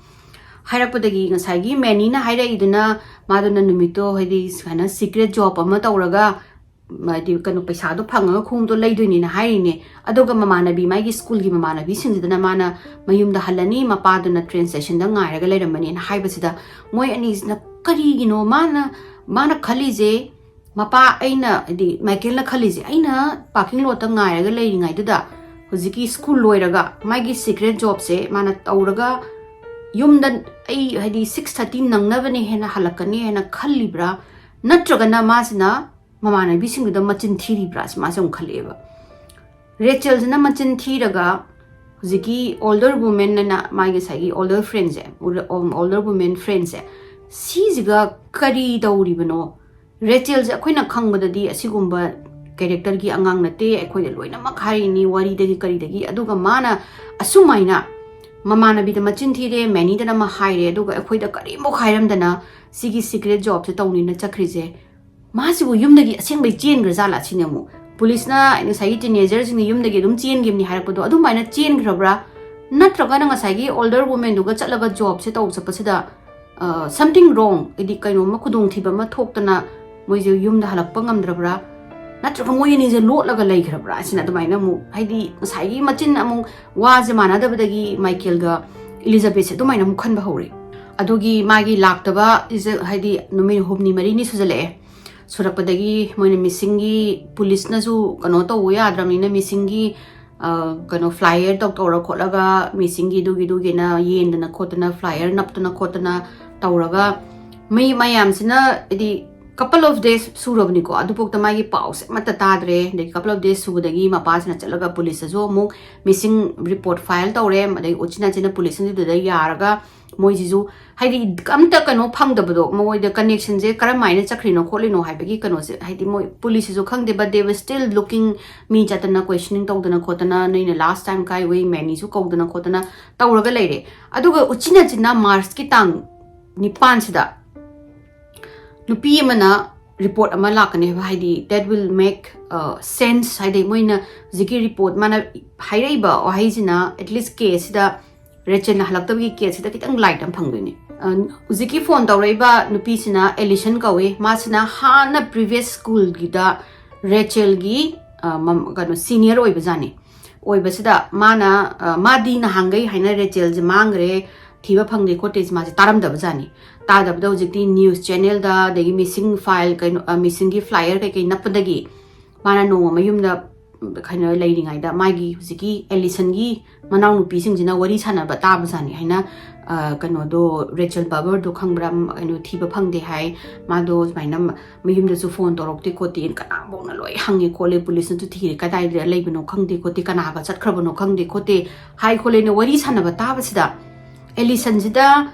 ꯍꯥꯏꯔꯛꯄꯗꯒꯤ ꯉꯁꯥꯏꯒꯤ ꯃꯦꯅꯤꯅ ꯍꯥꯏꯔꯛꯏꯗꯨꯅ ꯃꯥꯗꯨꯅ ꯅꯨꯃꯤꯠꯇꯣ ꯍꯥꯏꯗꯤ ꯁꯨꯃꯥꯏꯅ ꯁꯤꯀ꯭ꯔꯦꯠ ꯖꯣꯕ ꯑꯃ ꯇꯧꯔꯒ ꯍꯥꯏꯗꯤ ꯀꯩꯅꯣ ꯄꯩꯁꯥꯗꯣ ꯐꯪꯉꯒ ꯈꯣꯡꯗꯣ ꯂꯩꯗꯣꯏꯅꯤꯅ ꯍꯥꯏꯔꯤꯅꯦ꯫ ꯑꯗꯨꯒ ꯃꯃꯥꯟꯅꯕꯤ, ꯃꯥꯒꯤ ꯁ꯭ꯀꯨꯜꯒꯤ ꯃꯃꯥꯟꯅꯕꯤꯁꯤꯡꯁꯤꯗꯅ ꯃꯥꯅ ꯃꯌꯨꯝꯗ ꯍꯜꯂꯅꯤ, ꯃꯄꯥꯗꯨꯅ ꯇ꯭ꯔꯦꯟ ꯁ꯭ꯇꯦꯁꯟꯗ ꯉꯥꯏꯔꯒ ꯂꯩꯔꯝꯃꯅꯤꯅ ꯍꯥꯏꯕꯁꯤꯗ ꯃꯣꯏ ꯑꯅꯤꯁꯤꯅ ꯀꯔꯤꯒꯤꯅꯣ ꯃꯥꯅ, ꯃꯥꯅ ꯈꯜꯂꯤꯁꯦ, ꯃꯄꯥ ꯑꯩꯅ, ꯍꯥꯏꯗꯤ ꯃꯥꯏꯀꯦꯜꯅ ꯈꯜꯂꯤꯁꯦ, ꯑꯩꯅ ꯄꯥꯔꯀꯤꯡ ꯂꯣꯠꯇ ꯉꯥꯏꯔꯒ ꯂꯩꯔꯤꯉꯩꯗꯨꯗ ꯍꯧꯖꯤꯛꯀꯤ ꯁ꯭ꯀꯨꯜ ꯂꯣꯏꯔꯒ ꯃꯥꯒꯤ ꯁꯤꯀ꯭ꯔꯦꯠ ꯖꯣꯕꯁꯦ ꯃꯥꯅ ꯇꯧꯔꯒ ꯌꯨꯝꯗ ꯑꯩ ꯍꯥꯏꯗꯤ ꯁꯤꯛꯁ ꯊꯥꯔꯇꯤ ꯅꯪꯅꯕꯅꯦ ꯍꯦꯟꯅ ꯍꯜꯂꯛꯀꯅꯤ ꯍꯥꯏꯅ ꯈꯜꯂꯤꯕ꯭ꯔꯥ? ꯅꯠꯇ꯭ꯔꯒꯅ ꯃꯥꯁꯤꯅ ꯃꯃꯥꯟꯅꯕꯤꯁꯤꯡꯗꯨꯗ ꯃꯆꯤꯟ ꯊꯤꯔꯤꯕ꯭ꯔꯥ? ꯁꯤ ꯃꯥꯁꯦ ꯑꯃꯨꯛ ꯈꯜꯂꯛꯑꯦꯕ꯫ ꯔꯦꯆꯦꯜꯁꯤꯅ ꯃꯆꯤꯟ ꯊꯤꯔꯒ ꯍꯧꯖꯤꯛꯀꯤ ꯑꯣꯜꯗꯔ ꯋꯨꯃꯦꯟ ꯑꯅ ꯃꯥꯒꯤ ꯉꯁꯥꯏꯒꯤ ꯑꯣꯜꯗꯔ ꯐ꯭ꯔꯦꯟꯁꯦ, ꯑꯣꯜꯗꯔ ꯋꯨꯃꯦꯟ ꯐ꯭ꯔꯦꯟꯁꯦ, ꯁꯤꯁꯤꯒ ꯀꯔꯤ ꯇꯧꯔꯤꯕꯅꯣ? ꯔꯦꯆꯦꯜꯁꯦ ꯑꯩꯈꯣꯏꯅ ꯈꯪꯕꯗꯗꯤ ꯑꯁꯤꯒꯨꯝꯕ ꯀꯦꯔꯦꯛꯇꯔꯒꯤ ꯑꯉꯥꯡ ꯅꯠꯇꯦ, ꯑꯩꯈꯣꯏꯗ ꯂꯣꯏꯅꯃꯛ ꯍꯥꯏꯔꯤꯅꯤ ꯋꯥꯔꯤꯗꯒꯤ ꯀꯔꯤꯗꯒꯤ꯫ ꯑꯗꯨꯒ ꯃꯥꯅ ꯑꯁꯨꯃꯥꯏꯅ ꯃꯃꯥꯟꯅꯕꯤꯗ ꯃꯆꯤꯟ ꯊꯤꯔꯦ, ꯃꯦꯅꯤꯗꯅ ꯑꯃ ꯍꯥꯏꯔꯦ, ꯑꯗꯨꯒ ꯑꯩꯈꯣꯏꯗ ꯀꯔꯤꯝꯐꯥꯎ ꯍꯥꯏꯔꯝꯗꯅ ꯁꯤꯒꯤ ꯁꯤꯀ꯭ꯔꯦꯠ ꯖꯣꯕꯁꯦ ꯇꯧꯅꯤꯅ ꯆꯠꯈ꯭ꯔꯤꯁꯦ, ꯃꯥꯁꯤꯕꯨ ꯌꯨꯝꯗꯒꯤ ꯑꯁꯦꯡꯕꯩ ꯆꯦꯟꯈ꯭ꯔꯖꯥꯠꯂꯥ ꯁꯤꯅꯦ꯫ ꯑꯃꯨꯛ ꯄꯨꯂꯤꯁꯅ ꯉꯁꯥꯏꯒꯤ ꯇꯤꯅꯦꯖꯔꯁꯤꯡꯅ ꯌꯨꯝꯗꯒꯤ ꯑꯗꯨꯝ ꯆꯦꯟꯈꯤꯕꯅꯤ ꯍꯥꯏꯔꯛꯄꯗꯣ ꯑꯗꯨꯃꯥꯏꯅ ꯆꯦꯟꯈ꯭ꯔꯕ꯭ꯔꯥ, ꯅꯠꯇ꯭ꯔꯒꯅ ꯉꯁꯥꯏꯒꯤ ꯑꯣꯜꯗꯔ ꯋꯨꯃꯦꯟꯗꯨꯒ ꯆꯠꯂꯒ ꯖꯣꯕꯁꯦ ꯇꯧ ꯆꯠꯄꯁꯤꯗ ꯁꯝꯊꯤꯡ ꯔꯣꯡ, ꯍꯥꯏꯗꯤ ꯀꯩꯅꯣꯝꯃ ꯈꯨꯗꯣꯡꯊꯤꯕ ꯑꯃ ꯊꯣꯛꯇꯅ ꯃꯣꯏꯁꯦ ꯌꯨꯝꯗ ꯍꯜꯂꯛꯄ ꯉꯝꯗ꯭ꯔꯕ꯭ꯔꯥ, ꯅꯠꯇ꯭ꯔꯒ ꯃꯣꯏ ꯑꯅꯤꯁꯦ ꯂꯣꯠꯂꯒ ꯂꯩꯈ꯭ꯔꯕ꯭ꯔꯥ? ꯑꯁꯤꯅ ꯑꯗꯨꯃꯥꯏꯅ ꯑꯃꯨꯛ, ꯍꯥꯏꯗꯤ ꯉꯁꯥꯏꯒꯤ ꯃꯆꯤꯟ ꯑꯃꯨꯛ ꯋꯥꯁꯦ ꯃꯥꯟꯅꯗꯕꯗꯒꯤ ꯃꯥꯏꯀꯦꯜꯒ ꯏꯂꯤꯖꯥꯕꯦꯠꯁꯦ ꯑꯗꯨꯃꯥꯏꯅ ꯑꯃꯨꯛ ꯈꯟꯕ ꯍꯧꯔꯦ꯫ ꯑꯗꯨꯒꯤ ꯃꯥꯒꯤ ꯂꯥꯛꯇꯕ ꯏꯖ-, ꯍꯥꯏꯗꯤ ꯅꯨꯃꯤꯠ ꯍꯨꯝꯅꯤ ꯃꯔꯤꯅꯤ ꯁꯨꯖꯜꯂꯛꯑꯦ꯫ ꯁꯨꯔꯛꯄꯗꯒꯤ ꯃꯣꯏꯅ ꯃꯤꯁꯤꯡꯒꯤ ꯄꯨꯂꯤꯁꯅꯁꯨ ꯀꯩꯅꯣ ꯇꯧꯕ ꯌꯥꯗ꯭ꯔꯕꯅꯤꯅ ꯃꯤꯁꯤꯡꯒꯤ, ꯑ, ꯀꯩꯅꯣ flyer ꯇꯧ-, ꯇꯧꯔ ꯈꯣꯠꯂꯒ ꯃꯤꯁꯤꯡꯒꯤ ꯑꯗꯨꯒꯤ ꯑꯗꯨꯒꯤꯅ ꯌꯦꯟꯗꯅ ꯈꯣꯠꯇꯅ flyer ꯅꯞꯇꯅ ꯈꯣꯠꯇꯅ ꯇꯧꯔꯒ ꯃꯤ ꯃꯌꯥꯝꯁꯤꯅ ꯍꯥꯏꯗꯤ couple of days ꯁꯨꯔꯕꯅꯤꯀꯣ, ꯑꯗꯨꯐꯥꯎꯗ ꯃꯥꯒꯤ ꯄꯥꯎꯁꯦ ꯑꯃꯠꯇ ꯇꯥꯗ꯭ꯔꯦ꯫ ꯑꯗꯒꯤ couple of days ꯁꯨꯕꯗꯒꯤ ꯃꯄꯥꯁꯤꯅ ꯆꯠꯂꯒ ꯄꯨꯂꯤꯁꯇꯁꯨ ꯑꯃꯨꯛ ꯃꯤꯁꯤꯡ ꯔꯤꯄꯣꯔꯠ ꯐꯥꯏꯜ ꯇꯧꯔꯦ, ꯑꯗꯩ ꯎꯆꯤꯟ ꯅꯥꯆꯤꯟꯅ ꯄꯨꯂꯤꯁꯁꯤꯡꯗꯨꯗ ꯌꯥꯔꯒ ꯃꯣꯏꯁꯤꯁꯨ ꯍꯥꯏꯗꯤ ꯑꯝꯇ ꯀꯩꯅꯣ ꯐꯪꯗꯕꯗꯣ, ꯃꯣꯏꯗ ꯀꯅꯦꯛꯁꯟꯁꯦ ꯀꯔꯝꯍꯥꯏꯅ ꯆꯠꯈ꯭ꯔꯤꯅꯣ ꯈꯣꯠꯂꯤꯅꯣ ꯍꯥꯏꯕꯒꯤ ꯀꯩꯅꯣꯁꯦ ꯍꯥꯏꯗꯤ ꯃꯣꯏ ꯄꯨꯂꯤꯁꯁꯤꯁꯨ ꯈꯪꯗꯦ, but they were still looking, ꯃꯤ ꯆꯠꯇꯅ questioning ꯇꯧꯗꯅ ꯈꯣꯠꯇꯅ, ꯅꯣꯏꯅ last time ꯀꯥꯏ ꯎꯏ, ꯃꯦꯅꯤꯁꯨ ꯀꯧꯗꯅ ꯈꯣꯠꯇꯅ ꯇꯧꯔꯒ ꯂꯩꯔꯦ꯫ ꯑꯗꯨꯒ ꯎꯆꯤꯟ ꯅꯥꯆꯤꯟꯅ ꯃꯥꯔꯆꯀꯤ ꯇꯥꯡ ꯅꯤꯄꯥꯟꯁꯤꯗ ꯅꯨꯄꯤ ꯑꯃꯅ ꯔꯤꯄꯣꯔꯠ ꯑꯃ ꯂꯥꯛꯀꯅꯦꯕ, ꯍꯥꯏꯗꯤ that will make sense, ꯍꯥꯏꯗꯤ ꯃꯣꯏꯅ ꯍꯧꯖꯤꯛꯀꯤ ꯔꯤꯄꯣꯔꯠ ꯃꯥꯅ ꯍꯥꯏꯔꯛꯏꯕ ꯋꯥꯍꯩꯁꯤꯅ at least ꯀꯦꯁꯁꯤꯗ ꯔꯦꯆꯦꯜꯅ ꯍꯜꯂꯛꯇꯕꯒꯤ ꯀꯦꯁꯁꯤꯗ ꯈꯤꯇꯪ ꯂꯥꯏꯠ ꯑꯃ ꯐꯪꯗꯣꯏꯅꯦ꯫ ꯑ, ꯍꯧꯖꯤꯛꯀꯤ ꯐꯣꯟ ꯇꯧꯔꯛꯏꯕ ꯅꯨꯄꯤꯁꯤꯅ ꯑꯦꯂꯤꯁꯟ ꯀꯧꯏ꯫ ꯃꯥꯁꯤꯅ ꯍꯥꯟꯅ previous ꯁ꯭ꯀꯨꯜꯒꯤꯗ ꯔꯦꯆꯦꯜꯒꯤ, ꯑ, ꯃꯝ-, ꯀꯩꯅꯣ, ꯁꯤꯅꯤꯌꯔ ꯑꯣꯏꯕꯖꯥꯠꯅꯤ꯫ ꯑꯣꯏꯕꯁꯤꯗ ꯃꯥꯅ, ꯑ, ꯃꯥꯗꯤ ꯅꯍꯥꯟꯈꯩ ꯍꯥꯏꯅ ꯔꯦꯆꯦꯜꯁꯦ ꯃꯥꯡꯈ꯭ꯔꯦ, ꯊꯤꯕ ꯐꯪꯗꯦ ꯈꯣꯠꯇꯦꯁꯦ ꯃꯥꯁꯦ ꯇꯥꯔꯝꯗꯕꯖꯥꯠꯅꯤ꯫ ꯇꯥꯗꯕꯗ ꯍꯧꯖꯤꯛꯇꯤ ꯅ꯭ꯌꯨꯁ ꯆꯦꯅꯦꯜꯗ, ꯑꯗꯒꯤ ꯃꯤꯁꯤꯡ ꯐꯥꯏꯜ, ꯀꯩꯅꯣ, ꯑ, ꯃꯤꯁꯤꯡꯒꯤ flyer ꯀꯩꯀꯩ ꯅꯞꯄꯗꯒꯤ ꯃꯥꯅ ꯅꯣꯡꯃ ꯃꯌꯨꯝꯗ, ꯎꯝ, ꯀꯩꯅꯣ ꯂꯩꯔꯤꯉꯩꯗ ꯃꯥꯒꯤ ꯍꯧꯖꯤꯛꯀꯤ ꯑꯦꯂꯤꯁꯟꯒꯤ ꯃꯅꯥꯎꯅꯨꯄꯤꯁꯤꯡꯁꯤꯅ ꯋꯥꯔꯤ ꯁꯥꯟꯅꯕ ꯇꯥꯕꯖꯥꯠꯅꯤ ꯍꯥꯏꯅ, ꯑ, ꯀꯩꯅꯣꯗꯣ, ꯔꯦꯆꯦꯜ ꯕꯕꯔꯗꯣ ꯈꯪꯕ꯭ꯔꯥ? ꯎꯝ, ꯀꯩꯅꯣ ꯊꯤꯕ ꯐꯪꯗꯦ ꯍꯥꯏ, ꯃꯥꯗꯣ ꯁꯨꯃꯥꯏꯅ ꯃ-, ꯃꯌꯨꯝꯗꯁꯨ ꯐꯣꯟ ꯇꯧꯔꯛꯇꯦ ꯈꯣꯠꯇꯦꯅ ꯀꯅꯥꯐꯧꯅ ꯂꯣꯏ ꯍꯪꯉꯦ ꯈꯣꯠꯂꯦ, ꯄꯨꯂꯤꯁꯅꯁꯨ ꯊꯤꯔꯦ, ꯀꯗꯥꯏꯗ ꯂꯩꯕꯅꯣ ꯈꯪꯗꯦ ꯈꯣꯠꯇꯦ, ꯀꯅꯥꯒ ꯆꯠꯈ꯭ꯔꯕꯅꯣ ꯈꯪꯗꯦ ꯈꯣꯠꯇꯦ ꯍꯥꯏ ꯈꯣꯠꯂꯦꯅ ꯋꯥꯔꯤ ꯁꯥꯟꯅꯕ ꯇꯥꯕꯁꯤꯗ ꯑꯦꯂꯤꯁꯟꯁꯤꯗ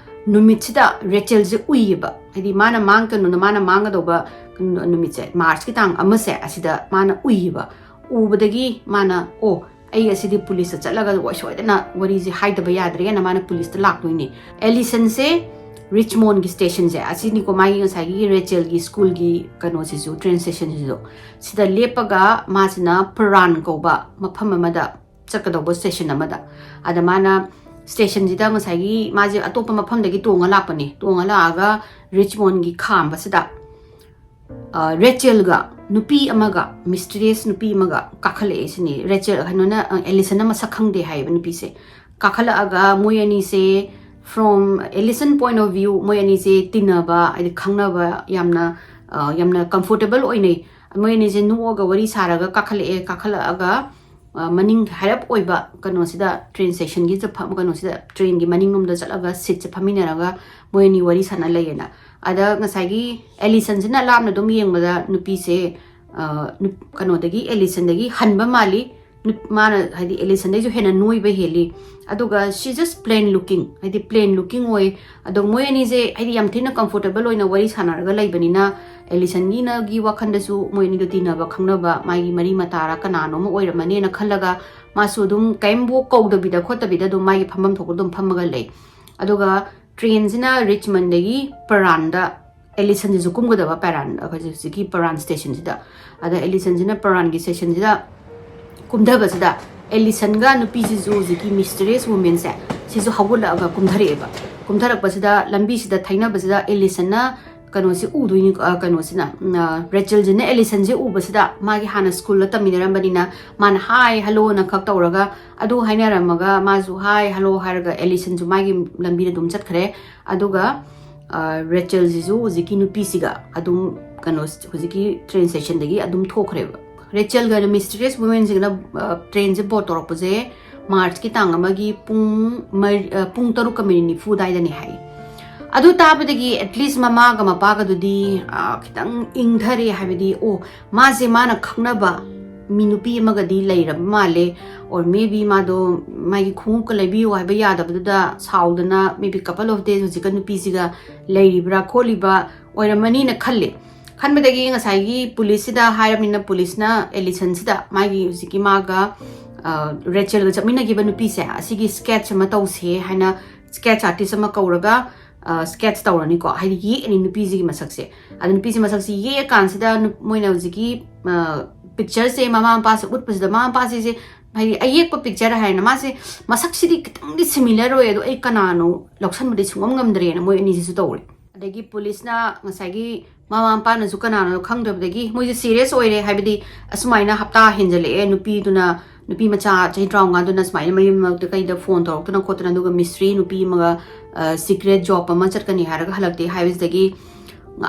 ꯅꯨꯃꯤꯠꯁꯤꯗ ꯔꯦꯆꯦꯜꯁꯦ ꯎꯏꯌꯦꯕ꯫ ꯍꯥꯏꯗꯤ ꯃꯥꯅ ꯃꯥꯡ-, ꯀꯩꯅꯣꯅ, ꯃꯥꯅ ꯃꯥꯡꯒꯗꯧꯕ ꯀꯩꯅꯣ ꯅꯨꯃꯤꯠꯁꯦ, ꯃꯥꯔꯆꯀꯤ ꯇꯥꯡ ꯑꯃꯁꯦ ꯑꯁꯤꯗ ꯃꯥꯅ ꯎꯏꯌꯦꯕ꯫ ꯎꯕꯗꯒꯤ ꯃꯥꯅ, "ꯑꯣ, ꯑꯩ ꯑꯁꯤꯗꯤ ꯄꯨꯂꯤꯁꯇ ꯆꯠꯂꯒ ꯋꯥ-, ꯁꯣꯏꯗꯅ ꯋꯥꯔꯤꯁꯦ ꯍꯥꯏꯗꯕ ꯌꯥꯗ꯭ꯔꯦꯅ ꯃꯥꯅ ꯄꯨꯂꯤꯁꯇ ꯂꯥꯛꯇꯣꯏꯅꯦ꯫ ꯑꯦꯂꯤꯁꯟꯁꯦ ꯔꯤꯆꯃꯣꯟꯒꯤ ꯁ꯭ꯇꯦꯁꯟꯁꯦ ꯑꯁꯤꯅꯤꯀꯣ, ꯃꯥꯒꯤ ꯉꯁꯥꯏꯒꯤ ꯔꯦꯆꯦꯜꯒꯤ ꯁ꯭ꯀꯨꯜꯒꯤ ꯀꯩꯅꯣꯁꯤꯁꯨ, ꯇ꯭ꯔꯦꯟ ꯁ꯭ꯇꯦꯁꯟꯁꯤꯁꯨ, ꯁꯤꯗ ꯂꯦꯞꯄꯒ ꯃꯥꯁꯤꯅ ꯄꯔꯥꯟ ꯀꯧꯕ ꯃꯐꯝ ꯑꯃꯗ ꯆꯠꯀꯗꯧꯕ ꯁ꯭ꯇꯦꯁꯟ ꯑꯃꯗ꯫ ꯑꯗ ꯃꯥꯅ ꯁ꯭ꯇꯦꯁꯟꯁꯤꯗ ꯉꯁꯥꯏꯒꯤ ꯃꯥꯁꯦ ꯑꯇꯣꯞꯄ ꯃꯐꯝꯗꯒꯤ ꯇꯣꯡꯉ ꯂꯥꯛꯄꯅꯦ꯫ ꯇꯣꯡꯉ ꯂꯥꯛꯑꯒ ꯔꯤꯆꯃꯣꯟꯒꯤ ꯈꯥꯝꯕꯁꯤꯗ, ꯑ, ꯔꯦꯆꯦꯜꯒ ꯅꯨꯄꯤ ꯑꯃꯒ, ꯃꯤꯁꯇ꯭ꯔꯤꯌꯁ ꯅꯨꯄꯤ ꯑꯃꯒ ꯀꯥꯈꯠꯂꯛꯑꯦ ꯁꯤꯅꯤ꯫ ꯔꯦꯆꯦꯜ, ꯀꯩꯅꯣꯅ, ꯑ, ꯑꯦꯂꯤꯁꯟꯅ ꯃꯁꯛ ꯈꯪꯗꯦ ꯍꯥꯏꯌꯦꯕ ꯅꯨꯄꯤꯁꯦ꯫ ꯀꯥꯈꯠꯂꯛꯑꯒ ꯃꯣꯏ ꯑꯅꯤꯁꯦ, from ꯑꯦꯂꯤꯁꯟ point of view, ꯃꯣꯏ ꯑꯅꯤꯁꯦ ꯇꯤꯟꯅꯕ, ꯍꯥꯏꯗꯤ ꯈꯪꯅꯕ, ꯌꯥꯝꯅ, ꯑ, ꯌꯥꯝꯅ comfortable ꯑꯣꯏꯅꯩ꯫ ꯃꯣꯏ ꯑꯅꯤꯁꯦ ꯅꯣꯛꯑꯒ ꯋꯥꯔꯤ ꯁꯥꯔꯒ ꯀꯥꯈꯠꯂꯛꯑꯦ꯫ ꯀꯥꯈꯠꯂꯛꯑꯒ, ꯑ, ꯃꯅꯤꯡ ꯍꯥꯏꯔꯞ ꯑꯣꯏꯕ ꯀꯩꯅꯣꯁꯤꯗ, ꯇ꯭ꯔꯦꯟ ꯁ꯭ꯇꯦꯁꯟꯒꯤꯁꯤꯗ ꯐꯝ-, ꯀꯩꯅꯣꯁꯤꯗ, ꯇ꯭ꯔꯦꯟꯒꯤ ꯃꯅꯤꯡꯂꯣꯝꯗ ꯆꯠꯂꯒ ꯁꯤꯠꯁꯦ ꯐꯝꯃꯤꯟꯅꯔꯒ ꯃꯣꯏ ꯑꯅꯤ ꯋꯥꯔꯤ ꯁꯥꯟꯅ ꯂꯩꯌꯦꯅ꯫ ꯑꯗ ꯉꯁꯥꯏꯒꯤ ꯑꯦꯂꯤꯁꯟꯁꯤꯅ ꯂꯥꯞꯅ ꯑꯗꯨꯝ ꯌꯦꯡꯕꯗ ꯅꯨꯄꯤꯁꯦ, ꯑ, ꯅꯨꯞ-, ꯀꯩꯅꯣꯗꯒꯤ, ꯑꯦꯂꯤꯁꯟꯗꯒꯤ ꯍꯟꯕ ꯃꯥꯜꯂꯤ꯫ ꯅꯨꯞ-, ꯃꯥꯅ, ꯍꯥꯏꯗꯤ, ꯑꯦꯂꯤꯁꯟꯗꯩꯁꯨ ꯍꯦꯟꯅ ꯅꯣꯏꯕ ꯍꯦꯜꯂꯤ꯫ ꯑꯗꯨꯒ she just plain looking, ꯍꯥꯏꯗꯤ plain looking ꯑꯣꯏ꯫ ꯑꯗꯣ ꯃꯣꯏ ꯑꯅꯤꯁꯦ, ꯍꯥꯏꯗꯤ, ꯌꯥꯝ ꯊꯤꯅ comfortable ꯑꯣꯏꯅ ꯋꯥꯔꯤ ꯁꯥꯟꯅꯔꯒ ꯂꯩꯕꯅꯤꯅ, ꯑꯦꯂꯤꯁꯟꯒꯤꯅꯒꯤ ꯋꯥꯈꯟꯗꯁꯨ ꯃꯣꯏ ꯑꯅꯤꯗꯣ ꯇꯤꯟꯅꯕ ꯈꯪꯅꯕ, ꯃꯥꯒꯤ ꯃꯔꯤ ꯃꯇꯥꯔ ꯀꯅꯥꯅꯣ ꯑꯃ ꯑꯣꯏꯔꯝꯃꯅꯦꯅ ꯈꯜꯂꯒ ꯃꯥꯁꯨ ꯑꯗꯨꯝ ꯀꯩꯝꯕꯨ ꯀꯧꯗꯕꯤꯗ ꯈꯣꯠꯇꯕꯤꯗ ꯑꯗꯨꯝ ꯃꯥꯒꯤ ꯐꯝꯐꯝ ꯊꯣꯛꯄ ꯑꯗꯨꯝ ꯐꯝꯃꯒ ꯂꯩ꯫ ꯑꯗꯨꯒ ꯇ꯭ꯔꯦꯟꯁꯤꯅ ꯔꯤꯆꯃꯟꯗꯒꯤ ꯄꯔꯥꯟꯗ, ꯑꯦꯂꯤꯁꯟꯁꯤꯁꯨ ꯀꯨꯝꯒꯗꯕ ꯄꯔꯥꯟ, ꯑꯩꯈꯣꯏ ꯍꯧꯖꯤꯛꯀꯤ ꯄꯔꯥꯟ ꯁ꯭ꯇꯦꯁꯟꯁꯤꯗ꯫ ꯑꯗ ꯑꯦꯂꯤꯁꯟꯁꯤꯅ ꯄꯔꯥꯟꯒꯤ ꯁ꯭ꯇꯦꯁꯟꯁꯤꯗ ꯀꯨꯝꯊꯕꯁꯤꯗ, ꯑꯦꯂꯤꯁꯟꯒ ꯅꯨꯄꯤꯁꯤꯁꯨ, ꯍꯧꯖꯤꯛꯀꯤ ꯃꯤꯁꯇ꯭ꯔꯤꯌꯁ ꯋꯨꯃꯦꯟꯁꯦ, ꯁꯤꯁꯨ ꯍꯧꯒꯠꯂꯛꯑꯒ ꯀꯨꯝꯊꯔꯛꯑꯦꯕ꯫ ꯀꯨꯝꯊꯔꯛꯄꯁꯤꯗ ꯂꯝꯕꯤꯁꯤꯗ ꯊꯩꯅꯕꯁꯤꯗ ꯑꯦꯂꯤꯁꯟꯅ ꯀꯩꯅꯣꯁꯤ ꯎꯗꯣꯏꯅꯤ, ꯑ, ꯀꯩꯅꯣꯁꯤꯅ, ꯎꯝ, ꯑ, ꯔꯦꯆꯦꯜꯁꯤꯅ ꯑꯦꯂꯤꯁꯟꯁꯦ ꯎꯕꯁꯤꯗ, ꯃꯥꯒꯤ ꯍꯥꯟꯅ ꯁ꯭ꯀꯨꯜꯗ ꯇꯝꯃꯤꯟꯅꯔꯝꯕꯅꯤꯅ, ꯃꯥꯅ "Hi, hello" ꯅ ꯈꯛ ꯇꯧꯔꯒ, ꯑꯗꯨ ꯍꯥꯏꯅꯔꯝꯃꯒ ꯃꯥꯁꯨ "Hi, hello" ꯍꯥꯏꯔꯒ ꯑꯦꯂꯤꯁꯟꯁꯨ ꯃꯥꯒꯤ ꯂꯝꯕꯤꯗ ꯑꯗꯨꯝ ꯆꯠꯈ꯭ꯔꯦ꯫ ꯑꯗꯨꯒ, ꯑ, ꯔꯦꯆꯦꯜꯁꯤꯁꯨ ꯍꯧꯖꯤꯛꯀꯤ ꯅꯨꯄꯤꯁꯤꯒ ꯑꯗꯨꯝ, ꯀꯩꯅꯣ, ꯍꯧꯖꯤꯛꯀꯤ ꯇ꯭ꯔꯦꯟ ꯁ꯭ꯇꯦꯁꯟꯗꯒꯤ ꯑꯗꯨꯝ ꯊꯣꯛꯈ꯭ꯔꯦꯕ꯫ ꯔꯦꯆꯦꯜꯒ ꯃꯤꯁꯇ꯭ꯔꯤꯌꯁ ꯋꯨꯃꯦꯟꯁꯤꯒꯅ, ꯑ, ꯇ꯭ꯔꯦꯟꯁꯦ ꯕꯣꯔꯗ ꯇꯧꯔꯛꯄꯁꯦ ꯃꯥꯔꯆꯀꯤ ꯇꯥꯡ ꯑꯃꯒꯤ ꯄꯨꯡ ꯃꯔꯤ, ꯑ, ꯄꯨꯡ ꯇꯔꯨꯛꯀ ꯃꯤꯅꯤꯠ ꯅꯤꯐꯨ ꯑꯗꯨꯋꯥꯏꯗꯅꯦ ꯍꯥꯏ꯫ ꯑꯗꯨ ꯇꯥꯕꯗꯒꯤ at least ꯃꯃꯥꯒ ꯃꯄꯥꯒꯗꯨꯗꯤ, ꯑ, ꯈꯤꯇꯪ ꯏꯪꯊꯔꯦ, ꯍꯥꯏꯕꯗꯤ, "ꯑꯣ, ꯃꯥꯁꯦ ꯃꯥꯅ ꯈꯪꯅꯕ ꯃꯤ ꯅꯨꯄꯤ ꯑꯃꯒꯗꯤ ꯂꯩꯔꯕ ꯃꯥꯜꯂꯦ, or maybe ꯃꯥꯗꯣ ꯃꯥꯒꯤ ꯈꯣꯡꯎꯞꯀ ꯂꯩꯕꯤꯌꯨ ꯍꯥꯏꯕ ꯌꯥꯗꯕꯗꯨꯗ ꯁꯥꯎꯗꯅ maybe couple of days ꯍꯧꯖꯤꯛꯀ ꯅꯨꯄꯤꯁꯤꯒ ꯂꯩꯔꯤꯕ꯭ꯔꯥ ꯈꯣꯠꯂꯤꯕ꯭ꯔꯥ ꯑꯣꯏꯔꯝꯃꯅꯤꯅ ꯈꯜꯂꯦ"꯫ ꯈꯟꯕꯗꯒꯤ ꯉꯁꯥꯏꯒꯤ ꯄꯨꯂꯤꯁꯁꯤꯗ ꯍꯥꯏꯔꯕꯅꯤꯅ ꯄꯨꯂꯤꯁꯅ ꯑꯦꯂꯤꯁꯟꯁꯤꯗ ꯃꯥꯒꯤ ꯍꯧꯖꯤꯛꯀꯤ ꯃꯥꯒ, ꯔꯦꯆꯦꯜꯒ ꯆꯠꯃꯤꯟꯅꯈꯤꯕ ꯅꯨꯄꯤꯁꯦ ꯑꯁꯤꯒꯤ sketch ꯑꯃ ꯇꯧꯁꯦ ꯍꯥꯏꯅ sketch artist ꯑꯃ ꯀꯧꯔꯒ sketch ꯇꯧꯔꯅꯤꯀꯣ, ꯍꯥꯏꯗꯤ ꯌꯦꯛꯑꯅꯤ ꯅꯨꯄꯤꯁꯤꯒꯤ ꯃꯁꯛꯁꯦ꯫ ꯑꯗ ꯅꯨꯄꯤꯁꯦ ꯃꯁꯛꯁꯦ ꯌꯦꯛꯑꯀꯥꯟꯁꯤꯗ ꯅꯨ- ꯃꯣꯏꯅ ꯍꯧꯖꯤꯛꯀꯤ ꯄꯤꯛꯆꯔꯁꯦ ꯃꯃꯥ ꯃꯄꯥꯁꯦ ꯎꯠꯄꯁꯤꯗ ꯃꯃꯥ ꯃꯄꯥꯁꯤꯁꯦ ꯍꯥꯏꯗꯤ ꯑꯌꯦꯛꯄ ꯄꯤꯛꯆꯔ ꯍꯥꯏꯅ ꯃꯥꯁꯦ ꯃꯁꯛꯁꯤꯗꯤ ꯈꯤꯇꯪꯗꯤ similar ꯑꯣꯏ, ꯑꯗꯣ ꯑꯩ ꯀꯅꯥꯅꯣ ꯂꯧꯁꯟꯕꯗꯤ ꯁꯨꯡꯉꯝ ꯉꯝꯗ꯭ꯔꯦꯅ ꯃꯣꯏ ꯑꯅꯤꯁꯤꯁꯨ ꯇꯧꯔꯦ꯫ ꯑꯗꯒꯤ ꯄꯨꯂꯤꯁꯅ ꯉꯁꯥꯏꯒꯤ ꯃꯃꯥ ꯃꯄꯥꯅꯁꯨ ꯀꯅꯥꯅꯣ ꯈꯪꯗꯕꯗꯒꯤ ꯃꯣꯏꯁꯦ serious ꯑꯣꯏꯔꯦ, ꯍꯥꯏꯕꯗꯤ ꯑꯁꯨꯃꯥꯏꯅ ꯍꯞꯇꯥ ꯍꯦꯟꯖꯜꯂꯛꯑꯦ, ꯅꯨꯄꯤꯗꯨꯅ ꯅꯨꯄꯤ ꯃꯆꯥ ꯆꯍꯤ ꯇꯔꯥꯃꯉꯥꯗꯨꯅ ꯁꯨꯃꯥꯏꯅ ꯃꯌꯨꯝ ꯃꯔꯛꯇ ꯀꯩꯗ ꯐꯣꯟ ꯇꯧꯔꯛꯇꯅ ꯈꯣꯠꯇꯅ ꯑꯗꯨꯒ ꯃꯤꯁꯇ꯭ꯔꯤ ꯅꯨꯄꯤ ꯑꯃꯒ ꯁꯤꯀ꯭ꯔꯦꯠ ꯖꯣꯕ ꯑꯃ ꯆꯠꯀꯅꯤ ꯍꯥꯏꯔꯒ ꯍꯜꯂꯛꯇꯦ ꯍꯥꯏꯕꯁꯤꯗꯒꯤ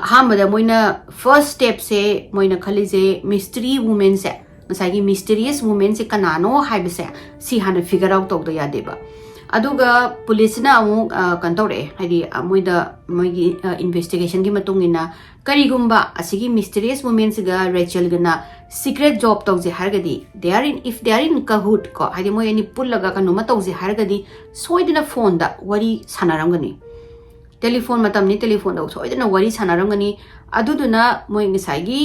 ꯑꯍꯥꯟꯕꯗ ꯃꯣꯏꯅ ꯐꯥꯔꯁ ꯁ꯭ꯇꯦꯞꯁꯦ ꯃꯣꯏꯅ ꯈꯜꯂꯤꯁꯦ ꯃꯤꯁꯇ꯭ꯔꯤ ꯋꯨꯃꯦꯟꯁꯦ, ꯉꯁꯥꯏꯒꯤ ꯃꯤꯁꯇꯤꯔꯤꯌꯁ ꯋꯨꯃꯦꯟꯁꯦ ꯀꯅꯥꯅꯣ ꯍꯥꯏꯕꯁꯦ ꯁꯤ ꯍꯥꯟꯅ ꯐꯤꯒꯔ ꯑꯥꯎꯠ ꯇꯧꯗ ꯌꯥꯗꯦꯕ꯫ ꯑꯗꯨꯒ ꯄꯨꯂꯤꯁꯁꯤꯅ ꯑꯃꯨꯛ ꯀꯩꯅꯣ ꯇꯧꯔꯛꯑꯦ, ꯍꯥꯏꯗꯤ ꯃꯣꯏꯗ ꯃꯣꯏꯒꯤ ꯏꯟꯚꯦꯁꯇꯤꯒꯦꯁꯟꯒꯤ ꯃꯇꯨꯡ ꯏꯟꯅ ꯀꯔꯤꯒꯨꯝꯕ ꯑꯁꯤꯒꯤ ꯃꯤꯁꯇꯤꯔꯤꯌꯁ ꯋꯨꯃꯦꯟꯁꯤꯒ ꯔꯦꯆꯦꯜꯒꯅ ꯁꯤꯀ꯭ꯔꯦꯠ ꯖꯣꯕ ꯇꯧꯁꯦ ꯍꯥꯏꯔꯒꯗꯤ, they are in if they are in cahoot ꯀꯣ, ꯍꯥꯏꯗꯤ ꯃꯣꯏ ꯑꯅꯤ ꯄꯨꯜꯂꯒ ꯀꯩꯅꯣꯝꯃ ꯇꯧꯁꯦ ꯍꯥꯏꯔꯒꯗꯤ ꯁꯣꯏꯗꯅ ꯐꯣꯟꯗ ꯋꯥꯔꯤ ꯁꯥꯟꯅꯔꯝꯒꯅꯤ꯫ ꯇꯦꯂꯤꯐꯣꯟ ꯃꯇꯝꯅꯤ, ꯇꯦꯂꯤꯐꯣꯟꯗ ꯁꯣꯏꯗꯅ ꯋꯥꯔꯤ ꯁꯥꯟꯅꯔꯝꯒꯅꯤ꯫ ꯑꯗꯨꯗꯨꯅ ꯃꯣꯏ ꯉꯁꯥꯏꯒꯤ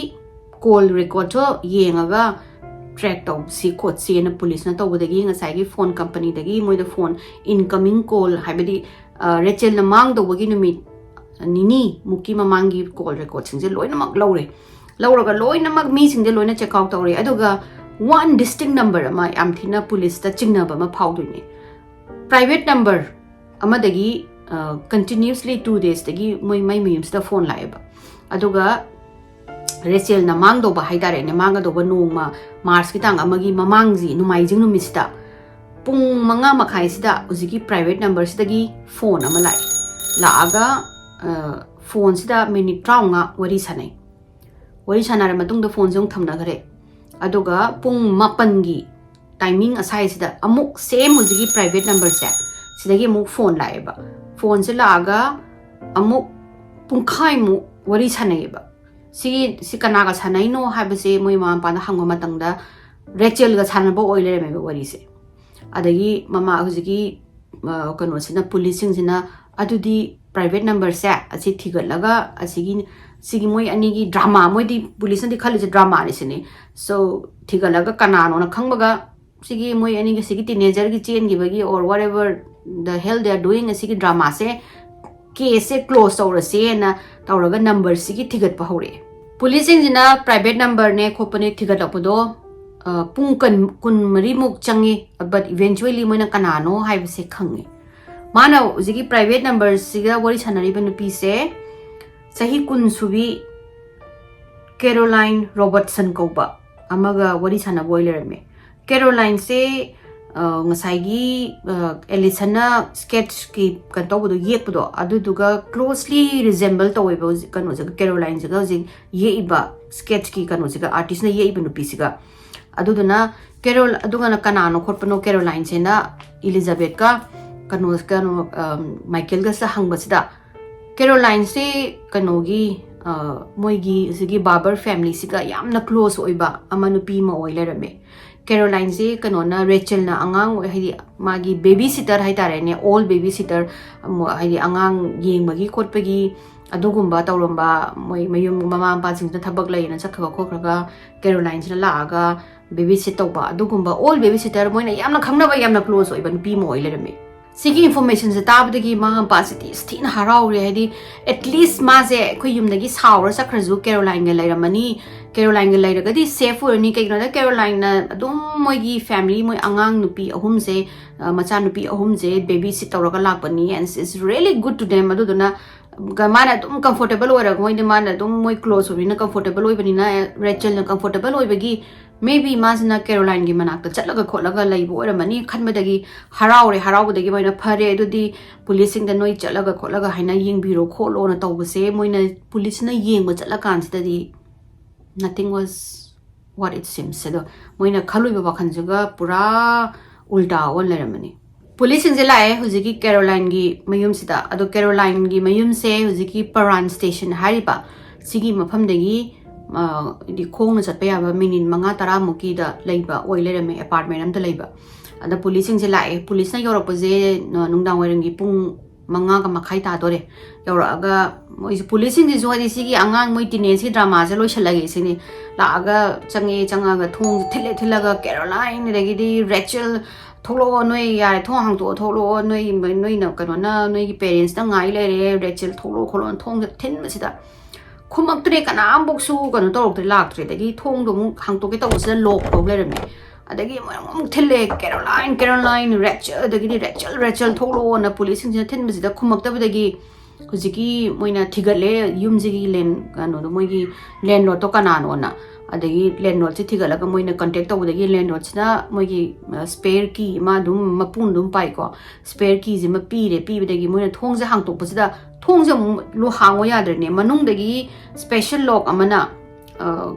ꯀꯣꯜ ꯔꯦꯀꯣꯔꯠꯁꯨ ꯌꯦꯡꯉꯒ ꯇ꯭ꯔꯦꯛ ꯇꯧꯁꯤ ꯈꯣꯠꯁꯤꯅ ꯄꯨꯂꯤꯁꯅ ꯇꯧꯕꯗꯒꯤ ꯉꯁꯥꯏꯒꯤ ꯐꯣꯟ ꯀꯝꯄꯅꯤꯗꯒꯤ ꯃꯣꯏꯗ ꯐꯣꯟ ꯏꯟꯀꯃꯤꯡ ꯀꯣꯜ, ꯍꯥꯏꯕꯗꯤ ꯔꯦꯆꯦꯜꯅ ꯃꯥꯡꯗꯧꯕꯒꯤ ꯅꯨꯃꯤꯠ ꯅꯤꯅꯤ ꯃꯨꯛꯀꯤ ꯃꯃꯥꯡꯒꯤ ꯀꯣꯜ ꯔꯦꯀꯣꯔꯠꯁꯤꯡꯁꯦ ꯂꯣꯏꯅꯃꯛ ꯂꯧꯔꯦ꯫ ꯂꯧꯔꯒ ꯂꯣꯏꯅꯃꯛ ꯃꯤꯁꯤꯡꯁꯦ ꯂꯣꯏꯅ ꯆꯦꯛ ꯑꯥꯎꯠ ꯇꯧꯔꯦ꯫ ꯑꯗꯨꯒ ꯋꯥꯟ ꯗꯤꯁꯇꯤꯡ ꯅꯝꯕꯔ ꯑꯃ ꯌꯥꯝ ꯊꯤꯅ ꯄꯨꯂꯤꯁꯇ ꯆꯤꯡꯅꯕ ꯑꯃ ꯐꯥꯎꯗꯣꯏꯅꯦ꯫ ꯄ꯭ꯔꯥꯏꯚꯦꯠ ꯅꯝꯕꯔ ꯑꯃꯗꯒꯤ ꯀꯟꯇꯤꯅ꯭ꯌꯨꯁꯂꯤ ꯇꯨ ꯗꯦꯖꯇꯒꯤ ꯃꯣꯏ ꯃꯥꯏ ꯃꯌꯨꯝꯁꯤꯗ ꯐꯣꯟ ꯂꯥꯛꯑꯦꯕ꯫ ꯑꯗꯨꯒ ꯔꯦꯆꯦꯜꯅ ꯃꯥꯡꯗꯧꯕ ꯍꯥꯏꯇꯥꯔꯦꯅꯦ, ꯃꯥꯡꯒꯗꯧꯕ ꯅꯣꯡꯃ ꯃꯥꯔꯁꯀꯤ ꯇꯥꯡ ꯑꯃꯒꯤ ꯃꯃꯥꯡꯁꯤ ꯅꯣꯡꯃꯥꯏꯖꯤꯡ ꯅꯨꯃꯤꯠꯁꯤꯗ ꯄꯨꯡ ꯃꯉꯥ ꯃꯈꯥꯏꯁꯤꯗ ꯍꯧꯖꯤꯛꯀꯤ ꯄ꯭ꯔꯥꯏꯚꯦꯠ ꯅꯝꯕꯔꯁꯤꯗꯒꯤ ꯐꯣꯟ ꯑꯃ ꯂꯥꯛꯑꯦ꯫ ꯂꯥꯛꯑꯒ ꯐꯣꯟꯁꯤꯗ ꯃꯤꯅꯤꯠ ꯇꯔꯥꯃꯉꯥ ꯋꯥꯔꯤ ꯁꯥꯟꯅꯩ꯫ ꯋꯥꯔꯤ ꯁꯥꯟꯅꯔ ꯃꯇꯨꯡꯗ ꯐꯣꯟꯁꯦ ꯑꯃꯨꯛ ꯊꯝꯅꯈ꯭ꯔꯦ꯫ ꯑꯗꯨꯒ ꯄꯨꯡ ꯃꯥꯄꯟꯒꯤ ꯇꯥꯏꯃꯤꯡ ꯑꯁꯥꯏꯁꯤꯗ ꯑꯃꯨꯛ ꯁꯦꯝ ꯍꯧꯖꯤꯛꯀꯤ ꯄ꯭ꯔꯥꯏꯚꯦꯠ ꯅꯝꯕꯔꯁꯦ ꯁꯤꯗꯒꯤ ꯑꯃꯨꯛ ꯐꯣꯟ ꯂꯥꯛꯑꯦꯕ꯫ ꯐꯣꯟꯁꯦ ꯂꯥꯛꯑꯒ ꯑꯃꯨꯛ ꯄꯨꯡꯈꯥꯏꯃꯨꯛ ꯋꯥꯔꯤ ꯁꯥꯟꯅꯩꯌꯦꯕ꯫ ꯁꯤ ꯁꯤ ꯀꯅꯥꯒ ꯁꯥꯟꯅꯩꯅꯣ ꯍꯥꯏꯕꯁꯦ ꯃꯣꯏ ꯃꯃꯥ ꯃꯄꯥꯅ ꯍꯪꯕ ꯃꯇꯝꯗ ꯔꯦꯆꯦꯜꯒ ꯁꯥꯟꯅꯕ ꯑꯣꯏ ꯂꯩꯔꯝꯃꯦꯕ ꯋꯥꯔꯤꯁꯦ꯫ ꯑꯗꯒꯤ ꯃꯃꯥ ꯍꯧꯖꯤꯛꯀꯤ ꯀꯩꯅꯣꯁꯤꯅ, ꯄꯨꯂꯤꯁꯁꯤꯡꯁꯤꯅ ꯑꯗꯨꯗꯤ ꯄ꯭ꯔꯥꯏꯚꯦꯠ ꯅꯝꯕꯔꯁꯦ ꯑꯁꯤ ꯊꯤꯒꯠꯂꯒ ꯑꯁꯤꯒꯤ ꯁꯤꯒꯤ ꯃꯣꯏ ꯑꯅꯤꯒꯤ ꯗ꯭ꯔꯃꯥ, ꯃꯣꯏꯗꯤ ꯄꯨꯂꯤꯁꯅꯗꯤ ꯈꯜꯂꯤꯁꯦ ꯗ꯭ꯔꯃꯥꯅꯤ ꯁꯤꯅꯤ꯫ ꯁꯣ ꯊꯤꯒꯠꯂꯒ ꯀꯅꯥꯅꯣꯅ ꯈꯪꯕꯒ ꯁꯤꯒꯤ ꯃꯣꯏ ꯑꯅꯤꯒꯤ ꯁꯤꯒꯤ ꯇꯤꯅꯦꯖꯔꯒꯤ ꯆꯦꯟꯈꯤꯕꯒꯤ or whatever the hell they are doing ꯑꯁꯤꯒꯤ drama ꯁꯦ, case ꯁꯦ close ꯇꯧꯔꯁꯦꯅ ꯇꯧꯔꯒ number ꯁꯤꯒꯤ ꯊꯤꯒꯠꯄ ꯍꯧꯔꯛꯑꯦ꯫ ꯄꯨꯂꯤꯁꯁꯤꯡꯁꯤꯅ private number ꯅꯦ ꯈꯣꯠꯄꯅꯦ ꯊꯤꯒꯠꯂꯛꯄꯗꯣ, ꯑ, ꯄꯨꯡ ꯀꯟ-, ꯀꯨꯟꯃꯔꯤꯃꯨꯛ ꯆꯪꯉꯤ, but eventually ꯃꯣꯏꯅ ꯀꯅꯥꯅꯣ ꯍꯥꯏꯕꯁꯦ ꯈꯪꯉꯦ꯫ ꯃꯥꯅ ꯍꯧꯖꯤꯛꯀꯤ private number ꯁꯤꯒ ꯋꯥꯔꯤ ꯁꯥꯟꯅꯔꯤꯕ ꯅꯨꯄꯤꯁꯦ ꯆꯍꯤ ꯀꯨꯟ ꯁꯨꯕꯤ ꯀꯦꯔꯣꯂꯥꯏꯟ ꯔꯣꯕꯔꯠꯁꯟ ꯀꯧꯕ ꯑꯃꯒ ꯋꯥꯔꯤ ꯁꯥꯟꯅꯕ ꯑꯣꯏ ꯂꯩꯔꯝꯃꯦ꯫ ꯀꯦꯔꯣꯂꯥꯏꯟꯁꯦ, ꯑ, ꯉꯁꯥꯏꯒꯤ, ꯑ, ꯑꯦꯂꯤꯁꯟꯅ sketch ꯀꯤ ꯀꯩꯅꯣ ꯇꯧꯕꯗꯣ, ꯌꯦꯛꯄꯗꯣ, ꯑꯗꯨꯗꯨꯒ closely resemble ꯇꯧꯋꯦꯕ ꯍꯧꯖꯤꯛ ꯀꯩꯅꯣꯁꯤꯒ, ꯀꯦꯔꯣꯂꯥꯏꯟꯁꯤꯒ ꯍꯧꯖꯤꯛ ꯌꯦꯛꯏꯕ sketch ꯀꯤ ꯀꯩꯅꯣꯁꯤꯒ, artist ꯅ ꯌꯦꯛꯏꯕ ꯅꯨꯄꯤꯁꯤꯒ꯫ ꯑꯗꯨꯗꯨꯅ ꯀꯦꯔꯣꯜ, ꯑꯗꯨꯒꯅ ꯀꯅꯥꯅꯣ ꯈꯣꯠꯄꯅꯣ ꯀꯦꯔꯣꯂꯥꯏꯟꯁꯤꯅ ꯏꯂꯤꯖꯥꯕꯦꯠꯀ ꯀꯩꯅꯣ, ꯀꯩꯅꯣ, ꯑꯝ, ꯃꯥꯏꯀꯦꯜꯒꯁꯤꯗ ꯍꯪꯕꯁꯤꯗ, ꯀꯦꯔꯣꯂꯥꯏꯟꯁꯦ ꯀꯩꯅꯣꯒꯤ, ꯑ, ꯃꯣꯏꯒꯤ ꯍꯧꯖꯤꯛꯀꯤ ꯕꯥꯕꯔ family ꯁꯤꯒ ꯌꯥꯝꯅ close ꯑꯣꯏꯕ ꯑꯃ ꯅꯨꯄꯤ ꯑꯃ ꯑꯣꯏ ꯂꯩꯔꯝꯃꯦ꯫ ꯀꯦꯔꯣꯂꯥꯏꯟꯁꯦ ꯀꯩꯅꯣꯅ, ꯔꯦꯆꯦꯜꯅ ꯑꯉꯥꯡ ꯑꯣꯏ, ꯍꯥꯏꯗꯤ ꯃꯥꯒꯤ baby sitter ꯍꯥꯏꯇꯥꯔꯦꯅꯦ, old baby sitter, ꯑꯃ, ꯍꯥꯏꯗꯤ ꯑꯉꯥꯡ ꯌꯦꯡꯕꯒꯤ ꯈꯣꯠꯄꯒꯤ ꯑꯗꯨꯒꯨꯝꯕ ꯇꯧꯔꯝꯕ, ꯃꯣꯏ ꯃꯌꯨꯝ ꯃꯃꯥ ꯃꯄꯥꯁꯤꯡꯁꯤꯅ ꯊꯕꯛ ꯂꯩꯌꯦꯅ ꯆꯠꯈ꯭ꯔꯒ ꯈꯣꯠꯈ꯭ꯔꯒ ꯀꯦꯔꯣꯂꯥꯏꯟꯁꯤꯅ ꯂꯥꯛꯑꯒ baby sit ꯇꯧꯕ, ꯑꯗꯨꯒꯨꯝꯕ old baby sitter, ꯃꯣꯏꯅ ꯌꯥꯝꯅ ꯈꯪꯅꯕ, ꯌꯥꯝꯅ close ꯑꯣꯏꯕ ꯅꯨꯄꯤ ꯑꯃ ꯑꯣꯏ ꯂꯩꯔꯝꯃꯦ꯫ ꯁꯤꯒꯤ information ꯁꯦ ꯇꯥꯕꯗꯒꯤ ꯃꯃꯥ ꯃꯄꯥꯁꯤꯗꯤ ꯑꯁ ꯊꯤꯅ ꯍꯔꯥꯎꯔꯦ, ꯍꯥꯏꯗꯤ at least ꯃꯥꯁꯦ ꯑꯩꯈꯣꯏ ꯌꯨꯝꯗꯒꯤ ꯁꯥꯎꯔ ꯆꯠꯈ꯭ꯔꯁꯨ ꯀꯦꯔꯣꯂꯥꯏꯟꯒ ꯂꯩꯔꯝꯃꯅꯤ, ꯀꯦꯔꯣꯂꯥꯏꯟꯒ ꯂꯩꯔꯒꯗꯤ safe ꯑꯣꯏꯔꯅꯤ꯫ ꯀꯩꯒꯤꯅꯣꯗ ꯀꯦꯔꯣꯂꯥꯏꯟꯅ ꯑꯗꯨꯝ ꯃꯣꯏꯒꯤ family, ꯃꯣꯏ ꯑꯉꯥꯡ ꯅꯨꯄꯤ ꯑꯍꯨꯝꯁꯦ, ꯑ, ꯃꯆꯥ ꯅꯨꯄꯤ ꯑꯍꯨꯝꯁꯦ baby sit ꯇꯧꯔꯒ ꯂꯥꯛꯄꯅꯤ, and it's really good to them꯫ ꯑꯗꯨꯗꯨꯅ ꯒ-, ꯃꯥꯅ ꯑꯗꯨꯝ comfortable ꯑꯣꯏꯔꯒ, ꯃꯣꯏꯗꯤ, ꯃꯥꯅ ꯑꯗꯨꯝ, ꯃꯣꯏ close ꯑꯣꯏꯕꯅꯤꯅ, comfortable ꯑꯣꯏꯕꯅꯤꯅ, ꯔꯦꯆꯦꯜꯅ comfortable ꯑꯣꯏꯕꯒꯤ maybe ꯃꯥꯁꯤꯅ ꯀꯦꯔꯣꯂꯥꯏꯟꯒꯤ ꯃꯅꯥꯛꯇ ꯆꯠꯂꯒ ꯈꯣꯠꯂꯒ ꯂꯩꯕ ꯑꯣꯏꯔꯝꯃꯅꯤ ꯈꯟꯕꯗꯒꯤ ꯍꯔꯥꯎꯔꯦ, ꯍꯔꯥꯎꯕꯗꯒꯤ ꯃꯣꯏꯅ ꯐꯔꯦ, ꯑꯗꯨꯗꯤ ꯄꯨꯂꯤꯁꯁꯤꯡꯗ ꯅꯣꯏ ꯆꯠꯂꯒ ꯈꯣꯠꯂꯒ ꯍꯥꯏꯅ ꯌꯦꯡꯕꯤꯔꯣ ꯈꯣꯠꯂꯣꯅ ꯇꯧꯕꯁꯦ, ꯃꯣꯏꯅ ꯄꯨꯂꯤꯁꯅ ꯌꯦꯡꯕ ꯆꯠꯂꯀꯥꯟꯁꯤꯗꯗꯤ nothing was what it seems꯫ ꯑꯗꯣ ꯃꯣꯏꯅ ꯈꯜꯂꯨꯏꯕ ꯋꯥꯈꯜꯁꯤꯒ ꯄꯨꯔꯥ ꯎꯜꯇꯥ ꯑꯣꯟ ꯂꯩꯔꯝꯃꯅꯤ꯫ ꯄꯨꯂꯤꯁꯁꯤꯡꯁꯦ ꯂꯥꯛꯑꯦ ꯍꯧꯖꯤꯛꯀꯤ ꯀꯦꯔꯣꯂꯥꯏꯟꯒꯤ ꯃꯌꯨꯝꯁꯤꯗ꯫ ꯑꯗꯣ ꯀꯦꯔꯣꯂꯥꯏꯟꯒꯤ ꯃꯌꯨꯝꯁꯦ ꯍꯧꯖꯤꯛꯀꯤ ꯄꯔꯥꯟ ꯁ꯭ꯇꯦꯁꯟ ꯍꯥꯏꯔꯤꯕ ꯁꯤꯒꯤ ꯃꯐꯝꯗꯒꯤ, ꯑ, ꯍꯥꯏꯗꯤ ꯈꯣꯡꯅ ꯆꯠꯄ ꯌꯥꯕ ꯃꯤꯅꯤꯠ ꯃꯉꯥ ꯇꯔꯥꯃꯨꯛꯀꯤꯗ ꯂꯩꯕ ꯑꯣꯏ ꯂꯩꯔꯝꯃꯦ, apartment ꯑꯝꯗ ꯂꯩꯕ꯫ ꯑꯗ ꯄꯨꯂꯤꯁꯁꯤꯡꯁꯦ ꯂꯥꯛꯑꯦ꯫ ꯄꯨꯂꯤꯁꯅ ꯌꯧꯔꯛꯄꯁꯦ, ꯑ, ꯅꯨꯡꯗꯥꯡ ꯋꯥꯏꯔꯝꯒꯤ ꯄꯨꯡ ꯃꯉꯥꯒ ꯃꯈꯥꯏ ꯇꯥꯗꯣꯔꯦ꯫ ꯌꯧꯔꯛꯑꯒ ꯃꯣꯏꯁꯦ, ꯄꯨꯂꯤꯁꯁꯤꯡꯁꯤꯁꯨ, ꯍꯥꯏꯗꯤ, ꯁꯤꯒꯤ ꯑꯉꯥꯡ ꯃꯣꯏ ꯇꯤꯅꯦꯖꯀꯤ ꯗ꯭ꯔꯃꯥꯁꯦ ꯂꯣꯏꯁꯤꯜꯂꯒꯦ ꯁꯤꯅꯤ꯫ ꯂꯥꯛꯑꯒ ꯆꯪꯉꯦ, ꯆꯪꯉꯒ ꯊꯣꯡꯁꯦ ꯊꯤꯜꯂꯦ, ꯊꯤꯜꯂꯒ, "ꯀꯦꯔꯣꯂꯥꯏꯟ, ꯑꯗꯒꯤꯗꯤ ꯔꯦꯆꯦꯜ, ꯊꯣꯛꯂꯛꯑꯣ, ꯅꯣꯏ ꯌꯥꯔꯦ, ꯊꯣꯡ ꯍꯥꯡꯇꯣꯛꯑꯣ, ꯊꯣꯛꯂꯛꯑꯣ, ꯅꯣꯏ, ꯅꯣꯏꯅ, ꯀꯩꯅꯣꯅ, ꯅꯣꯏꯒꯤ ꯄꯦꯔꯦꯟꯁꯇ ꯉꯥꯏ ꯂꯩꯔꯦ, ꯔꯦꯆꯦꯜ ꯊꯣꯛꯂꯛꯑꯣ ꯈꯣꯠꯂꯣꯅ" ꯊꯣꯡꯁꯦ ꯊꯤꯟꯕꯁꯤꯗ ꯈꯨꯝꯃꯛꯇ꯭ꯔꯦ, ꯀꯅꯥꯝꯐꯧꯁꯨ ꯀꯩꯅꯣ ꯇꯧꯔꯛꯇ꯭ꯔꯦ, ꯂꯥꯛꯇ꯭ꯔꯦ꯫ ꯑꯗꯒꯤ ꯊꯣꯡꯗꯣ ꯑꯃꯨꯛ ꯍꯥꯡꯇꯣꯛꯀꯦ ꯇꯧꯕꯁꯤꯗ ꯂꯣꯛ ꯇꯧ ꯂꯩꯔꯝꯃꯦ꯫ ꯑꯗꯒꯤ ꯃꯣꯏꯅ ꯑꯃꯨꯛ ꯊꯤꯜꯂꯦ, "ꯀꯦꯔꯣꯂꯥꯏꯟ, ꯀꯦꯔꯣꯂꯥꯏꯟ, ꯔꯦꯆꯦꯜ", ꯑꯗꯒꯤꯗꯤ "ꯔꯦꯆꯦꯜ, ꯔꯦꯆꯦꯜ ꯊꯣꯛꯂꯛꯑꯣꯅ" ꯄꯨꯂꯤꯁꯁꯤꯡꯁꯤꯅ ꯊꯤꯟꯕꯁꯤꯗ ꯈꯨꯝꯃꯛꯇꯕꯗꯒꯤ ꯍꯧꯖꯤꯛꯀꯤ ꯃꯣꯏꯅ ꯊꯤꯒꯠꯂꯦ, ꯌꯨꯝꯁꯤꯒꯤ ꯂꯦꯟ-, ꯀꯩꯅꯣꯗꯣ, ꯃꯣꯏꯒꯤ ꯂꯦꯟꯂꯣꯔꯗꯇꯣ ꯀꯅꯥꯅꯣꯅ꯫ ꯑꯗꯒꯤ ꯂꯦꯟꯂꯣꯔꯗꯁꯦ ꯊꯤꯒꯠꯂꯒ ꯃꯣꯏꯅ ꯀꯟꯇꯦꯛ ꯇꯧꯕꯗꯒꯤ ꯂꯦꯟꯂꯣꯔꯗꯁꯤꯅ ꯃꯣꯏꯒꯤ, ꯑ, ꯁ꯭ꯄꯦꯌꯔ ꯀꯤ ꯑꯃ ꯑꯗꯨꯝ ꯃꯄꯨꯅ ꯑꯗꯨꯝ ꯄꯥꯏꯀꯣ, ꯁ꯭ꯄꯦꯌꯔ ꯀꯤꯁꯦ ꯑꯃ ꯄꯤꯔꯦ꯫ ꯄꯤꯕꯗꯒꯤ ꯃꯣꯏꯅ ꯊꯣꯡꯁꯦ ꯍꯥꯡꯇꯣꯛꯄꯁꯤꯗ ꯊꯣꯡꯁꯦ ꯑꯃꯨꯛ ꯂꯣ-, ꯍꯥꯡꯉꯣ ꯌꯥꯗ꯭ꯔꯦꯅꯦ, ꯃꯅꯨꯡꯗꯒꯤ ꯁ꯭ꯄꯦꯁꯦꯜ ꯂꯣꯛ ꯑꯃꯅ, ꯑ,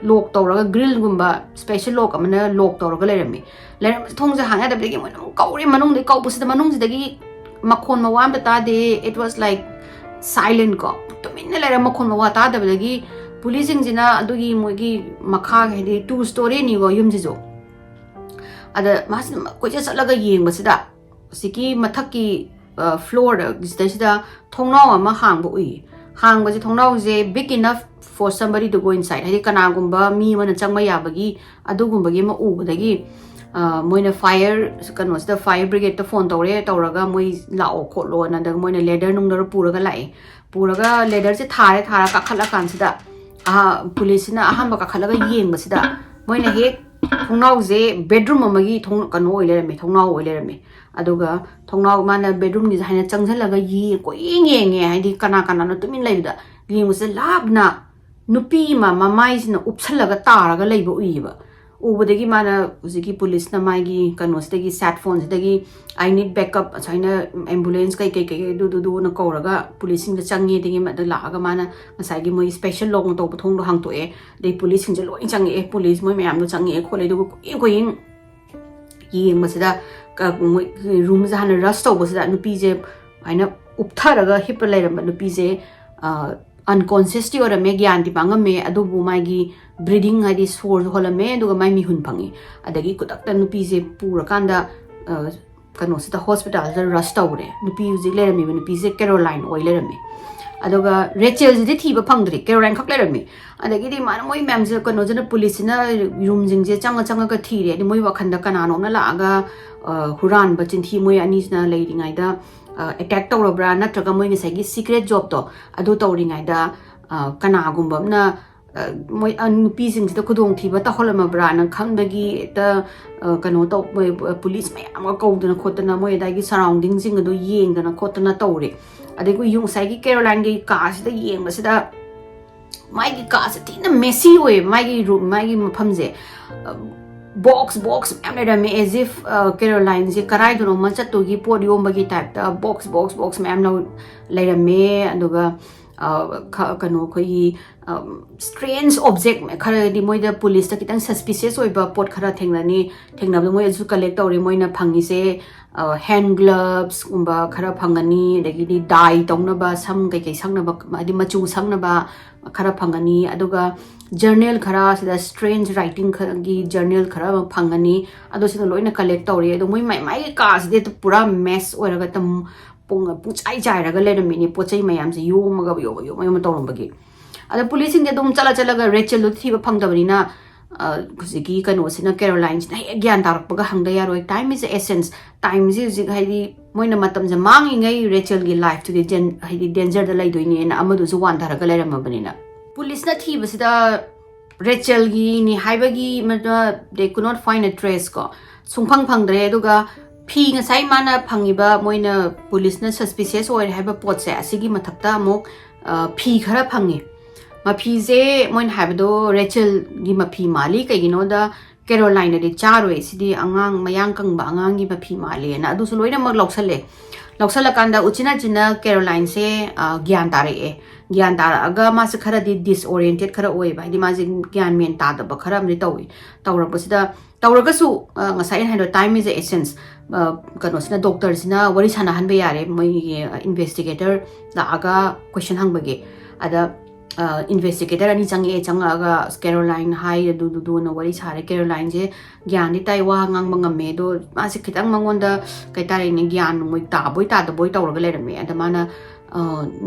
ꯂꯣꯛ ꯇꯧꯔꯒ, ꯒ꯭ꯔꯤꯜꯒꯨꯝꯕ ꯁ꯭ꯄꯦꯁꯦꯜ ꯂꯣꯛ ꯑꯃꯅ ꯂꯣꯛ ꯇꯧꯔꯒ ꯂꯩꯔꯝꯃꯤ꯫ ꯂꯩꯔꯝꯕꯁꯦ ꯊꯣꯡꯁꯦ ꯍꯥꯡ ꯌꯥꯗꯕꯗꯒꯤ ꯃꯣꯏꯅ ꯑꯃꯨꯛ ꯀꯧꯔꯦ, ꯃꯅꯨꯡꯗꯒꯤ ꯀꯧꯕꯁꯤꯗ ꯃꯅꯨꯡꯁꯤꯗꯒꯤ ꯃꯈꯣꯟ ꯃꯋꯥ ꯑꯝꯇ ꯇꯥꯗꯦ꯫ It was like silent ꯀꯣ, ꯇꯨꯃꯤꯟꯅ ꯂꯩꯔ, ꯃꯈꯣꯟ ꯃꯋꯥ ꯇꯥꯗꯕꯗꯒꯤ ꯄꯨꯂꯤꯁꯁꯤꯡꯁꯤꯅ ꯑꯗꯨꯒꯤ ꯃꯣꯏꯒꯤ ꯃꯈꯥ, ꯍꯥꯏꯗꯤ two story ꯅꯤꯀꯣ ꯌꯨꯝꯁꯤꯁꯨ, ꯑꯗ ꯃꯥꯁꯤꯅ ꯀꯣꯏꯆꯠ ꯆꯠꯂꯒ ꯌꯦꯡꯕꯁꯤꯗ ꯍꯧꯖꯤꯛꯀꯤ ꯃꯊꯛꯀꯤ, ꯑ, ꯐ꯭ꯂꯣꯔꯗ, ꯁꯤꯗꯩꯁꯤꯗ ꯊꯣꯡꯅꯥꯎ ꯑꯃ ꯍꯥꯡꯕ ꯎꯏ꯫ ꯍꯥꯡꯕꯁꯦ, ꯊꯣꯡꯅꯥꯎꯁꯦ big enough for somebody to go inside, ꯍꯥꯏꯗꯤ ꯀꯅꯥꯒꯨꯝꯕ ꯃꯤ ꯑꯃꯅ ꯆꯪꯕ ꯌꯥꯕꯒꯤ ꯑꯗꯨꯒꯨꯝꯕꯒꯤ ꯑꯃ ꯎꯕꯗꯒꯤ, ꯑ, ꯃꯣꯏꯅ ꯐꯥꯌꯔ, ꯀꯩꯅꯣꯁꯤꯗ, ꯐꯥꯌꯔ ꯕ꯭ꯔꯤꯒꯦꯗꯇ ꯐꯣꯟ ꯇꯧꯔꯦ, ꯇꯧꯔꯒ ꯃꯣꯏ ꯂꯥꯛꯑꯣ ꯈꯣꯠꯂꯣꯅ, ꯑꯗ ꯃꯣꯏꯅ ꯂꯦꯗꯔ ꯅꯨꯡꯗꯔ ꯄꯨꯔꯒ ꯂꯥꯛꯑꯦ꯫ ꯄꯨꯔꯒ ꯂꯦꯗꯔꯁꯦ ꯊꯥꯔꯦ, ꯊꯥꯔ ꯀꯥꯈꯠꯂꯀꯥꯟꯁꯤꯗ, ꯑꯍꯥ, ꯄꯨꯂꯤꯁꯁꯤꯅ ꯑꯍꯥꯟꯕ ꯀꯥꯈꯠꯂꯒ ꯌꯦꯡꯕꯁꯤꯗ ꯃꯣꯏꯅ ꯍꯦꯛ ꯊꯣꯡꯅꯥꯎꯁꯦ ꯕꯦꯗꯔꯨꯝ ꯑꯃꯒꯤ ꯊꯣꯡ-, ꯀꯩꯅꯣ ꯑꯣꯏ ꯂꯩꯔꯝꯃꯦ, ꯊꯣꯡꯅꯥꯎ ꯑꯣꯏ ꯂꯩꯔꯝꯃꯦ꯫ ꯑꯗꯨꯒ ꯊꯣꯡꯅꯥꯎ, ꯃꯥꯅ ꯕꯦꯗꯔꯨꯝꯒꯤꯁꯦ ꯍꯥꯏꯅ ꯆꯪꯁꯤꯜꯂꯒ ꯌꯦꯡ-, ꯀꯣꯏꯌꯦꯡ ꯌꯦꯡꯉꯦ, ꯍꯥꯏꯗꯤ ꯀꯅꯥ ꯀꯅꯥꯅꯣ ꯇꯨꯃꯤꯟ ꯂꯩꯕꯗ꯫ ꯌꯦꯡꯕꯁꯤꯗ ꯂꯥꯞꯅ ꯅꯨꯄꯤ ꯑꯃ ꯃꯃꯥꯏꯁꯤꯅ ꯎꯞꯁꯜꯂꯒ ꯇꯥꯔꯒ ꯂꯩꯕ ꯎꯏꯌꯦꯕ꯫ ꯎꯕꯗꯒꯤ ꯃꯥꯅ ꯍꯧꯖꯤꯛꯀꯤ ꯄꯨꯂꯤꯁꯅ ꯃꯥꯒꯤ ꯀꯩꯅꯣꯁꯤꯗꯒꯤ, ꯁꯦꯠ ꯐꯣꯟꯁꯤꯗꯒꯤ, "I need backup", ꯑꯁꯨꯃꯥꯏꯅ ꯑꯦꯝꯕꯨꯂꯦꯟꯁ ꯀꯩ ꯀꯩ ꯀꯩ ꯑꯗꯨ, ꯑꯗꯨ, ꯑꯗꯨꯅ ꯀꯧꯔꯒ ꯄꯨꯂꯤꯁꯁꯤꯡꯗ ꯆꯪꯉꯦ꯫ ꯑꯗꯒꯤ ꯑꯗ ꯂꯥꯛꯑꯒ ꯃꯥꯅ ꯉꯁꯥꯏꯒꯤ ꯃꯣꯏ ꯁ꯭ꯄꯦꯁꯦꯜ ꯂꯣꯛꯅ ꯇꯧꯕ ꯊꯣꯡꯗꯣ ꯍꯥꯡꯇꯣꯛꯑꯦ꯫ ꯑꯗꯩ ꯄꯨꯂꯤꯁꯁꯤꯡꯁꯦ ꯂꯣꯏ ꯆꯪꯉꯛꯑꯦ, ꯄꯨꯂꯤꯁ ꯃꯣꯏ ꯃꯌꯥꯝꯗꯣ ꯆꯪꯉꯛꯑꯦ ꯈꯣꯠꯂꯦ꯫ ꯑꯗꯨꯒ ꯀꯣꯏꯌꯦꯡ ꯀꯣꯏꯌꯦꯡ ꯌꯦꯡꯕꯁꯤꯗ, ꯀ-, ꯃꯣꯏ ꯔꯨꯝꯁꯦ ꯍꯥꯟꯅ ꯔꯁ ꯇꯧꯕꯁꯤꯗ ꯅꯨꯄꯤꯁꯦ ꯍꯥꯏꯅ ꯎꯞꯊꯔꯒ ꯍꯤꯞꯄ ꯂꯩꯔꯝꯕ ꯅꯨꯄꯤꯁꯦ, ꯑ, ꯑꯟꯀꯣꯟꯁꯤꯌꯁꯇꯤ ꯑꯣꯏꯔꯝꯃꯦ, ꯒ꯭ꯌꯥꯟꯗꯤ ꯃꯥꯡꯉꯝꯃꯦ, ꯑꯗꯨꯕꯨ ꯃꯥꯒꯤ ꯕ꯭ꯔꯤꯗꯤꯡ, ꯍꯥꯏꯗꯤ ꯁꯣꯔꯁꯨ ꯍꯣꯜꯂꯝꯃꯦ, ꯑꯗꯨꯒ ꯃꯥꯏ ꯃꯤꯍꯨꯟ ꯐꯪꯉꯤ꯫ ꯑꯗꯒꯤ ꯈꯨꯗꯛꯇ ꯅꯨꯄꯤꯁꯦ ꯄꯨꯔꯀꯥꯟꯗ, ꯑ, ꯀꯩꯅꯣꯁꯤꯗ ꯍꯣꯁꯄꯤꯇꯥꯜꯁꯤꯗ ꯔꯁ ꯇꯧꯔꯦ꯫ ꯅꯨꯄꯤ ꯍꯧꯖꯤꯛ ꯂꯩꯔꯝꯃꯤꯕ ꯅꯨꯄꯤꯁꯦ ꯀꯦꯔꯣꯂꯥꯏꯟ ꯑꯣꯏ ꯂꯩꯔꯝꯃꯦ꯫ ꯑꯗꯨꯒ ꯔꯦꯆꯦꯜꯁꯤꯗꯤ ꯊꯤꯕ ꯐꯪꯗ꯭ꯔꯤ, ꯀꯦꯔꯣꯂꯥꯏꯟ ꯈꯛ ꯂꯩꯔꯝꯃꯤ꯫ ꯑꯗꯒꯤꯗꯤ ꯃꯥꯅ ꯃꯣꯏ ꯃꯌꯥꯝꯁꯦ ꯀꯩꯅꯣꯁꯤꯅ ꯄꯨꯂꯤꯁꯁꯤꯅ ꯔꯨꯝꯁꯤꯡꯁꯦ ꯆꯪꯉ ꯆꯪꯉꯒ ꯊꯤꯔꯦ꯫ ꯑꯗꯩ ꯃꯣꯏ ꯋꯥꯈꯟꯗ ꯀꯅꯥꯅꯣꯝꯅ ꯂꯥꯛꯑꯒ ꯑ, ꯍꯨꯔꯥꯟꯕ ꯆꯤꯟꯊꯤ ꯃꯣꯏ ꯑꯅꯤꯁꯤꯅ ꯂꯩꯔꯤꯉꯩꯗ ꯑꯦꯇꯦꯛ ꯇꯧꯔꯕ꯭ꯔꯥ, ꯅꯠꯇ꯭ꯔꯒ ꯃꯣꯏ ꯉꯁꯥꯏꯒꯤ ꯁꯤꯀ꯭ꯔꯦꯠ ꯖꯣꯕꯇꯣ ꯑꯗꯨ ꯇꯧꯔꯤꯉꯩꯗ ꯑ, ꯀꯅꯥꯒꯨꯝꯕ ꯑꯃꯅ ꯑ, ꯃꯣꯏ ꯑ, ꯅꯨꯄꯤꯁꯤꯡꯁꯤꯗ ꯈꯨꯗꯣꯡꯊꯤꯕ ꯇꯧꯍꯜꯂꯝꯃꯕ꯭ꯔꯥꯅ ꯈꯪꯕꯒꯤ ꯍꯦꯛꯇ ꯑ, ꯀꯩꯅꯣ ꯇꯧ ꯃꯣꯏ, ꯑ, ꯄꯨꯂꯤꯁ ꯃꯌꯥꯝ ꯑꯃ ꯀꯧꯗꯅ ꯈꯣꯠꯇꯅ ꯃꯣꯏ ꯑꯗꯥꯏꯒꯤ ꯁꯔꯥꯎꯟꯗꯤꯡꯁꯤꯡ ꯑꯗꯨ ꯌꯦꯡꯗꯅ ꯈꯣꯠꯇꯅ ꯇꯧꯔꯦ꯫ ꯑꯗꯒꯤ ꯉꯁꯥꯏꯒꯤ ꯀꯦꯔꯣꯂꯥꯏꯟꯒꯤ ꯀꯥꯁꯤꯗ ꯌꯦꯡꯕꯁꯤꯗ ꯃꯥꯒꯤ ꯀꯥꯁꯦ ꯊꯤꯅ ꯃꯦꯁꯤ ꯑꯣꯏꯌꯦꯕ, ꯃꯥꯒꯤ ꯔꯨꯝ, ꯃꯥꯒꯤ ꯃꯐꯝꯁꯦ꯫ ꯕꯣꯛꯁ ꯕꯣꯛꯁ ꯃꯌꯥꯝ ꯂꯩꯔꯝꯃꯦ, as if ꯀꯦꯔꯣꯂꯥꯏꯟꯁꯦ ꯀꯔꯥꯏꯗꯅꯣꯃ ꯆꯠꯇꯨꯒꯤ ꯄꯣꯠ ꯌꯣꯝꯕꯒꯤ ꯇꯥꯏꯞꯇ ꯕꯣꯛꯁ ꯕꯣꯛꯁ ꯕꯣꯛꯁ ꯃꯌꯥꯝ ꯂꯧ- ꯂꯩꯔꯝꯃꯦ꯫ ꯑꯗꯨꯒ ꯑ, ꯈ- ꯀꯩꯅꯣ ꯑꯩꯈꯣꯏꯒꯤ ꯁ꯭ꯇ꯭ꯔꯦꯟꯖ ꯑꯣꯕꯖꯦꯛ ꯈꯔꯗꯤ ꯃꯣꯏꯗ ꯄꯨꯂꯤꯁꯇ ꯈꯤꯇꯪ ꯁꯁꯄꯤꯁꯤꯌꯁ ꯑꯣꯏꯕ ꯄꯣꯠ ꯈꯔ ꯊꯦꯡꯅꯅꯤ꯫ ꯊꯦꯡꯅꯕꯗ ꯃꯣꯏ ꯑꯗꯨꯁꯨ ꯀꯂꯦꯛ ꯇꯧꯔꯦ꯫ ꯃꯣꯏꯅ ꯐꯪꯉꯤꯁꯦ ꯍꯦꯟ ꯒ꯭ꯂꯞꯁꯀꯨꯝꯕ ꯈꯔ ꯐꯪꯒꯅꯤ, ꯑꯗꯒꯤꯗꯤ ꯗꯥꯏ ꯇꯧꯅꯕ, ꯁꯝ ꯀꯩꯀꯩ ꯁꯪꯅꯕ, ꯍꯥꯏꯗꯤ ꯃꯆꯨ ꯁꯪꯅꯕ ꯈꯔ ꯐꯪꯒꯅꯤ꯫ ꯑꯗꯨꯒ ꯖꯔꯅꯦꯜ ꯈꯔ, ꯁꯤꯗ ꯁ꯭ꯇ꯭ꯔꯦꯟꯖ ꯔꯥꯏꯇꯤꯡꯒꯤ ꯖꯔꯅꯦꯜ ꯈꯔ ꯑꯃ ꯐꯪꯒꯅꯤ꯫ ꯑꯗꯣ ꯁꯤꯅ ꯂꯣꯏꯅ ꯀꯂꯦꯛ ꯇꯧꯔꯦ꯫ ꯑꯗꯣ ꯃꯣꯏ ꯃꯥꯏ ꯃꯥꯏꯒꯤ ꯀꯥꯁꯤꯗꯤ ꯍꯦꯛꯇ ꯄꯨꯔꯥ ꯃꯦꯁ ꯑꯣꯏꯔꯒ ꯇꯝ- ꯄꯨꯡ ꯄꯨꯡꯆꯥꯏ ꯆꯥꯏꯔꯒ ꯂꯩꯔꯝꯃꯤꯅꯦ꯫ ꯄꯣꯠ ꯆꯩ ꯃꯌꯥꯝꯁꯦ ꯌꯣꯝꯃꯒ ꯌꯣꯝꯃ ꯌꯣꯝꯃ ꯌꯣꯝꯃ ꯇꯧꯔꯝꯕꯒꯤ꯫ ꯑꯗ ꯄꯨꯂꯤꯁꯁꯤꯡꯗꯤ ꯑꯗꯨꯝ ꯆꯠꯂ ꯆꯠꯂꯒ ꯔꯦꯆꯦꯜꯗꯣ ꯊꯤꯕ ꯐꯪꯗꯕꯅꯤꯅ ꯑ, ꯍꯧꯖꯤꯛꯀꯤ ꯀꯩꯅꯣꯁꯤꯅ, ꯀꯦꯔꯣꯂꯥꯏꯟꯁꯤꯅ ꯍꯦꯛ ꯒ꯭ꯌꯥꯟ ꯇꯥꯔꯛꯄꯒ ꯍꯪꯗ ꯌꯥꯔꯣꯏ, time is essence꯫ ꯇꯥꯏꯝꯁꯦ ꯍꯧꯖꯤꯛ ꯍꯥꯏꯗꯤ ꯃꯣꯏꯅ ꯃꯇꯝꯁꯦ ꯃꯥꯡꯉꯤꯉꯩ ꯔꯦꯆꯦꯜꯒꯤ ꯂꯥꯏꯐꯇꯨꯗꯤ ꯖꯦꯟ- ꯍꯥꯏꯗꯤ ꯗꯦꯟꯖꯔꯗ ꯂꯩꯗꯣꯏꯅꯦꯅ ꯑꯃꯗꯨꯁꯨ ꯋꯥꯟꯊꯔꯒ ꯂꯩꯔꯝꯃꯕꯅꯤꯅ꯫ ꯄꯨꯂꯤꯁꯅ ꯊꯤꯕꯁꯤꯗ ꯔꯦꯆꯦꯜꯒꯤꯅꯤ ꯍꯥꯏꯕꯒꯤ ꯃꯗ- they could not find a trace ꯀꯣ, ꯁꯨꯡꯐꯪ ꯐꯪꯗ꯭ꯔꯦ꯫ ꯑꯗꯨꯒ ꯐꯤ, ꯉꯁꯥꯏ ꯃꯥꯅ ꯐꯪꯉꯤꯕ, ꯃꯣꯏꯅ ꯄꯨꯂꯤꯁꯅ ꯁꯁꯄꯤꯁꯤꯌꯁ ꯑꯣꯏꯔꯦ ꯍꯥꯏꯕ ꯄꯣꯠꯁꯦ, ꯑꯁꯤꯒꯤ ꯃꯊꯛꯇ ꯑꯃꯨꯛ ꯑ, ꯐꯤ ꯈꯔ ꯐꯪꯉꯤ꯫ ꯃꯐꯤꯁꯦ ꯃꯣꯏꯅ ꯍꯥꯏꯕꯗꯣ ꯔꯦꯆꯦꯜꯒꯤ ꯃꯐꯤ ꯃꯥꯜꯂꯤ, ꯀꯩꯒꯤꯅꯣꯗ ꯀꯦꯔꯣꯂꯥꯏꯟꯅꯗꯤ ꯆꯥꯔꯣꯏ, ꯁꯤꯗꯤ ꯑꯉꯥꯡ ꯃꯌꯥꯡ ꯀꯪꯕ ꯑꯉꯥꯡꯒꯤ ꯃꯐꯤ ꯃꯥꯜꯂꯦꯅ꯫ ꯑꯗꯨꯁꯨ ꯂꯣꯏꯅꯃꯛ ꯂꯧꯁꯜꯂꯦ꯫ ꯂꯧꯁꯜꯂꯀꯥꯟꯗ ꯎꯆꯤꯟ ꯅꯥꯆꯤꯟꯅ ꯀꯦꯔꯣꯂꯥꯏꯟꯁꯦ ꯑ, ꯒ꯭ꯌꯥꯟ ꯇꯥꯔꯛꯑꯦ꯫ ꯒ꯭ꯌꯥꯟ ꯇꯥꯔꯛꯑꯒ ꯃꯥꯁꯦ ꯈꯔꯗꯤ ꯗꯤꯁꯑꯣꯔꯤꯌꯦꯟꯇꯦꯠ ꯈꯔ ꯑꯣꯏꯌꯦꯕ, ꯍꯥꯏꯗꯤ ꯃꯥꯁꯦ ꯒ꯭ꯌꯥꯟ ꯃꯦꯟ ꯇꯥꯗꯕ ꯈꯔ ꯑꯃꯗꯤ ꯇꯧꯏ꯫ ꯇꯧꯔꯛꯄꯁꯤꯗ, ꯇꯧꯔꯒꯁꯨ ꯑ, ꯉꯁꯥꯏ ꯑꯩꯅ ꯍꯥꯏꯗꯣ, time is the essence꯫ ꯑ, ꯀꯩꯅꯣꯁꯤꯅ, ꯗꯣꯛꯇꯔꯁꯤꯅ ꯋꯥꯔꯤ ꯁꯥꯟꯅꯍꯟꯕ ꯌꯥꯔꯦ, ꯃꯣꯏꯒꯤ ꯏꯟꯚꯦꯁꯇꯤꯒꯦꯇꯔ ꯂꯥꯛꯑꯒ ꯀꯣꯏꯁꯟ ꯍꯪꯕꯒꯤ꯫ ꯑꯗ ꯏꯟꯚꯦꯁꯇꯤꯒꯦꯇꯔ ꯑꯅꯤ ꯆꯪꯉꯛꯑꯦ꯫ ꯆꯪꯉꯛꯑꯒ ꯀꯦꯔꯣꯂꯥꯏꯟ ꯍꯥꯏ ꯑꯗꯨꯗꯨꯗꯨꯅ ꯋꯥꯔꯤ ꯁꯥꯔꯦ꯫ ꯀꯦꯔꯣꯂꯥꯏꯟꯁꯦ ꯒ꯭ꯌꯥꯟꯗꯤ ꯇꯥꯏ, ꯋꯥ ꯉꯥꯡꯕ ꯉꯝꯃꯦ, ꯑꯗꯣ ꯃꯥꯁꯦ ꯈꯤꯇꯪ ꯃꯉꯣꯟꯗ ꯀꯩ ꯍꯥꯏꯇꯥꯔꯦꯅꯦ, ꯒ꯭ꯌꯥꯟ ꯅꯨꯡꯃꯣꯏ ꯇꯥꯕꯣꯏ ꯇꯥꯗꯕꯣꯏ ꯇꯧꯔꯒ ꯂꯩꯔꯝꯃꯦ꯫ ꯑꯗ ꯃꯥꯅ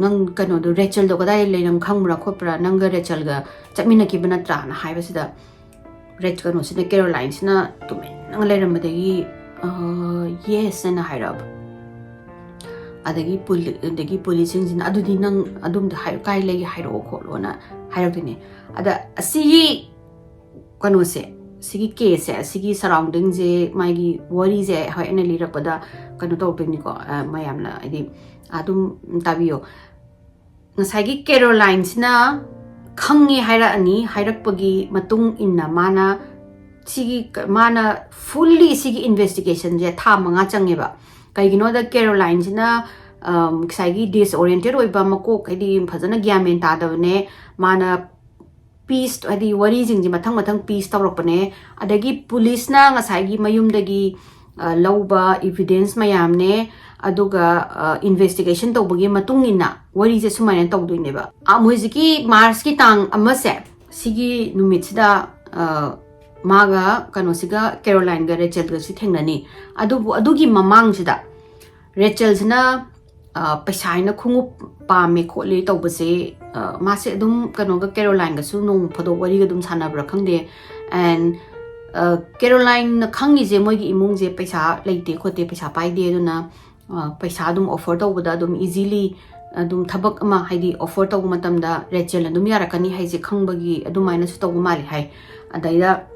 "ꯅꯪ ꯀꯩꯅꯣꯗꯣ, ꯔꯦꯆꯦꯜꯗꯣ ꯀꯗꯥꯏꯗ ꯂꯩ, ꯅꯪ ꯈꯪꯕ꯭ꯔꯥ ꯈꯣꯠꯄ꯭ꯔꯥ, ꯅꯪꯒ ꯔꯦꯆꯦꯜꯒ ꯆꯠꯃꯤꯟꯅꯈꯤꯕ ꯅꯠꯇ꯭ꯔꯥꯅ?" ꯍꯥꯏꯕꯁꯤꯗ ꯔꯦꯠ ꯀꯩꯅꯣꯁꯤꯅ, ꯀꯦꯔꯣꯂꯥꯏꯟꯁꯤꯅ ꯇꯨꯃꯤꯟꯅ ꯂꯩꯔꯝꯕꯗꯒꯤ "ꯌꯦꯁ" ꯍꯥꯏꯅ ꯍꯥꯏꯔꯛꯑꯕ꯫ ꯑꯗꯒꯤ ꯄꯨꯂꯤ-, ꯑꯗꯒꯤ ꯄꯨꯂꯤꯁꯁꯤꯡꯁꯤꯅ "ꯑꯗꯨꯗꯤ ꯅꯪ ꯑꯗꯨꯝꯗ ꯍꯥꯏ-, ꯀꯥꯏ ꯂꯩꯒꯦ ꯍꯥꯏꯔꯛꯑꯣ ꯈꯣꯠꯂꯣꯅ" ꯍꯥꯏꯔꯛꯇꯣꯏꯅꯦ꯫ ꯑꯗ ꯑꯁꯤꯒꯤ ꯀꯩꯅꯣꯁꯦ, ꯁꯤꯒꯤ ꯀꯦꯁꯁꯦ, ꯑꯁꯤꯒꯤ ꯁꯔꯥꯎꯟꯗꯤꯡꯁꯦ, ꯃꯥꯒꯤ ꯋꯥꯔꯤꯁꯦ ꯍꯣꯏ ꯑꯩꯅ ꯂꯤꯔꯛꯄꯗ ꯀꯩꯅꯣ ꯇꯧꯔꯛꯇꯣꯏꯅꯤꯀꯣ, ꯃꯌꯥꯝꯅ ꯍꯥꯏꯗꯤ ꯑꯗꯨꯝ ꯇꯥꯕꯤꯌꯣ꯫ ꯉꯁꯥꯏꯒꯤ ꯀꯦꯔꯣꯂꯥꯏꯟꯁꯤꯅ ꯈꯪꯉꯦ ꯍꯥꯏꯔꯛꯑꯅꯤ꯫ ꯍꯥꯏꯔꯛꯄꯒꯤ ꯃꯇꯨꯡ ꯏꯟꯅ ꯃꯥꯅ ꯁꯤꯒꯤ ꯃꯥꯅ ꯐꯨꯜꯂꯤ ꯁꯤꯒꯤ ꯏꯟꯚꯦꯁꯇꯤꯒꯦꯁꯟꯁꯦ ꯊꯥ ꯃꯉꯥ ꯆꯪꯉꯦꯕ꯫ ꯀꯩꯒꯤꯅꯣꯗ ꯀꯦꯔꯣꯂꯥꯏꯟꯁꯤꯅ ꯉꯁꯥꯏꯒꯤ ꯗꯤꯁꯑꯣꯔꯤꯌꯦꯟꯇꯦꯠ ꯑꯣꯏꯕ, ꯃꯀꯣꯛ ꯍꯥꯏꯗꯤ ꯐꯖꯅ ꯒ꯭ꯌꯥꯟ ꯃꯦꯟ ꯇꯥꯗꯕꯅꯦ꯫ ꯃꯥꯅ ꯄꯤꯁ, ꯍꯥꯏꯗꯤ ꯋꯥꯔꯤꯁꯤꯡꯁꯦ ꯃꯊꯪ ꯃꯊꯪ ꯄꯤꯁ ꯇꯧꯔꯛꯄꯅꯦ꯫ ꯑꯗꯒꯤ ꯄꯨꯂꯤꯁꯅ ꯉꯁꯥꯏꯒꯤ ꯃꯌꯨꯝꯗꯒꯤ ꯂꯧꯕ ꯏꯚꯤꯗꯦꯟꯁ ꯃꯌꯥꯝꯅꯦ, ꯑꯗꯨꯒ ꯏꯟꯚꯦꯁꯇꯤꯒꯦꯁꯟ ꯇꯧꯕꯒꯤ ꯃꯇꯨꯡ ꯏꯟꯅ ꯋꯥꯔꯤꯁꯦ ꯁꯨꯃꯥꯏꯅ ꯇꯧꯗꯣꯏꯅꯦꯕ꯫ ꯍꯧꯖꯤꯛꯀꯤ ꯃꯥꯔꯁꯀꯤ ꯇꯥꯡ ꯑꯃꯁꯦ, ꯁꯤꯒꯤ ꯅꯨꯃꯤꯠꯁꯤꯗ ꯃꯥꯒ ꯀꯩꯅꯣꯁꯤꯒ, ꯀꯦꯔꯣꯂꯥꯏꯟꯒ ꯔꯦꯆꯦꯜꯒꯁꯤ ꯊꯦꯡꯅꯅꯤ꯫ ꯑꯗꯨꯕꯨ ꯑꯗꯨꯒꯤ ꯃꯃꯥꯡꯁꯤꯗ ꯔꯦꯆꯦꯜꯁꯤꯅ ꯄꯩꯁꯥ ꯍꯥꯏꯅ ꯈꯣꯡꯎꯞ ꯄꯥꯝꯃꯦ ꯈꯣꯠꯂꯦ ꯇꯧꯕꯁꯦ, ꯃꯥꯁꯦ ꯑꯗꯨꯝ ꯀꯩꯅꯣꯒ, ꯀꯦꯔꯣꯂꯥꯏꯟꯒꯁꯨ ꯅꯣꯡ ꯐꯥꯗꯣꯛ ꯋꯥꯔꯤꯒ ꯑꯗꯨꯝ ꯁꯥꯟꯅꯕ꯭ꯔꯥ ꯈꯪꯗꯦ꯫ ꯑꯦꯟ ꯀꯦꯔꯣꯂꯥꯏꯟꯅ ꯈꯪꯉꯤꯁꯦ ꯃꯣꯏꯒꯤ ꯏꯃꯨꯡꯁꯦ ꯄꯩꯁꯥ ꯂꯩꯇꯦ ꯈꯣꯠꯇꯦ, ꯄꯩꯁꯥ ꯄꯥꯏꯗꯦ, ꯑꯗꯨꯅ ꯄꯩꯁꯥ ꯑꯗꯨꯝ ꯑꯣꯐꯔ ꯇꯧꯕꯗ ꯑꯗꯨꯝ ꯏꯖꯤꯂꯤ ꯑꯗꯨꯝ ꯊꯕꯛ ꯑꯃ ꯍꯥꯏꯗꯤ ꯑꯣꯐꯔ ꯇꯧꯕ ꯃꯇꯝꯗ ꯔꯦꯆꯦꯜ ꯑꯗꯨꯝ ꯌꯥꯔꯛꯀꯅꯤ ꯍꯥꯏꯁꯦ ꯈꯪꯕꯒꯤ ꯑꯗꯨꯃꯥꯏꯅꯁꯨ ꯇꯧꯕ ꯃꯥꯜꯂꯤ ꯍꯥꯏ꯫ ꯑꯗꯩꯗ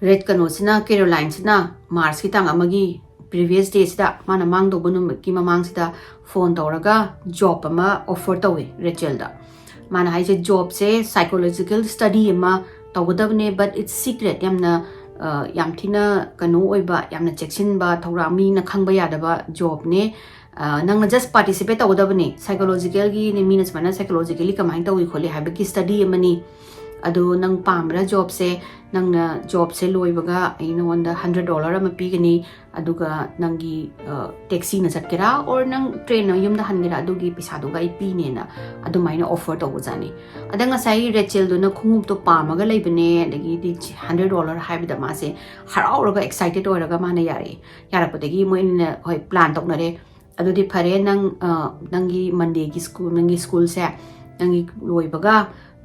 ꯔꯦꯠ ꯀꯩꯅꯣꯁꯤꯅ, ꯀꯦꯔꯣꯂꯥꯏꯟꯁꯤꯅ ꯃꯥꯔꯁꯀꯤ ꯇꯥꯡ ꯑꯃꯒꯤ ꯄ꯭ꯔꯤꯚꯤꯌꯁ ꯗꯦꯁꯤꯗ, ꯃꯥꯅ ꯃꯥꯡꯗꯧꯕ ꯅꯨꯃꯤꯠꯀꯤ ꯃꯃꯥꯡꯁꯤꯗ ꯐꯣꯟ ꯇꯧꯔꯒ ꯖꯣꯕ ꯑꯃ ꯑꯣꯐꯔ ꯇꯧꯋꯦ ꯔꯦꯆꯦꯜꯗ꯫ ꯃꯥꯅ ꯍꯥꯏꯁꯦ ꯖꯣꯕꯁꯦ ꯁꯥꯏꯀꯣꯂꯣꯖꯤꯀꯦꯜ ꯁ꯭ꯇꯗꯤ ꯑꯃ ꯇꯧꯒꯗꯕꯅꯦ, but it's secret, ꯌꯥꯝꯅ ꯌꯥꯝ ꯊꯤꯅ ꯀꯩꯅꯣ ꯑꯣꯏꯕ, ꯌꯥꯝꯅ ꯆꯦꯛꯁꯤꯟꯕ, ꯊꯧꯔꯥꯡ, ꯃꯤꯅ ꯈꯪꯕ ꯌꯥꯗꯕ ꯖꯣꯕꯅꯦ꯫ ꯅꯪꯅ ꯖꯁ ꯄꯥꯔꯇꯤꯁꯤꯄꯦꯠ ꯇꯧꯒꯗꯕꯅꯦ꯫ ꯁꯥꯏꯀꯣꯂꯣꯖꯤꯀꯦꯜꯒꯤꯅꯦ, ꯃꯤꯅ ꯁꯨꯃꯥꯏꯅ ꯁꯥꯏꯀꯣꯂꯣꯖꯤꯀꯦꯜꯂꯤ ꯀꯃꯥꯏꯅ ꯇꯧꯏ ꯈꯣꯠꯂꯤ ꯍꯥꯏꯕꯒꯤ ꯁ꯭ꯇꯗꯤ ꯑꯃꯅꯤ꯫ ꯑꯗꯣ ꯅꯪ ꯄꯥꯝꯕ꯭ꯔꯥ ꯖꯣꯕꯁꯦ? ꯅꯪꯅ ꯖꯣꯕꯁꯦ ꯂꯣꯏꯕꯒ ꯑꯩ ꯅꯉꯣꯟꯗ ꯍꯟꯗ꯭ꯔꯦꯠ ꯗꯣꯂꯔ ꯑꯃ ꯄꯤꯒꯅꯤ꯫ ꯑꯗꯨꯒ ꯅꯪꯒꯤ ꯇꯦꯛꯁꯤꯅ ꯆꯠꯀꯦꯔꯥ ꯑꯣꯔ ꯅꯪ ꯇ꯭ꯔꯦꯟꯅ ꯌꯨꯝꯗ ꯍꯟꯒꯦꯔꯥ, ꯑꯗꯨꯒꯤ ꯄꯩꯁꯥꯗꯨꯒ ꯑꯩ ꯄꯤꯅꯦꯅ ꯑꯗꯨꯃꯥꯏꯅ ꯑꯣꯐꯔ ꯇꯧꯕꯖꯥꯠꯅꯤ꯫ ꯑꯗ ꯉꯁꯥꯏꯒꯤ ꯔꯦꯆꯦꯜꯗꯨꯅ ꯈꯣꯡꯎꯞꯇꯣ ꯄꯥꯝꯃꯒ ꯂꯩꯕꯅꯦ, ꯑꯗꯒꯤꯗꯤ ꯍꯟꯗ꯭ꯔꯦꯠ ꯗꯣꯂꯔ ꯍꯥꯏꯕꯗ ꯃꯥꯁꯦ ꯍꯔꯥꯎꯔꯒ ꯑꯦꯛꯁꯥꯏꯇꯦꯠ ꯑꯣꯏꯔꯒ ꯃꯥꯅ ꯌꯥꯔꯛꯑꯦ꯫ ꯌꯥꯔꯛꯄꯗꯒꯤ ꯃꯣꯏ ꯑꯅꯤꯅ ꯍꯣꯏ ꯄ꯭ꯂꯥꯟ ꯇꯧꯅꯔꯦ꯫ ꯑꯗꯨꯗꯤ ꯐꯔꯦ, ꯅꯪ ꯅꯪꯒꯤ ꯃꯟꯗꯦꯒꯤ ꯁ꯭ꯀꯨꯜ, ꯅꯪꯒꯤ ꯁ꯭ꯀꯨꯜꯁꯦ ꯅꯪꯒꯤ ꯂꯣꯏꯕꯒ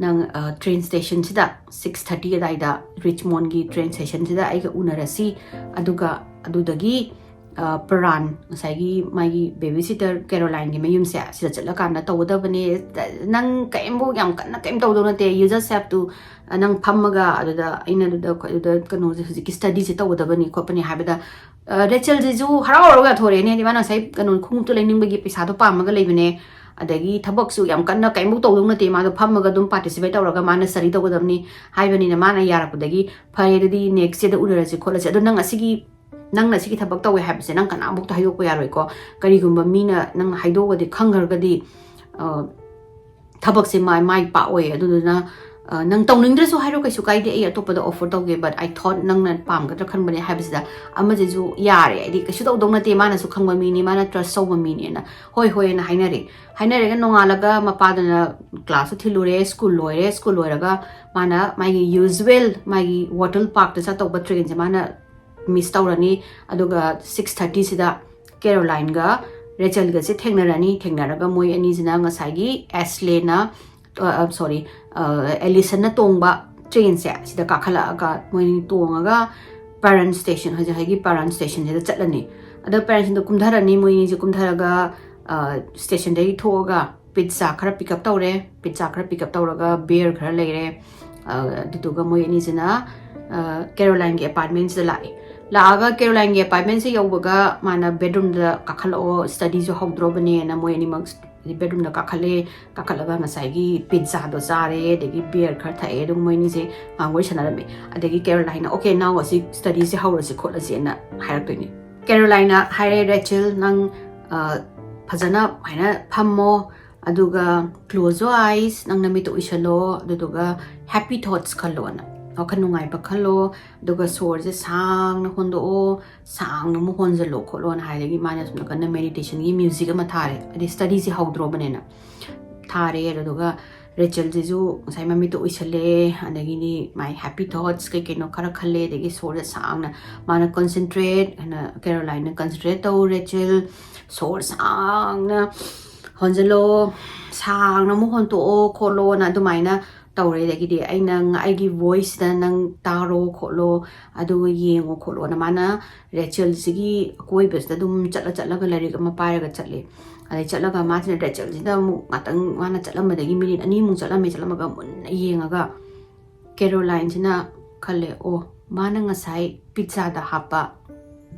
ꯅꯪ ꯇ꯭ꯔꯦꯟ ꯁ꯭ꯇꯦꯁꯟꯁꯤꯗ ꯁꯤꯛꯁ ꯊꯥꯔꯇꯤ ꯑꯗꯥꯏꯗ ꯔꯤꯆꯃꯣꯟꯒꯤ ꯇ꯭ꯔꯦꯟ ꯁ꯭ꯇꯦꯁꯟꯁꯤꯗ ꯑꯩꯒ ꯎꯅꯔꯁꯤ꯫ ꯑꯗꯨꯒ ꯑꯗꯨꯗꯒꯤ ꯄꯔꯥꯟ, ꯉꯁꯥꯏꯒꯤ ꯃꯥꯒꯤ ꯕꯦꯕꯤ ꯁꯤꯇꯔ ꯀꯦꯔꯣꯂꯥꯏꯟꯒꯤ ꯃꯌꯨꯝꯁꯦ, ꯁꯤꯗ ꯆꯠꯂꯀꯥꯟꯗ ꯇꯧꯒꯗꯕꯅꯦ꯫ ꯅꯪ ꯀꯔꯤꯝꯐꯥꯎ ꯌꯥꯝ ꯀꯟꯅ ꯀꯔꯤꯝ ꯇꯧꯗꯧ ꯅꯠꯇꯦ, you just have to, ꯅꯪ ꯐꯝꯃꯒ ꯑꯗꯨꯗ ꯑꯩꯅ ꯑꯗꯨꯗ ꯑꯗꯨꯗ ꯀꯩꯅꯣꯁꯦ, ꯍꯧꯖꯤꯛꯀꯤ ꯁ꯭ꯇꯗꯤꯁꯦ ꯇꯧꯒꯗꯕꯅꯤ ꯈꯣꯠꯄꯅꯤ ꯍꯥꯏꯕꯗ ꯔꯦꯆꯦꯜꯁꯤꯁꯨ ꯍꯔꯥꯎ ꯍꯔꯥꯎ ꯌꯥꯊꯣꯔꯛꯑꯦꯅꯦ꯫ ꯍꯥꯏꯗꯤ ꯃꯥꯅ ꯉꯁꯥꯏ ꯀꯩꯅꯣ ꯈꯣꯡꯎꯞꯇꯨ ꯂꯩꯅꯤꯡꯕꯒꯤ ꯄꯩꯁꯥꯗꯣ ꯄꯥꯝꯃꯒ ꯂꯩꯕꯅꯦ, ꯑꯗꯒꯤ ꯊꯕꯛꯁꯨ ꯌꯥꯝ ꯀꯟꯅ ꯀꯔꯤꯝꯐꯥꯎ ꯇꯧꯗꯧ ꯅꯠꯇꯦ, ꯃꯥꯗꯣ ꯐꯝꯃꯒ ꯑꯗꯨꯝ ꯄꯥꯔꯇꯤꯁꯤꯄꯦꯠ ꯇꯧꯔꯒ ꯃꯥꯅ ꯁ꯭ꯇꯗꯤ ꯇꯧꯒꯗꯕꯅꯤ ꯍꯥꯏꯕꯅꯤꯅ ꯃꯥꯅ ꯌꯥꯔꯛꯄꯗꯒꯤ ꯐꯔꯦ, ꯑꯗꯨꯗꯤ ꯅꯦꯛꯁ ꯗꯦꯗ ꯎꯅꯔꯁꯤ ꯈꯣꯠꯂꯁꯤ꯫ ꯑꯗꯣ ꯅꯪ ꯑꯁꯤꯒꯤ ꯅꯪꯅ ꯁꯤꯒꯤ ꯊꯕꯛ ꯇꯧꯋꯦ ꯍꯥꯏꯕꯁꯦ ꯅꯪ ꯀꯅꯥꯃꯨꯛꯇ ꯍꯥꯏꯗꯣꯛꯄ ꯌꯥꯔꯣꯏꯀꯣ꯫ ꯀꯔꯤꯒꯨꯝꯕ ꯃꯤꯅ ꯅꯪ ꯍꯥꯏꯗꯣꯛꯑꯒꯗꯤ, ꯈꯪꯈ꯭ꯔꯒꯗꯤ ꯊꯕꯛꯁꯦ ꯃꯥꯏ ꯃꯥꯏ ꯄꯥꯛꯑꯣꯏ꯫ ꯑꯗꯨꯗꯨꯅ ꯅꯪ ꯇꯧꯅꯤꯡꯗ꯭ꯔꯁꯨ ꯍꯥꯏꯔꯣ, ꯀꯩꯁꯨ ꯀꯥꯏꯗꯦ, ꯑꯩ ꯑꯇꯣꯞꯄꯗ ꯑꯣꯐꯔ ꯇꯧꯒꯦ, but I thought ꯅꯪꯅ ꯄꯥꯝꯒꯗ꯭ꯔꯥ ꯈꯟꯕꯅꯦ ꯍꯥꯏꯕꯁꯤꯗ ꯑꯃꯁꯤꯁꯨ ꯌꯥꯔꯦ, ꯍꯥꯏꯗꯤ ꯀꯩꯁꯨ ꯇꯧꯗꯧ ꯅꯠꯇꯦ, ꯃꯥꯅꯁꯨ ꯈꯪꯕ ꯃꯤꯅꯤ, ꯃꯥꯅ ꯇ꯭ꯔꯁ ꯇꯧꯕ ꯃꯤꯅꯦꯅ꯫ ꯍꯣꯏ ꯍꯣꯏꯅ ꯍꯥꯏꯅꯔꯦ꯫ ꯍꯥꯏꯅꯔꯒ ꯅꯣꯡꯉꯥꯜꯂꯒ ꯃꯄꯥꯗꯨꯅ ꯀ꯭ꯂꯥꯁꯇꯨ ꯊꯤꯜꯂꯨꯔꯦ, ꯁ꯭ꯀꯨꯜ ꯂꯣꯏꯔꯦ꯫ ꯁ꯭ꯀꯨꯜ ꯂꯣꯏꯔꯒ ꯃꯥꯅ ꯃꯥꯒꯤ ꯌꯨꯖꯨꯋꯦꯜ ꯃꯥꯒꯤ ꯋꯥꯇꯜ ꯄꯥꯔꯛꯇ ꯆꯠꯇꯧꯕ ꯇ꯭ꯔꯦꯟꯁꯦ ꯃꯥꯅ ꯃꯤꯁ ꯇꯧꯔꯅꯤ꯫ ꯑꯗꯨꯒ ꯁꯤꯛꯁ ꯊꯥꯔꯇꯤꯁꯤꯗ ꯀꯦꯔꯣꯂꯥꯏꯟꯒ ꯔꯦꯆꯦꯜꯒꯁꯦ ꯊꯦꯡꯅꯔꯅꯤ꯫ ꯊꯦꯡꯅꯔꯒ ꯃꯣꯏ ꯑꯅꯤꯁꯤꯅ ꯉꯁꯥꯏꯒꯤ ꯑꯦꯁꯂꯦꯅ, ꯁꯣꯔꯤ, ꯑꯦꯂꯤꯁꯟꯅ ꯇꯣꯡꯕ ꯇ꯭ꯔꯦꯟꯁꯦ ꯁꯤꯗ ꯀꯥꯈꯠꯂꯛꯑꯒ ꯃꯣꯏ ꯑꯅꯤ ꯇꯣꯡꯉꯒ ꯄꯥꯔꯟ ꯁ꯭ꯇꯦꯁꯟ, ꯍꯧꯖꯤꯛ ꯍꯧꯖꯤꯛꯀꯤ ꯄꯥꯔꯟ ꯁ꯭ꯇꯦꯁꯟꯁꯤꯗ ꯆꯠꯂꯅꯤ꯫ ꯑꯗ ꯄꯥꯔꯟꯁꯤꯗ ꯀꯨꯝꯊꯔꯅꯤ꯫ ꯃꯣꯏ ꯑꯅꯤꯁꯦ ꯀꯨꯝꯊꯔꯒ ꯁ꯭ꯇꯦꯁꯟꯗꯒꯤ ꯊꯣꯛꯑꯒ ꯄꯤꯠꯖꯥ ꯈꯔ ꯄꯤꯛ ꯑꯞ ꯇꯧꯔꯦ꯫ ꯄꯤꯠꯖꯥ ꯈꯔ ꯄꯤꯛ ꯑꯞ ꯇꯧꯔꯒ ꯕꯤꯌꯔ ꯈꯔ ꯂꯩꯔꯦ꯫ ꯑꯗꯨꯗꯨꯒ ꯃꯣꯏ ꯑꯅꯤꯁꯤꯅ ꯀꯦꯔꯣꯂꯥꯏꯟꯒꯤ ꯑꯦꯄꯥꯔꯠꯃꯦꯟꯁꯤꯗ ꯂꯥꯛꯑꯦ꯫ ꯂꯥꯛꯑꯒ ꯀꯦꯔꯣꯂꯥꯏꯟꯒꯤ ꯑꯦꯄꯥꯔꯠꯃꯦꯟꯁꯦ ꯌꯧꯕꯒ ꯃꯥꯅ ꯕꯦꯗꯔꯨꯝꯗ ꯀꯥꯈꯠꯂꯛꯑꯣ, ꯁ꯭ꯇꯗꯤꯁꯨ ꯍꯧꯗ꯭ꯔꯣꯕꯅꯦꯅ ꯃꯣꯏ ꯑꯅꯤꯃꯛ ꯕꯦꯗꯔꯨꯝꯗ ꯀꯥꯈꯠꯂꯦ꯫ ꯀꯥꯈꯠꯂꯒ ꯉꯁꯥꯏꯒꯤ ꯄꯤꯠꯖꯥꯗꯣ ꯆꯥꯔꯦ, ꯑꯗꯒꯤ ꯕꯤꯌꯔ ꯈꯔ ꯊꯛꯑꯦ꯫ ꯑꯗꯨꯒ ꯃꯣꯏ ꯑꯅꯤꯁꯦ ꯉꯥꯏꯍꯥꯛ ꯋꯥꯔꯤ ꯁꯥꯟꯅꯔꯝꯃꯦ꯫ ꯑꯗꯒꯤ ꯀꯦꯔꯣꯂꯥꯏꯟꯅ, "ꯑꯣꯀꯦ, now ꯑꯁꯤ ꯁ꯭ꯇꯗꯤꯁꯦ ꯍꯧꯔꯁꯤ ꯈꯣꯠꯂꯁꯦꯅ" ꯍꯥꯏꯔꯛꯇꯣꯏꯅꯦ꯫ ꯀꯦꯔꯣꯂꯥꯏꯟꯅ ꯍꯥꯏꯔꯦ, "ꯔꯦꯆꯦꯜ, ꯅꯪ ꯐꯖꯅ ꯁꯨꯃꯥꯏꯅ ꯐꯝꯃꯣ, ꯑꯗꯨꯒ close your eyes, ꯅꯪ ꯅꯃꯤꯠꯇꯣ ꯎꯏꯁꯜꯂꯣ, ꯑꯗꯨꯗꯨꯒ happy thoughts ꯈꯜꯂꯣꯅ꯫ ꯋꯥꯈꯜ ꯅꯨꯡꯉꯥꯏꯕ ꯈꯜꯂꯣ, ꯑꯗꯨꯒ ꯁꯣꯔꯁꯦ ꯁꯥꯡꯅ ꯍꯣꯟꯗꯣꯛꯑꯣ, ꯁꯥꯡꯅ ꯑꯃꯨꯛ ꯍꯣꯟꯖꯜꯂꯣ ꯈꯣꯠꯂꯣꯅ ꯍꯥꯏꯗꯒꯤ ꯃꯥꯅ ꯁꯣꯝ ꯅꯥꯀꯟꯗ ꯃꯦꯗꯤꯇꯦꯁꯟꯒꯤ ꯃ꯭ꯌꯨꯖꯤꯛ ꯑꯃ ꯊꯥꯔꯦ, ꯍꯥꯏꯗꯤ ꯁ꯭ꯇꯗꯤꯁꯦ ꯍꯧꯗ꯭ꯔꯣꯕꯅꯦꯅ ꯊꯥꯔꯦ꯫ ꯑꯗꯨꯗꯨꯒ ꯔꯦꯆꯦꯜꯁꯤꯁꯨ ꯉꯁꯥꯏ ꯃꯃꯤꯠꯇꯣ ꯎꯏꯁꯜꯂꯦ, ꯑꯗꯒꯤꯗꯤ ꯃꯥꯏ ꯍꯦꯄꯤ ꯊꯣꯠꯁ ꯀꯩ ꯀꯩꯅꯣ ꯈꯔ ꯈꯜꯂꯦ, ꯑꯗꯒꯤ ꯁꯣꯔꯁꯦ ꯁꯥꯡꯅ ꯃꯥꯅ ꯀꯟꯁꯦꯟꯇ꯭ꯔꯦꯠ ꯍꯥꯏꯅ ꯀꯦꯔꯣꯂꯥꯏꯟꯅ ꯀꯟꯁꯦꯟꯇ꯭ꯔꯦꯠ ꯇꯧ, ꯔꯦꯆꯦꯜ ꯁꯣꯔ ꯁꯥꯡꯅ ꯍꯣꯟꯖꯜꯂꯣ, ꯁꯥꯡꯅ ꯑꯃꯨꯛ ꯍꯣꯟꯇꯣꯛꯑꯣ ꯈꯣꯠꯂꯣꯅ ꯑꯗꯨꯃꯥꯏꯅ ꯇꯧꯔꯦ꯫ ꯑꯗꯒꯤꯗꯤ ꯑꯩꯅ ꯉ-, ꯑꯩꯒꯤ ꯚꯣꯏꯁꯁꯤꯗ ꯅꯪ ꯇꯥꯔꯣ ꯈꯣꯠꯂꯣ, ꯑꯗꯨꯒ ꯌꯦꯡꯉꯣ ꯈꯣꯠꯂꯣꯅ ꯃꯥꯅ ꯔꯦꯆꯦꯜꯁꯤꯒꯤ ꯑꯀꯣꯏꯕꯁꯤꯗ ꯑꯗꯨꯝ ꯆꯠꯂ ꯆꯠꯂꯒ ꯂꯥꯏꯔꯤꯛ ꯑꯃ ꯄꯥꯏꯔꯒ ꯆꯠꯂꯦ꯫ ꯑꯗꯩ ꯆꯠꯂꯒ ꯃꯥꯁꯤꯅ ꯔꯦꯆꯦꯜꯁꯤꯗ ꯑꯃꯨꯛ ꯉꯥꯛꯇꯪ, ꯃꯥꯅ ꯆꯠꯂꯝꯕꯗꯒꯤ ꯃꯤꯅꯤꯠ ꯑꯅꯤꯃꯨꯛ ꯆꯠꯂꯝꯃꯦ, ꯆꯠꯂꯝꯃꯒ ꯃꯨꯟꯅ ꯌꯦꯡꯉꯒ ꯀꯦꯔꯣꯂꯥꯏꯟꯁꯤꯅ ꯈꯜꯂꯦ, "ꯑꯣ, ꯃꯥꯅ ꯉꯁꯥꯏ ꯄꯤꯠꯖꯥꯗ ꯍꯥꯞꯄ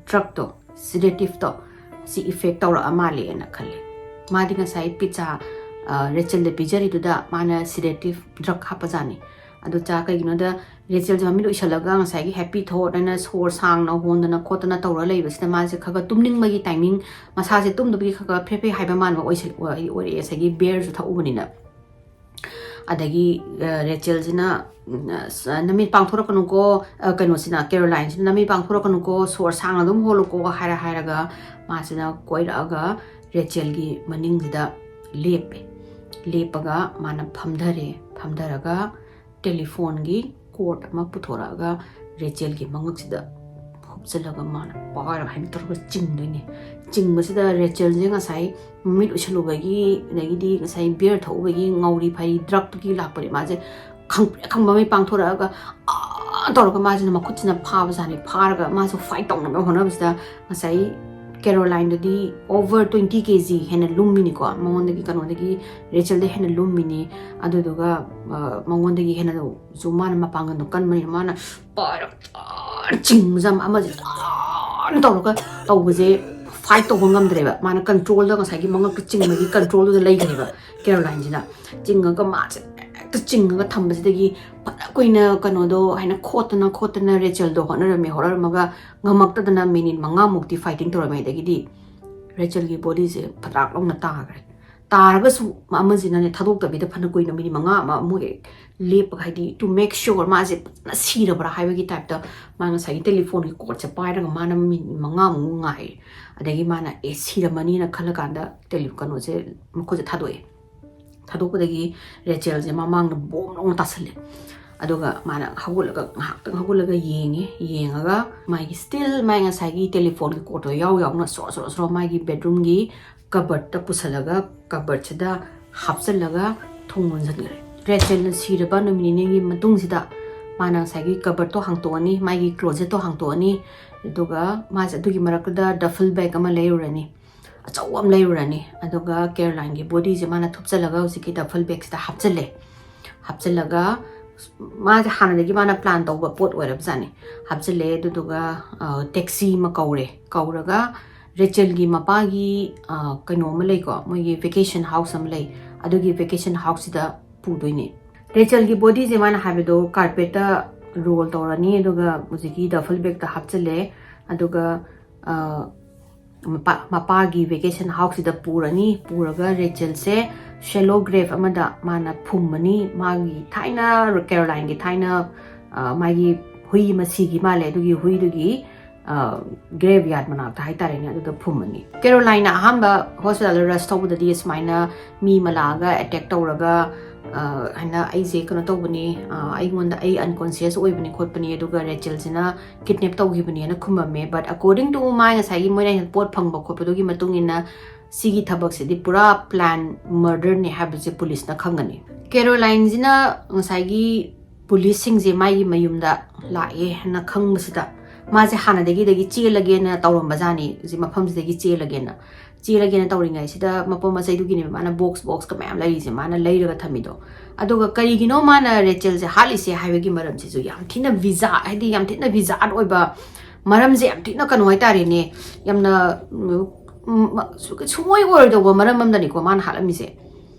ꯗ꯭ꯔꯛꯇꯣ, ꯁꯤꯗꯦꯇꯤꯞꯇꯣ, ꯁꯤ ꯏꯐꯦꯛ ꯇꯧꯔꯛꯑ ꯃꯥꯜꯂꯦꯅ" ꯈꯜꯂꯦ꯫ ꯃꯥꯗꯤ ꯉꯁꯥꯏ ꯄꯤꯠꯖꯥ, ꯑ, ꯔꯦꯆꯦꯜꯗ ꯄꯤꯖꯔꯤꯗꯨꯗ ꯃꯥꯅ ꯁꯤꯗꯦꯇꯤꯞ ꯗ꯭ꯔꯛ ꯍꯥꯞꯄꯖꯥꯠꯅꯤ꯫ ꯑꯗꯨ ꯆꯥ ꯀꯩꯒꯤꯅꯣꯗ ꯔꯦꯆꯦꯜꯁꯦ ꯃꯃꯤꯠ ꯎꯏꯁꯜꯂꯒ ꯉꯁꯥꯏꯒꯤ ꯍꯦꯄꯤ ꯊꯣꯠ ꯍꯥꯏꯅ ꯁꯣꯔ ꯁꯥꯡꯅ ꯍꯣꯟꯗꯅ ꯈꯣꯠꯇꯅ ꯇꯧꯔ ꯂꯩꯕꯁꯤꯗ ꯃꯥꯁꯦ ꯈꯔ ꯈꯔ ꯇꯨꯝꯅꯤꯡꯕꯒꯤ ꯇꯥꯏꯃꯤꯡ, ꯃꯁꯥꯁꯦ ꯇꯨꯝꯗꯕꯒꯤ ꯈꯔ ꯈꯔ ꯐ꯭ꯔꯦ ꯐ꯭ꯔꯦ ꯍꯥꯏꯕ ꯃꯥꯟꯕ ꯑꯣꯏꯁꯜ-, ꯑꯣꯏ-, ꯑꯣꯏꯔꯛꯑꯦ, ꯉꯁꯥꯏꯒꯤ ꯕꯤꯌꯔꯁꯨ ꯊꯛꯎꯕꯅꯤꯅ꯫ ꯑꯗꯒꯤ, ꯑ, ꯔꯦꯆꯦꯜꯁꯤꯅ, ꯎꯝ, ꯑꯁ, "ꯅꯃꯤꯠ ꯄꯥꯡꯊꯣꯔꯛꯀꯅꯨꯀꯣ", ꯑ, ꯀꯩꯅꯣꯁꯤꯅ, ꯀꯦꯔꯣꯂꯥꯏꯟꯁꯤꯅ, "ꯅꯃꯤꯠ ꯄꯥꯡꯊꯣꯔꯛꯀꯅꯨꯀꯣ, ꯁꯣꯔ ꯁꯥꯡꯅ ꯑꯗꯨꯝ ꯍꯣꯜꯂꯨꯀꯣ" ꯍꯥꯏꯔ ꯍꯥꯏꯔꯒ ꯃꯥꯁꯤꯅ ꯀꯣꯏꯔꯛꯑꯒ ꯔꯦꯆꯦꯜꯒꯤ ꯃꯅꯤꯡꯁꯤꯗ ꯂꯦꯞꯄꯦ꯫ ꯂꯦꯞꯄꯒ ꯃꯥꯅ ꯐꯝꯊꯔꯦ꯫ ꯐꯝꯊꯔꯒ ꯇꯦꯂꯤꯐꯣꯟꯒꯤ ꯀꯣꯔꯗ ꯑꯃ ꯄꯨꯊꯣꯔꯛꯑꯒ ꯔꯦꯆꯦꯜꯒꯤ ꯃꯉꯛꯁꯤꯗ ꯍꯨꯞꯆꯜꯂꯒ ꯃꯥꯅ ꯄꯥꯏꯔꯒ ꯍꯥꯏꯅ ꯇꯧꯔꯒ ꯆꯤꯡꯗꯣꯏꯅꯦ꯫ ꯆꯤꯡꯕꯁꯤꯗ ꯔꯦꯆꯦꯜꯁꯦ ꯉꯁꯥꯏ ꯃꯃꯤꯠ ꯎꯏꯁꯜꯂꯨꯕꯒꯤ, ꯑꯗꯒꯤꯗꯤ ꯉꯁꯥꯏ ꯕꯤꯌꯔ ꯊꯛꯎꯕꯒꯤ ꯉꯧꯔꯤ ꯐꯩꯔꯤ ꯗ꯭ꯔꯛꯇꯨꯒꯤ ꯂꯥꯛꯄꯅꯤ꯫ ꯃꯥꯁꯦ ꯈꯪꯄ꯭ꯔꯦꯛ ꯈꯪꯕ ꯃꯃꯤꯠ ꯄꯥꯡꯊꯣꯔꯛꯑꯒ "ꯑꯥ!" ꯇꯧꯔꯒ ꯃꯥꯁꯤꯅ ꯃꯈꯨꯠꯁꯤꯅ ꯐꯥꯕꯖꯥꯠꯅꯤ꯫ ꯐꯥꯔꯒ ꯃꯥꯁꯨ ꯐꯥꯏꯠ ꯇꯧꯅꯕ ꯍꯣꯠꯅꯕꯁꯤꯗ ꯉꯁꯥꯏ ꯀꯦꯔꯣꯂꯥꯏꯟꯗꯗꯤ ꯑꯣꯚꯔ ꯇ꯭ꯋꯦꯟꯇꯤ ꯀꯦ ꯖꯤ ꯍꯦꯟꯅ ꯂꯨꯝꯃꯤꯅꯤꯀꯣ, ꯃꯉꯣꯟꯗꯒꯤ, ꯀꯩꯅꯣꯗꯒꯤ, ꯔꯦꯆꯦꯜꯗ ꯍꯦꯟꯅ ꯂꯨꯝꯃꯤꯅꯤ꯫ ꯑꯗꯨꯗꯨꯒ, ꯑ, ꯃꯉꯣꯟꯗꯒꯤ ꯍꯦꯟꯅꯁꯨ ꯃꯥꯅ ꯃꯄꯥꯡꯒꯜꯗꯣ ꯀꯟꯕꯅꯤꯅ ꯃꯥꯅ ꯄꯥꯏꯔꯒ ꯆꯤꯡꯕꯁꯦ ꯑꯃ-, ꯑꯃꯁꯦ ꯇꯧꯔꯒ ꯇꯧꯕꯁꯦ ꯐꯥꯏꯠ ꯇꯧꯕ ꯉꯝꯗ꯭ꯔꯦꯕ꯫ ꯃꯥꯅ ꯀꯟꯇ꯭ꯔꯣꯜꯗ, ꯉꯁꯥꯏꯒꯤ ꯃꯉꯛꯇ ꯆꯤꯡꯕꯒꯤ ꯀꯟꯇ꯭ꯔꯣꯜꯗꯨꯗ ꯂꯩꯈ꯭ꯔꯦꯕ ꯀꯦꯔꯣꯂꯥꯏꯟꯁꯤꯅ꯫ ꯆꯤꯡꯉꯒ ꯃꯥꯁꯦ ꯍꯦꯛꯇ ꯆꯤꯡꯉꯒ ꯊꯝꯕꯁꯤꯗꯒꯤ ꯐꯅ ꯀꯨꯏꯅ ꯀꯩꯅꯣꯗꯣ ꯍꯥꯏꯅ ꯈꯣꯠꯇꯅ ꯈꯣꯠꯇꯅ ꯔꯦꯆꯦꯜꯗꯣ ꯍꯣꯠꯅꯔꯝꯃꯦ꯫ ꯍꯣꯠꯅꯔꯝꯃꯒ ꯉꯝꯃꯛꯇꯗꯅ ꯃꯤꯅꯤꯠ ꯃꯉꯥꯃꯨꯛꯇꯤ ꯐꯥꯏꯇꯤꯡ ꯇꯧꯔꯝꯃꯦ꯫ ꯑꯗꯒꯤꯗꯤ ꯔꯦꯆꯦꯜꯒꯤ ꯕꯣꯗꯤꯁꯦ ꯐꯗ꯭ꯔꯥꯛ ꯂꯥꯎꯅ ꯇꯥꯈ꯭ꯔꯦ꯫ ꯇꯥꯔꯒꯁꯨ ꯑꯃꯁꯤꯅꯅꯦ ꯊꯥꯗꯣꯛꯇꯕꯤꯗ ꯐꯅ ꯀꯨꯏꯅ ꯃꯤꯅꯤꯠ ꯃꯉꯥ ꯑꯃ ꯑꯃꯨꯛ ꯍꯦꯛ ꯂꯦꯞꯄꯒ, ꯍꯥꯏꯗꯤ, to make sure ꯃꯥꯁꯦ ꯐꯖꯅ ꯁꯤꯔꯕ꯭ꯔꯥ ꯍꯥꯏꯕꯒꯤ typeꯇ ꯃꯥ ꯉꯁꯥꯏꯒꯤ ꯇꯦꯂꯤꯐꯣꯟꯒꯤ cordꯁꯦ ꯄꯥꯏꯔꯒ ꯃꯥꯅ ꯃꯤꯅꯤꯠ ꯃꯉꯥꯃꯨꯛ ꯉꯥꯏꯔꯦ꯫ ꯑꯗꯒꯤ ꯃꯥꯅ ꯑꯦ ꯁꯤꯔꯝꯃꯅꯤꯅ ꯈꯜꯂꯀꯥꯟꯗ ꯇꯦꯂꯤ ꯀꯩꯅꯣꯁꯦ, ꯃꯈꯨꯠꯁꯦ ꯊꯥꯗꯣꯛꯑꯦ꯫ ꯊꯥꯗꯣꯛꯄꯗꯒꯤ ꯔꯦꯆꯦꯜꯁꯦ ꯃꯃꯥꯡꯗ ꯕꯣꯝ ꯂꯥꯎꯅ ꯇꯥꯁꯜꯂꯦ꯫ ꯑꯗꯨꯒ ꯃꯥꯅ ꯍꯧꯒꯠꯂꯒ, ꯉꯥꯏꯍꯥꯛꯇꯪ ꯍꯧꯒꯠꯂꯒ ꯌꯦꯡꯉꯦ꯫ ꯌꯦꯡꯉꯒ ꯃꯥꯒꯤ still ꯃꯥꯒꯤ ꯉꯁꯥꯏꯒꯤ ꯇꯦꯂꯤꯐꯣꯟꯒꯤ cordꯇꯣ ꯌꯥꯎ ꯌꯥꯎꯅ ꯁꯣꯔꯣ ꯁꯣꯔꯣ ꯁꯣꯔꯣ ꯃꯥꯒꯤ bedroomꯒꯤ cupboardꯇ ꯄꯨꯁꯜꯂꯒ, cupboardꯁꯤꯗ ꯍꯥꯞꯆꯜꯂꯒ ꯊꯣꯡ ꯂꯣꯟꯁꯤꯟꯈ꯭ꯔꯦ꯫ ꯔꯦꯆꯦꯜꯅ ꯁꯤꯔꯕ ꯅꯨꯃꯤꯠ ꯅꯤꯅꯤꯒꯤ ꯃꯇꯨꯡꯁꯤꯗ ꯃꯥꯅ ꯉꯁꯥꯏꯒꯤ cupboardꯇꯣ ꯍꯥꯡꯇꯣꯛꯑꯅꯤ, ꯃꯥꯒꯤ closetꯇꯣ ꯍꯥꯡꯇꯣꯛꯑꯅꯤ, ꯑꯗꯨꯒ ꯃꯥꯁꯦ ꯑꯗꯨꯒꯤ ꯃꯔꯛꯇꯨꯗ duffel bag ꯑꯃ ꯂꯩꯔꯨꯔꯅꯤ, ꯑꯆꯧꯕ ꯑꯃ ꯂꯩꯔꯨꯔꯅꯤ꯫ ꯑꯗꯨꯒ ꯀꯦꯔꯣꯂꯥꯏꯟꯒꯤ bodyꯁꯦ ꯃꯥꯅ ꯊꯨꯞꯆꯜꯂꯒ ꯍꯧꯖꯤꯛꯀꯤ duffel bagꯁꯤꯗ ꯍꯥꯞꯆꯜꯂꯦ꯫ ꯍꯥꯞꯆꯜꯂꯒ ꯃꯥꯁꯦ ꯍꯥꯟꯅꯗꯒꯤ ꯃꯥꯅ plan ꯇꯧꯕ ꯄꯣꯠ ꯑꯣꯏꯔꯕꯖꯥꯠꯅꯤ꯫ ꯍꯥꯞꯆꯜꯂꯦ, ꯑꯗꯨꯗꯨꯒ, ꯑ, taxi ꯑꯃ ꯀꯧꯔꯦ꯫ ꯀꯧꯔꯒ ꯔꯦꯆꯦꯜꯒꯤ ꯃꯄꯥꯒꯤ, ꯑ, ꯀꯩꯅꯣ ꯑꯃ ꯂꯩꯀꯣ, ꯃꯣꯏꯒꯤ vacation house ꯑꯃ ꯂꯩ, ꯑꯗꯨꯒꯤ vacation houseꯁꯤꯗ ꯄꯨꯗꯣꯏꯅꯦ꯫ ꯔꯦꯆꯦꯜꯒꯤ bodyꯁꯦ ꯃꯥꯅ ꯍꯥꯏꯕꯗꯣ carpetꯇ roll ꯇꯧꯔꯅꯤ, ꯑꯗꯨꯒ ꯍꯧꯖꯤꯛꯀꯤ duffel bagꯇ ꯍꯥꯞꯆꯜꯂꯦ, ꯑꯗꯨꯒ, ꯑ, ꯃꯄꯥ-, ꯃꯄꯥꯒꯤ vacation houseꯁꯤꯗ ꯄꯨꯔꯅꯤ꯫ ꯄꯨꯔꯒ ꯔꯦꯆꯦꯜꯁꯦ shallow grave ꯑꯃꯗ ꯃꯥꯅ ꯐꯨꯝꯃꯅꯤ꯫ ꯃꯥꯒꯤ ꯊꯥꯏꯅ, ꯀꯦꯔꯣꯂꯥꯏꯟꯒꯤ ꯊꯥꯏꯅ, ꯑ, ꯃꯥꯒꯤ ꯍꯨꯏ ꯑꯃ ꯁꯤꯈꯤ ꯃꯥꯜꯂꯦ, ꯑꯗꯨꯒꯤ ꯍꯨꯏꯗꯨꯒꯤ, ꯑ, graveyard ꯃꯅꯥꯛꯇ ꯍꯥꯏꯇꯥꯔꯦꯅꯦ, ꯑꯗꯨꯗ ꯐꯨꯝꯃꯅꯤ꯫ ꯀꯦꯔꯣꯂꯥꯏꯟꯅ ꯑꯍꯥꯟꯕ hospitalꯗ rush ꯇꯧꯕꯗꯗꯤ ꯁꯨꯃꯥꯏꯅ ꯃꯤ ꯑꯃ ꯂꯥꯛꯑꯒ attack ꯇꯧꯔꯒ, ꯑ, ꯍꯥꯏꯅ, "ꯑꯩꯁꯦ ꯀꯩꯅꯣ ꯇꯧꯕꯅꯤ, ꯑ, ꯑꯩꯉꯣꯟꯗ, ꯑꯩ unconscious ꯑꯣꯏꯕꯅꯤ ꯈꯣꯠꯄꯅꯤ, ꯑꯗꯨꯒ ꯔꯦꯆꯦꯜꯁꯤꯅ kidnap ꯇꯧꯈꯤꯕꯅꯦꯅ" ꯈꯨꯝꯃꯝꯃꯦ꯫ But according to ꯃꯥꯏ ꯉꯁꯥꯏꯒꯤ ꯃꯣꯏꯅ ꯄꯣꯠ ꯐꯪꯕ ꯈꯣꯠꯄꯗꯨꯒꯤ ꯃꯇꯨꯡ ꯏꯟꯅ ꯁꯤꯒꯤ ꯊꯕꯛꯁꯤꯗꯤ ꯄꯨꯔꯥ plan murderꯅꯦ ꯍꯥꯏꯕꯁꯦ ꯄꯨꯂꯤꯁꯅ ꯈꯪꯒꯅꯤ꯫ ꯀꯦꯔꯣꯂꯥꯏꯟꯁꯤꯅ ꯉꯁꯥꯏꯒꯤ ꯄꯨꯂꯤꯁꯁꯤꯡꯁꯦ ꯃꯥꯒꯤ ꯃꯌꯨꯝꯗ ꯂꯥꯛꯑꯦ ꯍꯥꯏꯅ ꯈꯪꯕꯁꯤꯗ ꯃꯥꯁꯦ ꯍꯥꯟꯅꯗꯒꯤꯗꯒꯤ ꯆꯦꯜꯂꯒꯦꯅ ꯇꯧꯔꯝꯕꯖꯥꯠꯅꯤ, ꯍꯧꯖꯤꯛ ꯃꯐꯝꯁꯤꯗꯒꯤ ꯆꯦꯜꯂꯒꯦꯅ꯫ ꯆꯦꯜꯂꯒꯦꯅ ꯇꯧꯔꯤꯉꯩꯁꯤꯗ ꯃꯄꯣ ꯃꯆꯩꯗꯨꯒꯤꯅꯦꯕ ꯃꯥꯅ box boxꯀ ꯃꯌꯥꯝ ꯂꯩꯔꯤꯁꯦ, ꯃꯥꯅ ꯂꯩꯔꯒ ꯊꯝꯃꯤꯗꯣ꯫ ꯑꯗꯨꯒ ꯀꯔꯤꯒꯤꯅꯣ ꯃꯥꯅ ꯔꯦꯆꯦꯜꯁꯦ ꯍꯥꯠꯂꯤꯁꯦ ꯍꯥꯏꯕꯒꯤ ꯃꯔꯝꯁꯤꯁꯨ ꯌꯥꯝ ꯊꯤꯅ bizarre, ꯍꯥꯏꯗꯤ ꯌꯥꯝ ꯊꯤꯅ bizarre ꯑꯣꯏꯕ ꯃꯔꯝꯁꯦ, ꯌꯥꯝ ꯊꯤꯅ ꯀꯩꯅꯣ ꯍꯥꯏꯇꯥꯔꯦꯅꯦ, ꯌꯥꯝꯅ, ꯎꯝ, ꯎꯝ, ꯁꯨ-, ꯁꯨꯡꯑꯣꯏ ꯑꯣꯏꯔꯣꯏꯗꯧꯕ ꯃꯔꯝ ꯑꯃꯗꯅꯤꯀꯣ ꯃꯥꯅ ꯍꯥꯠꯂꯝꯃꯤꯁꯦ꯫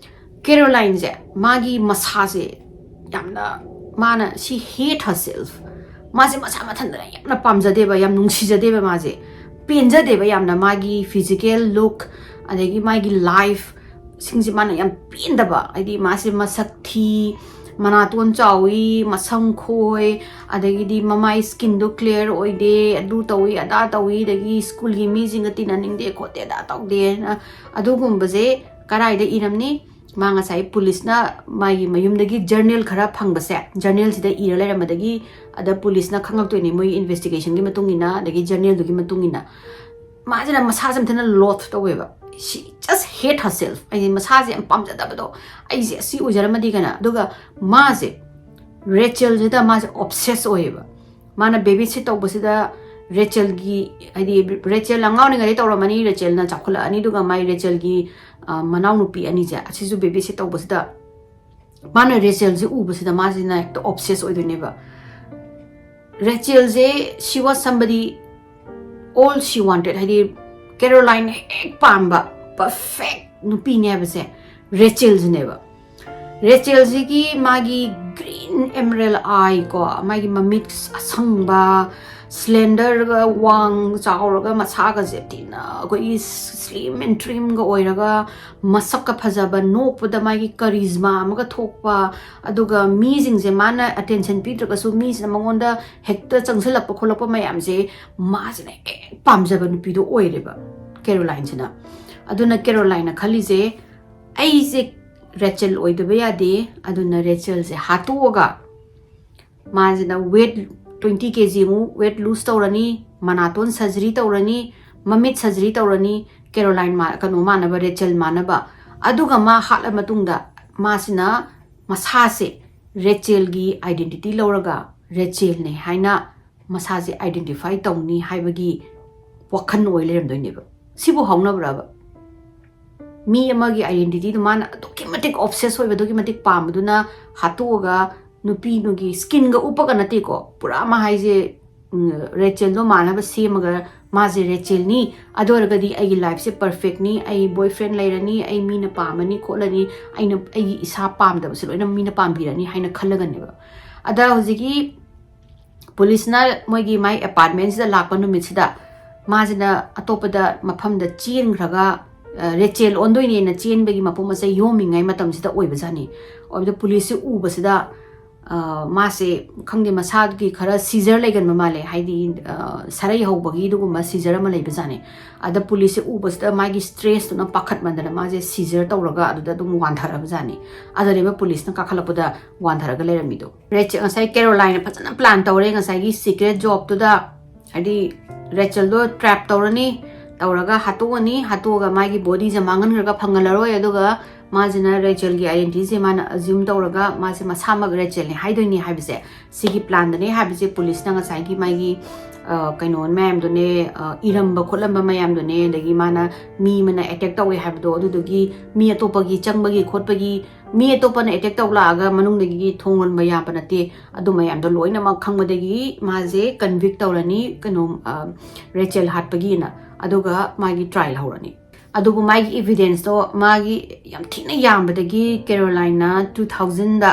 ꯀꯦꯔꯣꯂꯥꯏꯟꯁꯦ ꯃꯥꯒꯤ ꯃꯁꯥꯁꯦ ꯌꯥꯝꯅ, ꯃꯥꯅ, she hate herself꯫ ꯃꯥꯁꯦ ꯃꯁꯥ ꯃꯊꯟꯇ ꯌꯥꯝꯅ ꯄꯥꯝꯖꯗꯦꯕ, ꯌꯥꯝ ꯅꯨꯡꯁꯤꯖꯗꯦꯕ, ꯃꯥꯁꯦ ꯄꯦꯟꯖꯗꯦꯕ ꯌꯥꯝꯅ꯫ ꯃꯥꯒꯤ physical look, ꯑꯗꯒꯤ ꯃꯥꯒꯤ life, ꯁꯤꯡꯁꯦ ꯃꯥꯅ ꯌꯥꯝ ꯄꯦꯟꯗꯕ, ꯍꯥꯏꯗꯤ ꯃꯥꯁꯦ ꯃꯁꯛ ꯊꯤ, ꯃꯅꯥꯇꯣꯟ ꯆꯥꯎꯏ, ꯃꯁꯝ ꯈꯣꯏ, ꯑꯗꯒꯤꯗꯤ ꯃꯃꯥꯏ skinꯗꯣ clear ꯑꯣꯏꯗꯦ, ꯑꯗꯨ ꯇꯧꯏ ꯑꯗꯥ ꯇꯧꯏ, ꯑꯗꯒꯤ ꯁ꯭ꯀꯨꯜꯒꯤ ꯃꯤꯁꯤꯡꯒ ꯇꯤꯟꯅꯅꯤꯡꯗꯦ ꯈꯣꯠꯇꯦ ꯑꯗꯥ ꯇꯧꯗꯦꯅ꯫ ꯑꯗꯨꯒꯨꯝꯕꯁꯦ ꯀꯗꯥꯏꯗ ꯏꯔꯝꯅꯤ? ꯃꯥ ꯉꯁꯥꯏ ꯄꯨꯂꯤꯁꯅ ꯃꯥꯒꯤ ꯃꯌꯨꯝꯗꯒꯤ ꯖꯔꯅꯦꯜ ꯈꯔ ꯐꯪꯕꯁꯦ, ꯖꯔꯅꯦꯜꯁꯤꯗ ꯏꯔ ꯂꯩꯔꯝꯕꯗꯒꯤ, ꯑꯗ ꯄꯨꯂꯤꯁꯅ ꯈꯪꯉꯛꯇꯣꯏꯅꯦ ꯃꯣꯏꯒꯤ investigationꯒꯤ ꯃꯇꯨꯡ ꯏꯟꯅ, ꯑꯗꯒꯤ ꯖꯔꯅꯦꯜꯗꯨꯒꯤ ꯃꯇꯨꯡ ꯏꯟꯅ꯫ ꯃꯥꯁꯤꯅ ꯃꯁꯥꯁꯦ ꯌꯥꯝ ꯊꯤꯅ loathe ꯇꯧꯋꯦꯕ꯫ She just hate herself, ꯍꯥꯏꯗꯤ ꯃꯁꯥꯁꯦ ꯌꯥꯝ ꯄꯥꯝꯖꯗꯕꯗꯣ, "ꯑꯩꯁꯦ ꯑꯁꯤ ꯑꯣꯏꯖꯔꯝꯃꯗꯤ" ꯀꯥꯏꯅ꯫ ꯑꯗꯨꯒ ꯃꯥꯁꯦ ꯔꯦꯆꯦꯜꯁꯤꯗ ꯃꯥꯁꯦ obsess ꯑꯣꯏꯌꯦꯕ꯫ ꯃꯥꯅ babysit ꯇꯧꯕꯁꯤꯗ ꯔꯦꯆꯦꯜꯒꯤ, ꯍꯥꯏꯗꯤ ꯔꯦꯆꯦꯜ ꯑꯉꯥꯡ ꯑꯣꯏꯔꯤꯉꯩꯗ ꯇꯧꯔꯝꯃꯅꯤ, ꯔꯦꯆꯦꯜꯅ ꯆꯥꯎꯈꯠꯂꯛꯑꯅꯤ, ꯑꯗꯨꯒ ꯃꯥꯏ ꯔꯦꯆꯦꯜꯒꯤ, ꯑ, ꯃꯅꯥꯎꯅꯨꯄꯤ ꯑꯅꯤꯁꯦ, ꯑꯁꯤꯁꯨ babysit ꯇꯧꯕꯁꯤꯗ ꯃꯥꯅ ꯔꯦꯆꯦꯜꯁꯦ ꯎꯕꯁꯤꯗ ꯃꯥꯁꯤꯅ ꯍꯦꯛꯇ obsess ꯑꯣꯏꯗꯣꯏꯅꯦꯕ꯫ ꯔꯦꯆꯦꯜꯁꯦ, she was somebody all she wanted, ꯍꯥꯏꯗꯤ ꯀꯦꯔꯣꯂꯥꯏꯟ ꯍꯦꯛ ꯄꯥꯝꯕ perfect ꯅꯨꯄꯤꯅꯦ ꯍꯥꯏꯕꯁꯦ ꯔꯦꯆꯦꯜꯁꯤꯅꯦꯕ꯫ ꯔꯦꯆꯦꯜꯁꯤꯒꯤ ꯃꯥꯒꯤ green emerald eye ꯀꯣ, ꯃꯥꯒꯤ ꯃꯃꯤꯠ ꯑꯁꯪꯕ, slenderꯒ ꯋꯥꯡ ꯆꯥꯎꯔꯒ ꯃꯁꯥꯒꯁꯦ ꯊꯤꯅ ꯑꯩꯈꯣꯏꯒꯤ slim and trimꯒ ꯑꯣꯏꯔꯒ ꯃꯁꯛꯀ ꯐꯖꯕ, ꯅꯣꯛꯄꯗ ꯃꯥꯒꯤ charisma ꯑꯃꯒ ꯊꯣꯛꯄ, ꯑꯗꯨꯒ ꯃꯤꯁꯤꯡꯁꯦ ꯃꯥꯅ attention ꯄꯤꯗ꯭ꯔꯒꯁꯨ ꯃꯤꯁꯤꯅ ꯃꯉꯣꯟꯗ ꯍꯦꯛꯇ ꯆꯪꯁꯤꯜꯂꯛꯄ ꯈꯣꯠꯂꯛꯄ ꯃꯌꯥꯝꯁꯦ ꯃꯥꯁꯤꯅ ꯍꯦꯛ ꯄꯥꯝꯖꯕ ꯅꯨꯄꯤꯗꯣ ꯑꯣꯏꯔꯦꯕ ꯀꯦꯔꯣꯂꯥꯏꯟꯁꯤꯅ꯫ ꯑꯗꯨꯅ ꯀꯦꯔꯣꯂꯥꯏꯟꯅ ꯈꯜꯂꯤꯁꯦ, "ꯑꯩꯁꯦ ꯔꯦꯆꯦꯜ ꯑꯣꯏꯗꯕ ꯌꯥꯗꯦ, ꯑꯗꯨꯅ ꯔꯦꯆꯦꯜꯁꯦ ꯍꯥꯠꯇꯣꯛꯑꯒ ꯃꯥꯁꯤꯅ weight twenty K G ꯑꯃꯨꯛ weight lose ꯇꯧꯔꯅꯤ, ꯃꯅꯥꯇꯣꯟ surgery ꯇꯧꯔꯅꯤ, ꯃꯃꯤꯠ surgery ꯇꯧꯔꯅꯤ, ꯀꯦꯔꯣꯂꯥꯏꯟ ꯃꯥ-, ꯀꯩꯅꯣ ꯃꯥꯟꯅꯕ, ꯔꯦꯆꯦꯜ ꯃꯥꯟꯅꯕ꯫ ꯑꯗꯨꯒ ꯃꯥ ꯍꯥꯠꯂ ꯃꯇꯨꯡꯗ ꯃꯥꯁꯤꯅ ꯃꯁꯥꯁꯦ ꯔꯦꯆꯦꯜꯒꯤ identity ꯂꯧꯔꯒ ꯔꯦꯆꯦꯜꯅꯦ ꯍꯥꯏꯅ ꯃꯁꯥꯁꯦ identify ꯇꯧꯅꯤ ꯍꯥꯏꯕꯒꯤ ꯋꯥꯈꯜ ꯑꯣꯏ ꯂꯩꯔꯝꯗꯣꯏꯅꯦꯕ꯫ ꯁꯤꯕꯨ ꯍꯧꯅꯕ꯭ꯔꯕ? ꯃꯤ ꯑꯃꯒꯤ identityꯗꯨ ꯃꯥꯅ ꯑꯗꯨꯛꯀꯤ ꯃꯇꯤꯛ obsess ꯑꯣꯏꯕ, ꯑꯗꯨꯛꯀꯤ ꯃꯇꯤꯛ ꯄꯥꯝꯕꯗꯨꯅ ꯍꯥꯠꯇꯣꯛꯑꯒ ꯅꯨꯄꯤꯗꯨꯒꯤ skinꯒ ꯎꯞꯄꯒ ꯅꯠꯇꯦꯀꯣ, ꯄꯨꯔꯥ ꯑꯃ ꯍꯥꯏꯁꯦ, ꯎꯝ, ꯔꯦꯆꯦꯜꯗꯣ ꯃꯥꯟꯅꯕ ꯁꯦꯝꯃꯒ ꯃꯥꯁꯦ ꯔꯦꯆꯦꯜꯅꯤ, ꯑꯗꯨ ꯑꯣꯏꯔꯒꯗꯤ ꯑꯩꯒꯤ lifeꯁꯦ perfectꯅꯤ, ꯑꯩ boyfriend ꯂꯩꯔꯅꯤ, ꯑꯩ ꯃꯤꯅ ꯄꯥꯝꯃꯅꯤ ꯈꯣꯠꯂꯅꯤ, ꯑꯩꯅ, ꯑꯩꯒꯤ ꯏꯁꯥ ꯄꯥꯝꯗꯕꯁꯦ ꯂꯣꯏꯅ ꯃꯤꯅ ꯄꯥꯝꯕꯤꯔꯅꯤ ꯍꯥꯏꯅ ꯈꯜꯂꯒꯅꯦꯕ꯫ ꯑꯗ ꯍꯧꯖꯤꯛꯀꯤ ꯄꯨꯂꯤꯁꯅ ꯃꯣꯏꯒꯤ ꯃꯥꯏ apartmentꯁꯤꯗ ꯂꯥꯛꯄ ꯅꯨꯃꯤꯠꯁꯤꯗ ꯃꯥꯁꯤꯅ ꯑꯇꯣꯞꯄꯗ ꯃꯐꯝꯗ ꯆꯦꯟꯈ꯭ꯔꯒ ꯔꯦꯆꯦꯜ ꯑꯣꯟꯗꯣꯏꯅꯦꯅ ꯆꯦꯟꯕꯒꯤ ꯃꯄꯣ ꯃꯆꯩ ꯌꯣꯝꯃꯤꯉꯩ ꯃꯇꯝꯁꯤꯗ ꯑꯣꯏꯕꯖꯥꯠꯅꯤ꯫ ꯑꯣꯏꯕꯗ ꯄꯨꯂꯤꯁꯁꯦ ꯎꯕꯁꯤꯗ, ꯑ, ꯃꯥꯁꯦ, ꯈꯪꯗꯦ, ꯃꯁꯥꯒꯤ ꯈꯔ ꯁꯤꯖꯔ ꯂꯩꯒꯟꯕ ꯃꯥꯜꯂꯦ, ꯍꯥꯏꯗꯤ, ꯑ, ꯁꯔꯩ ꯍꯧꯕꯒꯤ ꯑꯗꯨꯒꯨꯝꯕ ꯁꯤꯖꯔ ꯑꯃ ꯂꯩꯕꯖꯥꯠꯅꯤ꯫ ꯑꯗ ꯄꯨꯂꯤꯁꯁꯦ ꯎꯕꯁꯤꯗ ꯃꯥꯒꯤ ꯁ꯭ꯇ꯭ꯔꯦꯁꯇꯨꯅ ꯄꯥꯈꯠꯃꯟꯗꯅ ꯃꯥꯁꯦ ꯁꯤꯖꯔ ꯇꯧꯔꯒ ꯑꯗꯨꯗ ꯑꯗꯨꯝ ꯋꯥꯟꯊꯔꯕꯖꯥꯠꯅꯤ꯫ ꯑꯗꯨꯅꯦꯕ ꯄꯨꯂꯤꯁꯅ ꯀꯥꯈꯠꯂꯛꯄꯗ ꯋꯥꯟꯊꯔꯒ ꯂꯩꯔꯝꯃꯤꯗꯣ꯫ ꯔꯦꯆꯦꯜ, ꯉꯁꯥꯏ ꯀꯦꯔꯣꯂꯥꯏꯟꯅ ꯐꯖꯅ ꯄ꯭ꯂꯥꯟ ꯇꯧꯔꯦ ꯉꯁꯥꯏꯒꯤ ꯁꯤꯀ꯭ꯔꯦꯠ ꯖꯣꯕꯇꯨꯗ, ꯍꯥꯏꯗꯤ ꯔꯦꯆꯦꯜꯗꯣ ꯇ꯭ꯔꯦꯞ ꯇꯧꯔꯅꯤ, ꯇꯧꯔꯒ ꯍꯥꯠꯇꯣꯛꯑꯅꯤ, ꯍꯥꯠꯇꯣꯛꯑꯒ ꯃꯥꯒꯤ ꯕꯣꯗꯤꯁꯦ ꯃꯥꯡꯍꯟꯈ꯭ꯔꯒ ꯐꯪꯍꯜꯂꯔꯣꯏ, ꯑꯗꯨꯒ ꯃꯥꯁꯤꯅ ꯔꯦꯆꯦꯜꯒꯤ ꯑꯥꯏꯗꯦꯟꯇꯤꯇꯤꯁꯦ ꯃꯥꯅ ꯑꯦꯖ꯭ꯌꯨꯝ ꯇꯧꯔꯒ ꯃꯥꯁꯦ ꯃꯁꯥꯃꯛ ꯔꯦꯆꯦꯜꯅꯤ ꯍꯥꯏꯗꯣꯏꯅꯤ ꯍꯥꯏꯕꯁꯦ, ꯁꯤꯒꯤ ꯄ꯭ꯂꯥꯟꯗꯅꯦ ꯍꯥꯏꯕꯁꯦ ꯄꯨꯂꯤꯁꯅ ꯉꯁꯥꯏꯒꯤ ꯃꯥꯒꯤ, ꯑ, ꯀꯩꯅꯣ ꯃꯌꯥꯝꯗꯨꯅꯦ, ꯑ, ꯏꯔꯝꯕ ꯈꯣꯠꯂꯝꯕ ꯃꯌꯥꯝꯗꯨꯅꯦ, ꯑꯗꯒꯤ ꯃꯥꯅ ꯃꯤ ꯑꯃꯅ ꯑꯦꯇꯦꯛ ꯇꯧꯋꯦ ꯍꯥꯏꯕꯗꯣ, ꯑꯗꯨꯗꯨꯒꯤ ꯃꯤ ꯑꯇꯣꯞꯄꯒꯤ ꯆꯪꯕꯒꯤ ꯈꯣꯠꯄꯒꯤ, ꯃꯤ ꯑꯇꯣꯞꯄꯅ ꯑꯦꯇꯦꯛ ꯇꯧ ꯂꯥꯛꯑꯒ ꯃꯅꯨꯡꯗꯒꯤ ꯊꯣꯡ ꯂꯣꯟꯕ ꯌꯥꯕ ꯅꯠꯇꯦ, ꯑꯗꯨ ꯃꯌꯥꯝꯗꯣ ꯂꯣꯏꯅꯃꯛ ꯈꯪꯕꯗꯒꯤ ꯃꯥꯁꯦ ꯀꯟꯚꯤꯛ ꯇꯧꯔꯅꯤ, ꯀꯩꯅꯣ, ꯑ, ꯔꯦꯆꯦꯜ ꯍꯥꯠꯄꯒꯤꯅ, ꯑꯗꯨꯒ ꯃꯥꯒꯤ ꯇ꯭ꯔꯥꯏꯜ ꯍꯧꯔꯅꯤ꯫ ꯑꯗꯨꯕꯨ ꯃꯥꯒꯤ ꯏꯚꯤꯗꯦꯟꯁꯇꯣ ꯃꯥꯒꯤ ꯌꯥꯝ ꯊꯤꯅ ꯌꯥꯝꯕꯗꯒꯤ ꯀꯦꯔꯣꯂꯥꯏꯟꯅ ꯇꯨ ꯊꯥꯎꯖꯟꯗ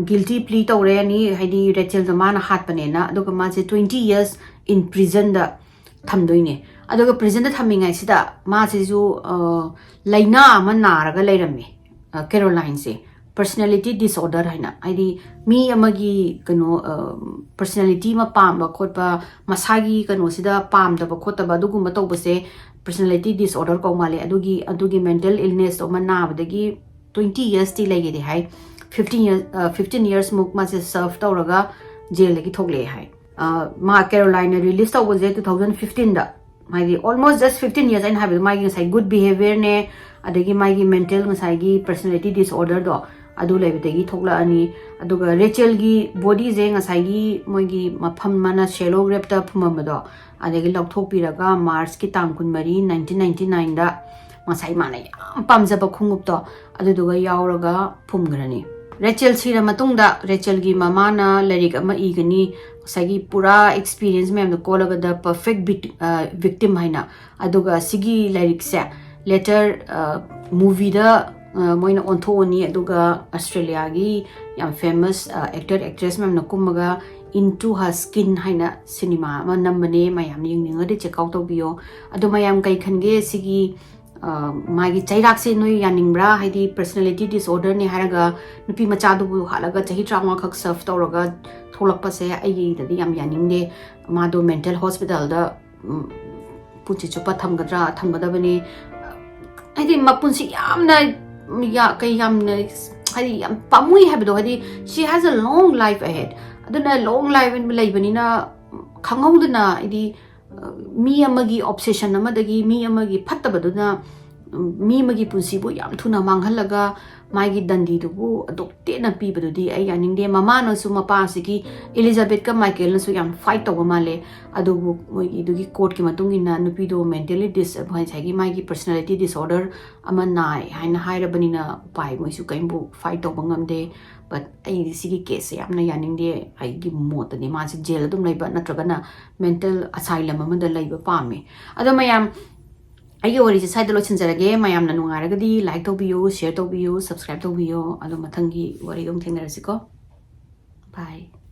ꯒꯤꯜꯇꯤ ꯄ꯭ꯂꯤ ꯇꯧꯔꯦꯅꯤ, ꯍꯥꯏꯗꯤ ꯔꯦꯆꯦꯜꯗꯣ ꯃꯥꯅ ꯍꯥꯠꯄꯅꯦꯅ, ꯑꯗꯨꯒ ꯃꯥꯁꯦ ꯇ꯭ꯋꯦꯟꯇꯤ ꯌꯔꯁ ꯏꯟ ꯄ꯭ꯔꯤꯖꯟꯗ ꯊꯝꯗꯣꯏꯅꯦ꯫ ꯑꯗꯨꯒ ꯄ꯭ꯔꯤꯖꯟꯗ ꯊꯝꯃꯤꯉꯩꯁꯤꯗ ꯃꯥꯁꯤꯁꯨ, ꯑ, ꯂꯥꯏꯅꯥ ꯑꯃ ꯅꯥꯔꯒ ꯂꯩꯔꯝꯃꯦ, ꯑ, ꯀꯦꯔꯣꯂꯥꯏꯟꯁꯦ꯫ ꯄꯔꯁꯅꯦꯂꯤꯇꯤ ꯗꯤꯁꯑꯣꯔꯗꯔ ꯍꯥꯏꯅ, ꯍꯥꯏꯗꯤ ꯃꯤ ꯑꯃꯒꯤ ꯀꯩꯅꯣ, ꯑ, ꯄꯔꯁꯅꯦꯂꯤꯇꯤ ꯑꯃ ꯄꯥꯝꯕ ꯈꯣꯠꯄ, ꯃꯁꯥꯒꯤ ꯀꯩꯅꯣꯁꯤꯗ ꯄꯥꯝꯗꯕ ꯈꯣꯠꯇꯕ ꯑꯗꯨꯒꯨꯝꯕ ꯇꯧꯕꯁꯦ ꯄꯔꯁꯅꯦꯂꯤꯇꯤ ꯗꯤꯁꯑꯣꯔꯗꯔ ꯀꯧ ꯃꯥꯜꯂꯦ꯫ ꯑꯗꯨꯒꯤ, ꯑꯗꯨꯒꯤ ꯃꯦꯟꯇꯦꯜ ꯏꯜꯅꯦꯁꯇꯣ ꯑꯃ ꯅꯥꯕꯗꯒꯤ ꯇ꯭ꯋꯦꯟꯇꯤ ꯌꯔꯁꯇꯤ ꯂꯩꯒꯦꯗꯤ ꯍꯥꯏ꯫ ꯐꯤꯐꯇꯤꯟ ꯌꯔꯁ, ꯑ, ꯐꯤꯐꯇꯤꯟ ꯌꯔꯁꯃꯨꯛ ꯃꯥꯁꯦ ꯁꯔꯐ ꯇꯧꯔꯒ ꯖꯦꯜꯗꯒꯤ ꯊꯣꯛꯂꯛꯑꯦ ꯍꯥꯏ꯫ ꯑ, ꯃꯥ ꯀꯦꯔꯣꯂꯥꯏꯟꯅ ꯔꯤꯂꯤꯁ ꯇꯧꯕꯁꯦ ꯇꯨ ꯊꯥꯎꯖꯟ ꯐꯤꯐꯇꯤꯟꯗ, ꯍꯥꯏꯗꯤ almost just fifteen years, ꯑꯩꯅ ꯍꯥꯏꯕꯗꯣ ꯃꯥꯒꯤ ꯉꯁꯥꯏ ꯒꯨꯗ ꯕꯤꯍꯦꯕꯤꯌꯔꯅꯦ, ꯑꯗꯒꯤ ꯃꯥꯒꯤ ꯃꯦꯟꯇꯦꯜ ꯉꯁꯥꯏꯒꯤ ꯄꯔꯁꯅꯦꯂꯤꯇꯤ ꯗꯤꯁꯑꯣꯔꯗꯔꯗꯣ ꯑꯗꯨ ꯂꯩꯕꯗꯒꯤ ꯊꯣꯛꯂꯛꯑꯅꯤ꯫ ꯑꯗꯨꯒ ꯔꯦꯆꯦꯜꯒꯤ ꯕꯣꯗꯤꯁꯦ ꯉꯁꯥꯏꯒꯤ ꯃꯣꯏꯒꯤ ꯃꯐꯝ ꯃꯥꯅ ꯁꯦꯂꯣ ꯒ꯭ꯔꯦꯞꯇ ꯐꯨꯝꯃꯝꯕꯗꯣ, ꯑꯗꯒꯤ ꯂꯧꯊꯣꯛꯄꯤꯔꯒ ꯃꯥꯔꯆꯀꯤ ꯇꯥꯡ ꯀꯨꯟꯃꯔꯤ, ꯅꯥꯏꯟꯇꯤꯟ ꯅꯥꯏꯟꯇꯤ ꯅꯥꯏꯟꯗ ꯉꯁꯥꯏ ꯃꯥꯅ ꯌꯥꯝ ꯄꯥꯝꯖꯕ ꯈꯣꯡꯎꯞꯇꯣ ꯑꯗꯨꯗꯨꯒ ꯌꯥꯎꯔꯒ ꯐꯨꯝꯈ꯭ꯔꯅꯤ꯫ ꯔꯦꯆꯦꯜ ꯁꯤꯔ ꯃꯇꯨꯡꯗ ꯔꯦꯆꯦꯜꯒꯤ ꯃꯃꯥꯅ ꯂꯥꯏꯔꯤꯛ ꯑꯃ ꯏꯒꯅꯤ, ꯉꯁꯥꯏꯒꯤ ꯄꯨꯔꯥ ꯑꯦꯛꯁꯄꯤꯔꯤꯌꯦꯟꯁ ꯃꯌꯥꯝꯗꯣ ꯀꯣꯜꯂꯒ The Perfect Bit-, ꯑ, Victim ꯍꯥꯏꯅ꯫ ꯑꯗꯨꯒ ꯁꯤꯒꯤ ꯂꯥꯏꯔꯤꯛꯁꯦ ꯂꯦꯇꯔ, ꯑ, ꯃꯨꯚꯤꯗ, ꯑ, ꯃꯣꯏꯅ ꯑꯣꯟꯊꯣꯛꯑꯅꯤ, ꯑꯗꯨꯒ ꯑꯁꯇ꯭ꯔꯦꯂꯤꯌꯥꯒꯤ ꯌꯥꯝ ꯐꯦꯃꯁ, ꯑ, ꯑꯦꯛꯇꯔ ꯑꯦꯛꯇ꯭ꯔꯦꯁ ꯃꯌꯥꯝꯅ ꯀꯨꯝꯃꯒ Into Her Skin ꯍꯥꯏꯅ ꯁꯤꯅꯦꯃꯥ ꯑꯃ ꯅꯝꯕꯅꯦ, ꯃꯌꯥꯝ ꯌꯦꯡꯅꯤꯡꯉꯗꯤ ꯆꯦꯛ ꯑꯥꯎꯠ ꯇꯧꯕꯤꯌꯣ꯫ ꯑꯗꯣ ꯃꯌꯥꯝ ꯀꯩ ꯈꯟꯒꯦ ꯁꯤꯒꯤ ꯃꯥꯒꯤ ꯆꯩꯔꯥꯛꯁꯦ ꯅꯣꯏ ꯌꯥꯅꯤꯡꯕ꯭ꯔꯥ? ꯍꯥꯏꯗꯤ personality disorderꯅꯦ ꯍꯥꯏꯔꯒ ꯅꯨꯄꯤ ꯃꯆꯥꯗꯨꯕꯨ ꯍꯥꯠꯂꯒ ꯆꯍꯤ ꯇꯔꯥꯃꯉꯥꯈꯛ serve ꯇꯧꯔꯒ ꯊꯣꯛꯂꯛꯄꯁꯦ ꯑꯩꯒꯤꯗꯗꯤ ꯌꯥꯝ ꯌꯥꯅꯤꯡꯗꯦ꯫ ꯃꯥꯗꯣ mental hospitalꯗ ꯄꯨꯟꯁꯤ ꯆꯨꯞꯄ ꯊꯝꯒꯗ꯭ꯔꯥ? ꯊꯝꯒꯗꯕꯅꯤ꯫ ꯍꯥꯏꯗꯤ ꯃꯄꯨꯟꯁꯤ ꯌꯥꯝꯅ ꯀꯩ ꯌꯥꯝꯅ ꯍꯥꯏꯗꯤ ꯌꯥꯝ ꯄꯥꯝꯃꯨꯏ ꯍꯥꯏꯕꯗꯣ꯫ ꯍꯥꯏꯗꯤ she has a long life ahead꯫ ꯑꯗꯨꯅ long life ꯂꯩꯕꯅꯤꯅ ꯈꯪꯍꯧꯗꯅ ꯍꯥꯏꯗꯤ ꯃꯤ ꯑꯃꯒꯤ obsession ꯑꯃꯗꯒꯤ ꯃꯤ ꯑꯃꯒꯤ ꯐꯠꯇꯕꯗꯨꯅ ꯃꯤ ꯑꯃꯒꯤ ꯄꯨꯟꯁꯤꯕꯨ ꯌꯥꯝ ꯊꯨꯅ ꯃꯥꯡꯍꯜꯂꯒ ꯃꯥꯒꯤ ꯗꯟꯗꯤꯗꯨꯕꯨ ꯑꯗꯨꯛ ꯇꯦꯟꯅ ꯄꯤꯕꯗꯨꯗꯤ ꯑꯩ ꯌꯥꯅꯤꯡꯗꯦ꯫ ꯃꯃꯥꯅꯁꯨ ꯃꯄꯥꯁꯤꯒꯤ Elizabethꯀ Michaelꯅꯁꯨ ꯌꯥꯝ fight ꯇꯧꯕ ꯃꯥꯜꯂꯦ꯫ ꯑꯗꯨꯕꯨ ꯃꯣꯏꯒꯤꯗꯨꯒꯤ courtꯀꯤ ꯃꯇꯨꯡ ꯏꯟꯅ ꯅꯨꯄꯤꯗꯣ mentally dis-, ꯉꯁꯥꯏꯒꯤ ꯃꯥꯒꯤ personality disorder ꯑꯃ ꯅꯥꯏ ꯍꯥꯏꯅ ꯍꯥꯏꯔꯕꯅꯤꯅ ꯎꯄꯥꯏ ꯃꯣꯏꯁꯨ ꯀꯔꯤꯝꯕꯨ fight ꯇꯧꯕ ꯉꯝꯗꯦ꯫ But ꯑꯩꯗꯤ ꯁꯤꯒꯤ caseꯁꯦ ꯌꯥꯝꯅ ꯌꯥꯅꯤꯡꯗꯦ꯫ ꯑꯩꯒꯤ ꯃꯣꯠꯇꯗꯤ ꯃꯥꯁꯦ jail ꯑꯗꯨꯝ ꯂꯩꯕ ꯅꯠꯇ꯭ꯔꯒꯅ mental asylum ꯑꯃꯗ ꯂꯩꯕ ꯄꯥꯝꯃꯦ꯫ ꯑꯗꯣ ꯃꯌꯥꯝ, ꯑꯩꯒꯤ ꯋꯥꯔꯤꯁꯦ ꯁ꯭ꯋꯥꯏꯗ ꯂꯣꯏꯁꯤꯟꯖꯔꯒꯦ꯫ ꯃꯌꯥꯝꯅ ꯅꯨꯡꯉꯥꯏꯔꯒꯗꯤ like ꯇꯧꯕꯤꯌꯨ, share ꯇꯧꯕꯤꯌꯨ, subscribe ꯇꯧꯕꯤꯌꯨ꯫ ꯑꯗꯣ ꯃꯊꯪꯒꯤ ꯋꯥꯔꯤꯗ ꯑꯃꯨꯛ ꯊꯦꯡꯅꯔꯁꯤꯀꯣ꯫ Bye꯫